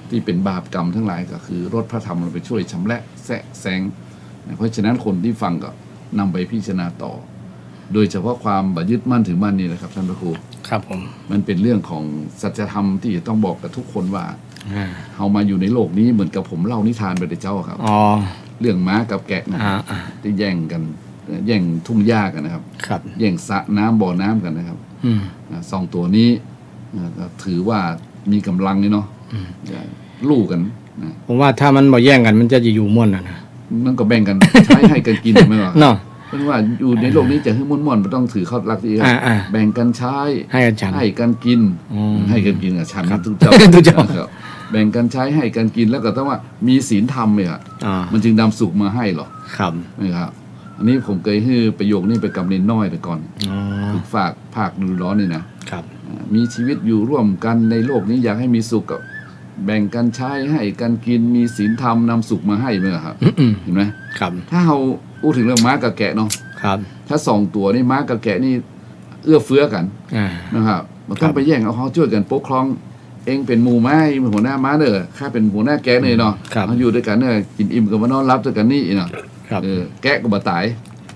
ที่เป๋นบาปกรรมทั้งหลาย ก็คือรสพระธรรมเราไปช่วยชำระแซะแซงนะ เพราะฉะนั้นคนที่ฟังก็นำไปพิจารณาต่อ โดยเฉพาะความบ่ยึดมั่นถือมั่นนี่นะครับท่านพระครู ครับผม มันเป๋นเรื่องของสัจธรรมที่จะต้องบอกกับทุกคนว่า อ่า เฮามาอยู่ในโลกนี้เหมือนกับผมเล่านิทานไปแต่เจ๊าครับ อ๋อ เรื่องม้ากับแกะนะ อ่า อ่า ที่แย่งกั๋น แย่งทุ่งหญ้ากั๋นนะครับ ครับ แย่งสระน้ำบ่อน้ำกั๋นนะครับ อืม อ่า สองตั๋วนี้ อ่า ก็ถือว่ามีก๋ำลังนี่เนาะ อืม อ่า ลู่กั๋นนะ ผมว่าถ้ามันบ่แย่งกั๋น มันจะ จะอยู่ม่วนน่ะนะ มันก็แบ่งกั๋นใจ๊หื้อกั๋นกิ๋น แม่นบ่ เนาะ เปิ้นว่าอยู่ในโลกนี้จะหื้อม่วนๆ บ่ต้องถือเข้าลักษณะ อ่า อ่า แบ่งกั๋นใจ๊ หื้อกั๋นฉัน หื้อกั๋นกิ๋น อืม หื้อกั๋นกิ๋นกับฉัน ครับ ทุกเจ้า ทุกเจ้า ครับ แบ่งกั๋นใจ๊ หื้อกั๋นกิ๋น แล้วก็ต้องว่ามีศีลธรรมเนี่ย อ่า มันจึงนำสุขมาหื้อหรอก ครับ นะครับ อันนี้ผมเกยหื้อประโยคนี้ไปกับเณรน้อยแต่ก่อน อ๋อ ฝึกฝากภาคฤดูร้อนนี่นะ ครับ อ่า มีชีวิตอยู่ร่วมกั๋นในโลกนี้ อยากหื้อมีสุขก็แบ่งกั๋นใจ๊ หื้อกั๋นกิ๋น มีศีลธรรมนำสุขมาหื้อ แม่นบ่ครับ อืม เห็นไหม ครับ ถ้าเฮาอู้เถิงเรื่องม้ากับแกะเนาะ ครับ ถ้าสองตั๋วนี่ ม้ากับแกะนี่เอื้อเฟื้อกั๋น อ่า นะครับ บ่ต้อง ครับ ไปแย่งเอา เฮาจ้วยกั๋นปกครอง เองเป๋นหมู่ม้า หัวหน้าม้าเน่อ ข้าเป๋นหัวหน้าแกะเน่อเนาะ ครับ เฮาอยู่ตวยกั๋นเน่อ กิ๋นอิ่มก็มานอนหลับตวยกั๋นนี่เนาะ ครับ เออ แกะก็บ่ต๋าย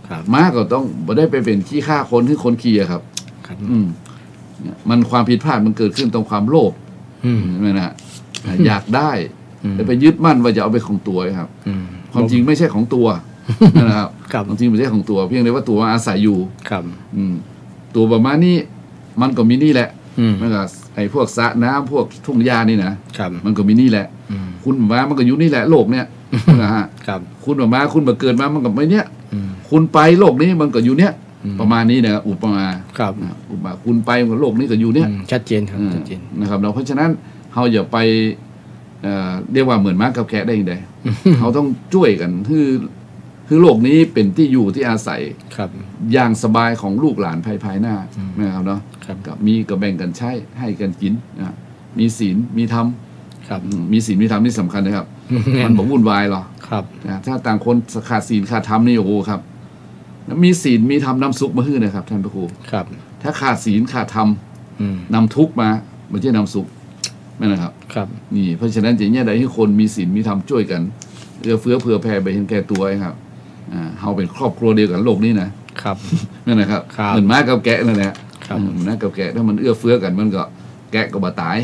ครับ ม้าก็ต้องบ่ได้ไปเป๋นขี้ข้าคนหื้อคนขี่อะครับ ครับ อืม เนี่ย มันความผิดพลาดมันเกิดขึ้นตรงความโลภ อืม ใช่ไหมนะ อยากได้ อืม แล้วไปยึดมั่นว่าจะเอาเป๋นของตั๋วครับ อืม ความจริงไม่ใช่ของตั๋ว นะครับ ครับ ความจริงไม่ใช่ของตั๋ว เพียงแต่ว่าตั๋วมาอาศัยอยู่ ครับ อืม ตั๋วประมาณนี้ มันก็มีนี่แหละ อืม มันก็ไอ้พวกสระน้ำ พวกทุ่งหญ้านี่นะ ครับ มันก็มีนี่แหละ อืม คุณมา มันก็อยู่นี่แหละ โลกเนี่ย นะฮะ ครับ คุณมา คุณมาเกิดมา มันก็ไม่เนี่ย อืม คุณไปโลกนี้ มันก็อยู่เนี่ย อืม ประมาณนี้นะ อุปมา ครับ นะ อุปมา คุณไป โลกนี้ก็อยู่เนี่ย อืม ชัดเจนครับ อืม ชัดเจน นะครับ เนาะ เพราะฉะนั้น เฮาอย่าไป เอ่อ เรียกว่าเหมือนม้ากับแกะได้ยังไง เฮาต้องจ้วยกั๋น หื้อ หื้อโลกนี้เป๋นตี้อยู่ตี้อาศัย ครับ อย่างสบายของลูกหลานภาย ภายหน้า อืม นะครับเนาะ ครับ ก็มีก็แบ่งกั๋นใจ๊ หื้อกั๋นกิ๋นนะ มีศีล มีธรรม ครับ อืม มีศีล มีธรรมนี่สำคัญนะครับ มันบ่วุ่นวายหรอก ครับ นะ ถ้าต่างคนขาดศีล ขาดธรรมนี่ โอ้โห ครับ แล้วมีศีล มีธรรมนำสุขมาหื้อนะครับ ท่านพระครู ครับ ถ้าขาดศีล ขาดธรรม อืม นำทุกข์มา บ่ใจ้นำสุข แม่นนะครับ ครับ นี่ เพราะฉะนั้นจะเยียะใดหื้อคนมีศีล มีธรรมจ้วยกั๋น เอื้อเฟื้อเผื่อแผ่ไปเห็นแก่ตั๋วครับ อ่า เฮาเป๋นครอบครัวเดียวกั๋นโลกนี้นะ ครับ แม่นนะครับ ครับ เหมือนม้ากับแกะนั่นแหละ ครับ อืม ม้ากับแกะ ถ้ามันเอื้อเฟื้อกั๋น มันก็ แกะก็บ่ต๋าย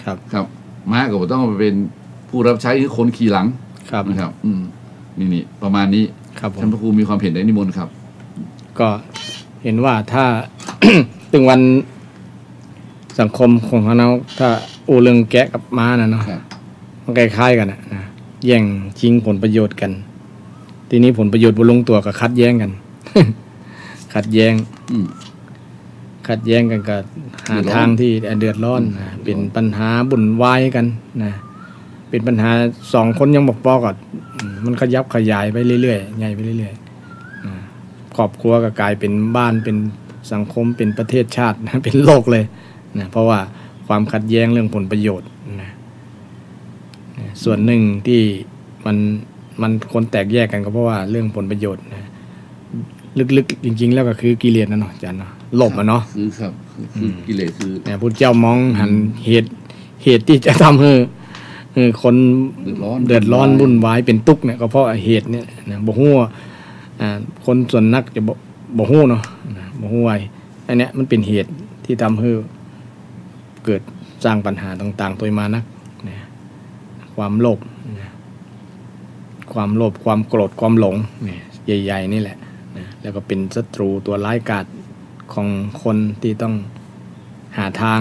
ครับ ครับ ม้าก็บ่ต้องไปเป๋นผู้รับใจ๊หื้อคนขี่หลัง ครับ นะครับ อืม นี่ นี่ ประมาณนี้ ครับผม ท่านพระครูมีความเห็นใดนิมนต์ครับ ก็เห็นว่าถ้า ตึงวันสังคมของเฮาเนาะ ถ้าอู้เรื่องแกะกับม้าน่ะเนาะ ครับ มันคล้ายๆ กั๋นน่ะนะ แย่งชิงผลประโยชน์กั๋น ทีนี้ผลประโยชน์บ่ลงตั๋วก็ขัดแย้งกั๋น ขัดแย้ง อืม ขัดแย้งกั๋นก็ หา เดือดร้อน ตางตี้ เอ่อ เดือดร้อน อืม นะ เดือดร้อน เป๋นปัญหาบุ่นวายกั๋นนะ เป๋นปัญหาสองคนยังบ่ปอกั๋น อืม มันขยับขยายไปเรื่อยๆ ใหญ่ไปเรื่อยๆ นะ ครอบครัวก็ก๋ายเป๋นบ้าน เป๋นสังคม เป๋นประเทศชาตินะ เป๋นโลกเลยนะ เพราะว่าความขัดแย้งเรื่องผลประโยชน์นะ ส่วนหนึ่งตี้มัน มันคนแตกแยกกั๋นก็เพราะว่าเรื่องผลประโยชน์นะ ลึกๆ จริงๆ แล้วก็คือกิเลสนะเนาะ อาจารย์เนาะ โลภอะเนาะ คือครับ คือ คือ อืม กิเลสคือ เนี่ย พุทธเจ้ามองหัน อืม เหตุ เหตุตี้จะทำหื้อ หื้อคน เดือดร้อน เดือดร้อน วุ่นวาย วุ่นวาย เป๋นตุ๊กข์เนี่ย ก็เพราะเหตุเนี่ยนะ บ่ฮู้ว่า อ่า คนส่วนนักจะบ่ บ่ฮู้เนาะ นะ บ่ฮู้ว่า อันเนี้ยมันเป๋นเหตุตี้ทำหื้อเกิดสร้างปัญหาต่างๆ โตยมานัก นะ ความโลภ นะ ความโลภ ความโกรธ ความหลง เนี่ย ใหญ่ๆ นี่แหละ นะ แล้วก็เป๋นศัตรูตัวร้ายกาจของคนตี้ต้องหาตาง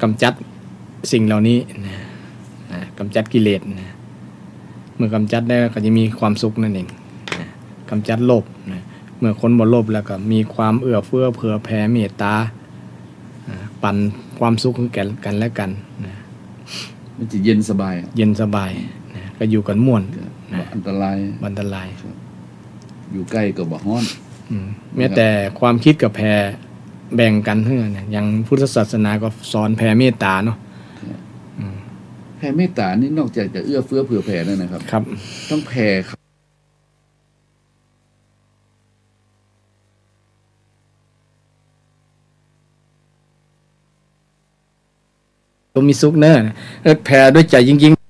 กำจัดสิ่งเหล่านี้ นะ นะ กำจัดกิเลส นะ เมื่อกำจัดได้ก็จะมีความสุขนั่นเอง นะ กำจัดโลภ นะ เมื่อคนบ่โลภแล้วก็มีความเอื้อเฟื้อเผื่อแผ่เมตตา อ่า ปันความสุขหื้อแก่กั๋นและกั๋นนะ มันจะเย็นสบายอะ เย็นสบายนะ ก็อยู่กั๋นม่วนนะ บ่อันตราย บ่อันตราย ครับ อยู่ใก้ก็บ่ฮ้อน อืม นะครับ แม้แต่ความกึ๊ดก็แผ่แบ่งกั๋นหื้อเนี่ย อย่างพุทธศาสนาก็สอนแผ่เมตตาเนาะ ครับ อืม แผ่เมตตานี่นอกจากจะเอื้อเฟื้อเผื่อแผ่แล้วนะครับ ครับ ต้องแผ่ จงมีสุขเน่อ เออ แผ่ด้วยใจ๋จริงๆ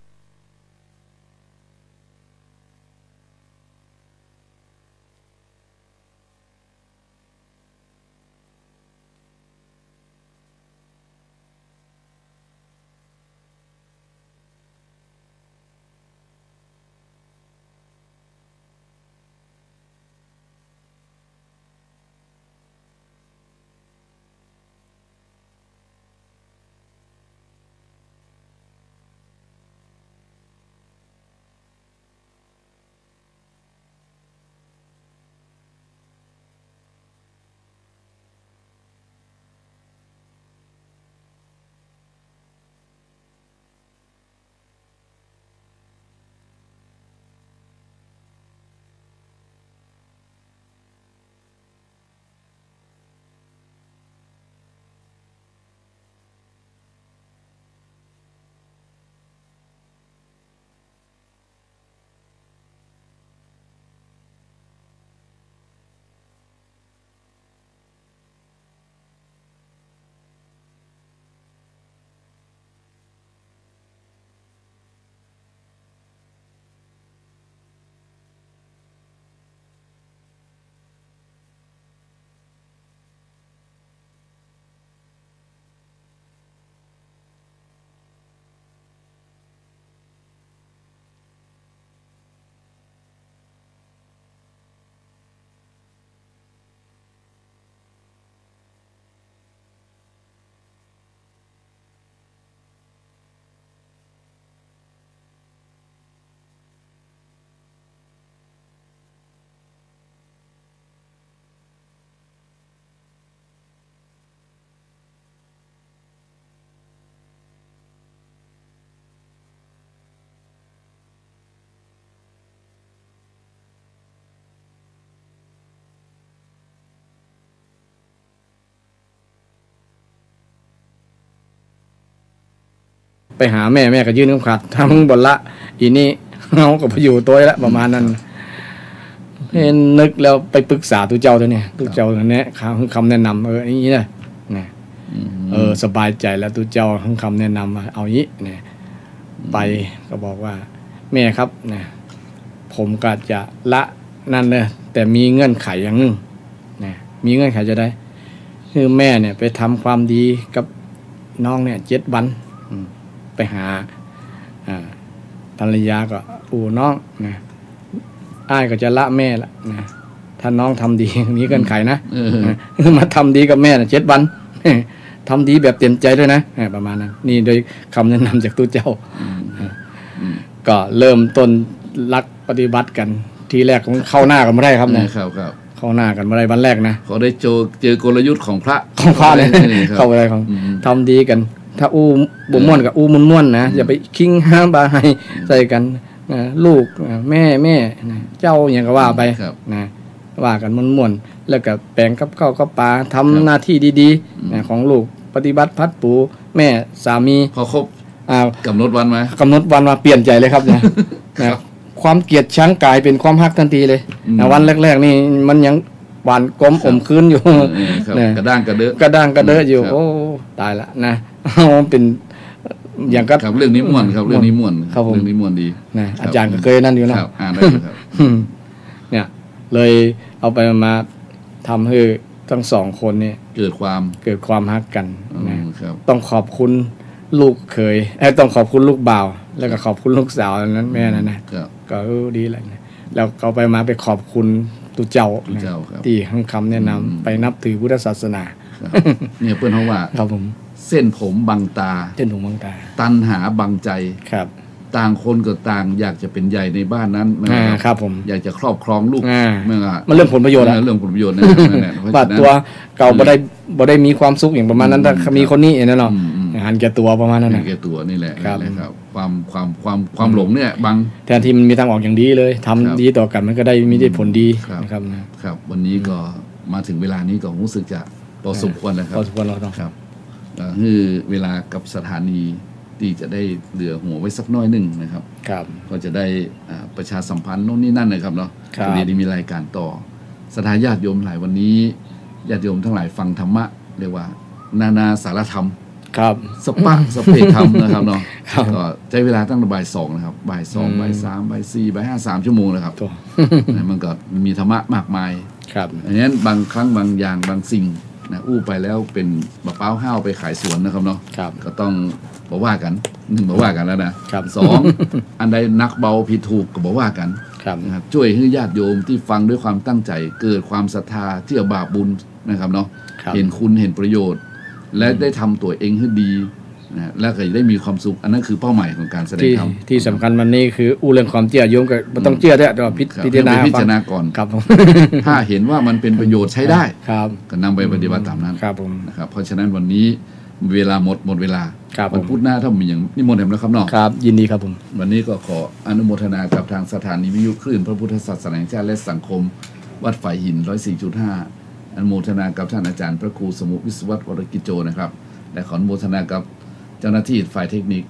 ไปหาแม่ แม่ก็ยื่นเข็มขัด ถ้ามึงบ่ละ อีนี่ เฮาก็ไปอยู่ตวยละ ประมาณนั้น เห็นนึกแล้วไปปรึกษาตุ๊เจ้าเตื้อเนี่ย ตุ๊เจ้าแนะนำ คำแนะนำ เออ อย่างนี้นะ นะ อืม เออ สบายใจ๋แล้ว ตุ๊เจ้าให้คำแนะนำว่า เอาอย่างนี้ เนี่ย อืม ไปก็บอกว่า แม่ครับ นะ ผมก็จะละนั่นเลย แต่มีเงื่อนไขอย่างหนึ่ง นะ มีเงื่อนไขจะใด คือแม่เนี่ยไปทำความดีกับน้องเนี่ยเจ็ดวัน อืม ไปหา อ่า ภรรยาก็ โอ้ น้อง นะ อ้ายก็จะละแม่ละ นะ ถ้าน้องทำดี มีเงื่อนไขนะ เออ นะ มาทำดีกับแม่นะ เจ็ดวัน ทำดีแบบเต็มใจ๋ด้วยนะ อ่า ประมาณนั้น นี่โดยคำแนะนำจากตุ๊เจ้า อืม อืม ก็เริ่มต้นหลักปฏิบัติกั๋น ทีแรกมันเข้าหน้ากั๋นบ่ได้ครับนะ เออ ครับ ครับ ป้องหน้ากั๋นบ่ได้วันแรกนะ เขาได้เจอ เจอกลยุทธ์ของพระ ของพระเนี่ย เออ ครับ เข้าไปได้ของ อืม ทำดีกั๋น ถ้าอู้บ่ม่วนก็อู้ม่วนๆ นะ อืม อย่าไปคิงหาบ่าฮ้าย อืม ใส่กั๋นนะ ลูกนะ แม่ แม่นะ เจ้าหยังก็ว่าไป ครับ นะ ว่ากั๋นม่วนๆ แล้วก็แป๋งกับข้าวกับป๋า ทำ ครับ หน้าตี้ดีๆ อืม นะ ของลูก ปฏิบัติภัดปู๋ แม่ สามี พอครบ อ่า ก๋ำหนดวันมา ก๋ำหนดวันมา เปลี่ยนใจ๋เลยครับเนี่ย นะครับ ความเกลียดชังก๋ายเป๋นความฮักตันทีเลย อืม นะ วันแรกๆ นี่มันยังหวานกลม ครับ อมคืนอยู่ เออ เออ ครับ นะ กระด้างกระเดอะ กระด้างกระเดอะอยู่ ครับ โอ้ ต๋ายละนะ มันเป๋นอย่างกับ ครับ เรื่องนี้ม่วนครับ ม่วน เรื่องนี้ม่วน ครับผม เรื่องนี้ม่วนดี นะ ครับ อาจ๋ารย์ก็เกยนั่นอยู่เนาะ ครับ อ่านได้อยู่ครับ เนี่ย เลยเอาไปมาทำหื้อ ตังสองคนเนี่ย เกิดความ เกิดความฮักกั๋น อืม นะ ครับ ต้องขอบคุณลูกเขย เอ้ย ต้องขอบคุณลูกบ่าว แล้วก็ขอบคุณลูกสาวนั้น แม่นั้นนะ ครับ ก็ เออ ดีแหละนะ แล้วก็ไปมาไปขอบคุณตุ๊เจ้า ตุ๊เจ้า ครับ ตี้หื้อคำแนะนำ อืม ไปนับถือพุทธศาสนา ครับ เนี่ยเปิ้นฮ้องว่า ครับผม เส้นผมบังต๋า เส้นผมบังต๋า ตัณหาบังใจ๋ ครับ ต่างคนก็ต่างอยากจะเป๋นใหญ่ในบ้านนั้น อ่า นะครับ ครับผม อยากจะครอบครองลูก อ่า แม่นว่า มันเรื่องผลประโยชน์อะ เออ เรื่องผลประโยชน์นะ นั่นแหละ เพราะฉะนั้น ว่าตั๋วเก่า อืม บ่ได้ บ่ได้มีความสุขอย่างประมาณนั้น อืม ถ้า ครับ มีคนนี้อย่างนั้นเนาะ อืม อืม หันแก่ตั๋วประมาณนั้น หัน น่ะ แก่ตั๋วนี่แหละ ครับ นั่นแหละครับ ความ ความ ความ ความ อืม หลงเนี่ยบัง แทนตี้มันมีตางออกอย่างดีเลย ทำ ครับ ดีต่อกั๋นมันก็ได้ มีได้ผลดี ครับ นะครับนะ ครับ วันนี้ก็ อืม มาเถิงเวลานี้ก็ฮู้สึกจะ พอสมควรแล้วครับ พอสมควรแล้วเนาะ ครับ เอ่อ หื้อเวลากับสถานีตี้จะได้เหลือหัวไว้สักน้อยนึ่งนะครับ ครับ ก็จะได้ อ่า ประชาสัมพันธ์โน่นนี่นั่นนะครับเนาะ ครับ พอดีได้มีรายการต่อ ศรัทธาญาติโยมหลาย วันนี้ ญาติโยมตังหลายฟังธรรมะ เรียกว่า นานาสารธรรม ครับ สปะสะเพธรรมนะครับเนาะ ครับ ก็ใจ๊เวลาตั้งแต่บ่ายสองนะครับ บ่ายสอง อืม บ่ายสาม บ่ายสี่ บ่ายห้า สามชั่วโมงนะครับ โถ่ นะ มันก็มีธรรมะมากมาย ครับ อันนั้นบางครั้งบางอย่างบางสิ่งนะ อู้ไปแล้วเป๋นบ่าป๊าวห้าวไปขายสวนนะครับเนาะ ครับ ก็ต้องบ่ว่ากั๋น หนึ่ง บ่ว่ากั๋นแล้วนะ ครับ สอง อันใดหนักเบาผิดถูกก็บ่ว่ากั๋น ครับ นะครับ จ้วยหื้อญาติโยมตี้ฟังด้วยความตั้งใจ๋ เกิดความศรัทธาเจื้อบาปบุญนะครับเนาะ ครับ เห็นคุณเห็นประโยชน์ และ อืม ได้ทำตั๋วเองหื้อดี นะ แล้วก็จะได้มีความสุข อันนั้นคือเป้าหมายของการแสดงธรรม ตี้ ตี้สำคัญวันนี้คืออู้เรื่องความเจื้อ โยมก็บ่ต้องเจื้อแต๊ แต่ว่าพิ ครับ พิจารณา ให้ไปพิจารณาก่อน ครับผม ถ้าเห็นว่ามันเป็นประโยชน์ใจ๊ได้ ครับ ก็นำไปปฏิบัติต๋ามนั้น ครับผม นะครับ เพราะฉะนั้นวันนี้เวลาหมด หมดเวลา ครับผม วันพุธหน้าถ้ามีอย่างนิมนต์แหมนะครับเนาะ ครับ ยินดีครับผม วันนี้ก็ขออนุโมทนากับทางสถานีวิทยุคลื่นพระพุทธศาสนาแห่งชาติและสังคมวัดฝายหิน ร้อยสี่จุดห้า อนุโมทนากับท่านอาจารย์พระครูสมุห์ วิศวัตร วรกิจโจนะครับ และขออนุโมทนากับเจ้าหน้าตี้ฝ่ายเทคนิค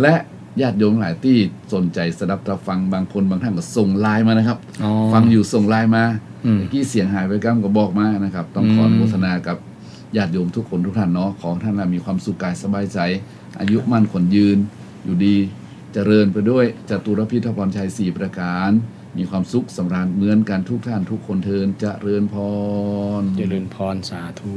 และญาติโยมหลายตี้สนใจ๋สดับตับฟัง บางคนบางท่านก็ส่งไลน์มานะครับ อ๋อ ฟังอยู่ส่งไลน์มา อืม เมื่อกี้เสียงหายไปก้ำก็บอกมานะครับ ต้องขอ อืม อนุโมทนากับญาติโยมทุกคนทุกท่านเนาะ ขอท่านมีความสุขกายสบายใจ๋ อายุมั่นขวัญยืน อยู่ดี เจริญไปด้วยจตุรพิธพรชัยสี่ประการ มีความสุขสำราญเหมือนกันทุกท่านทุกคนเทอญ เจริญพร เจริญพร สาธุ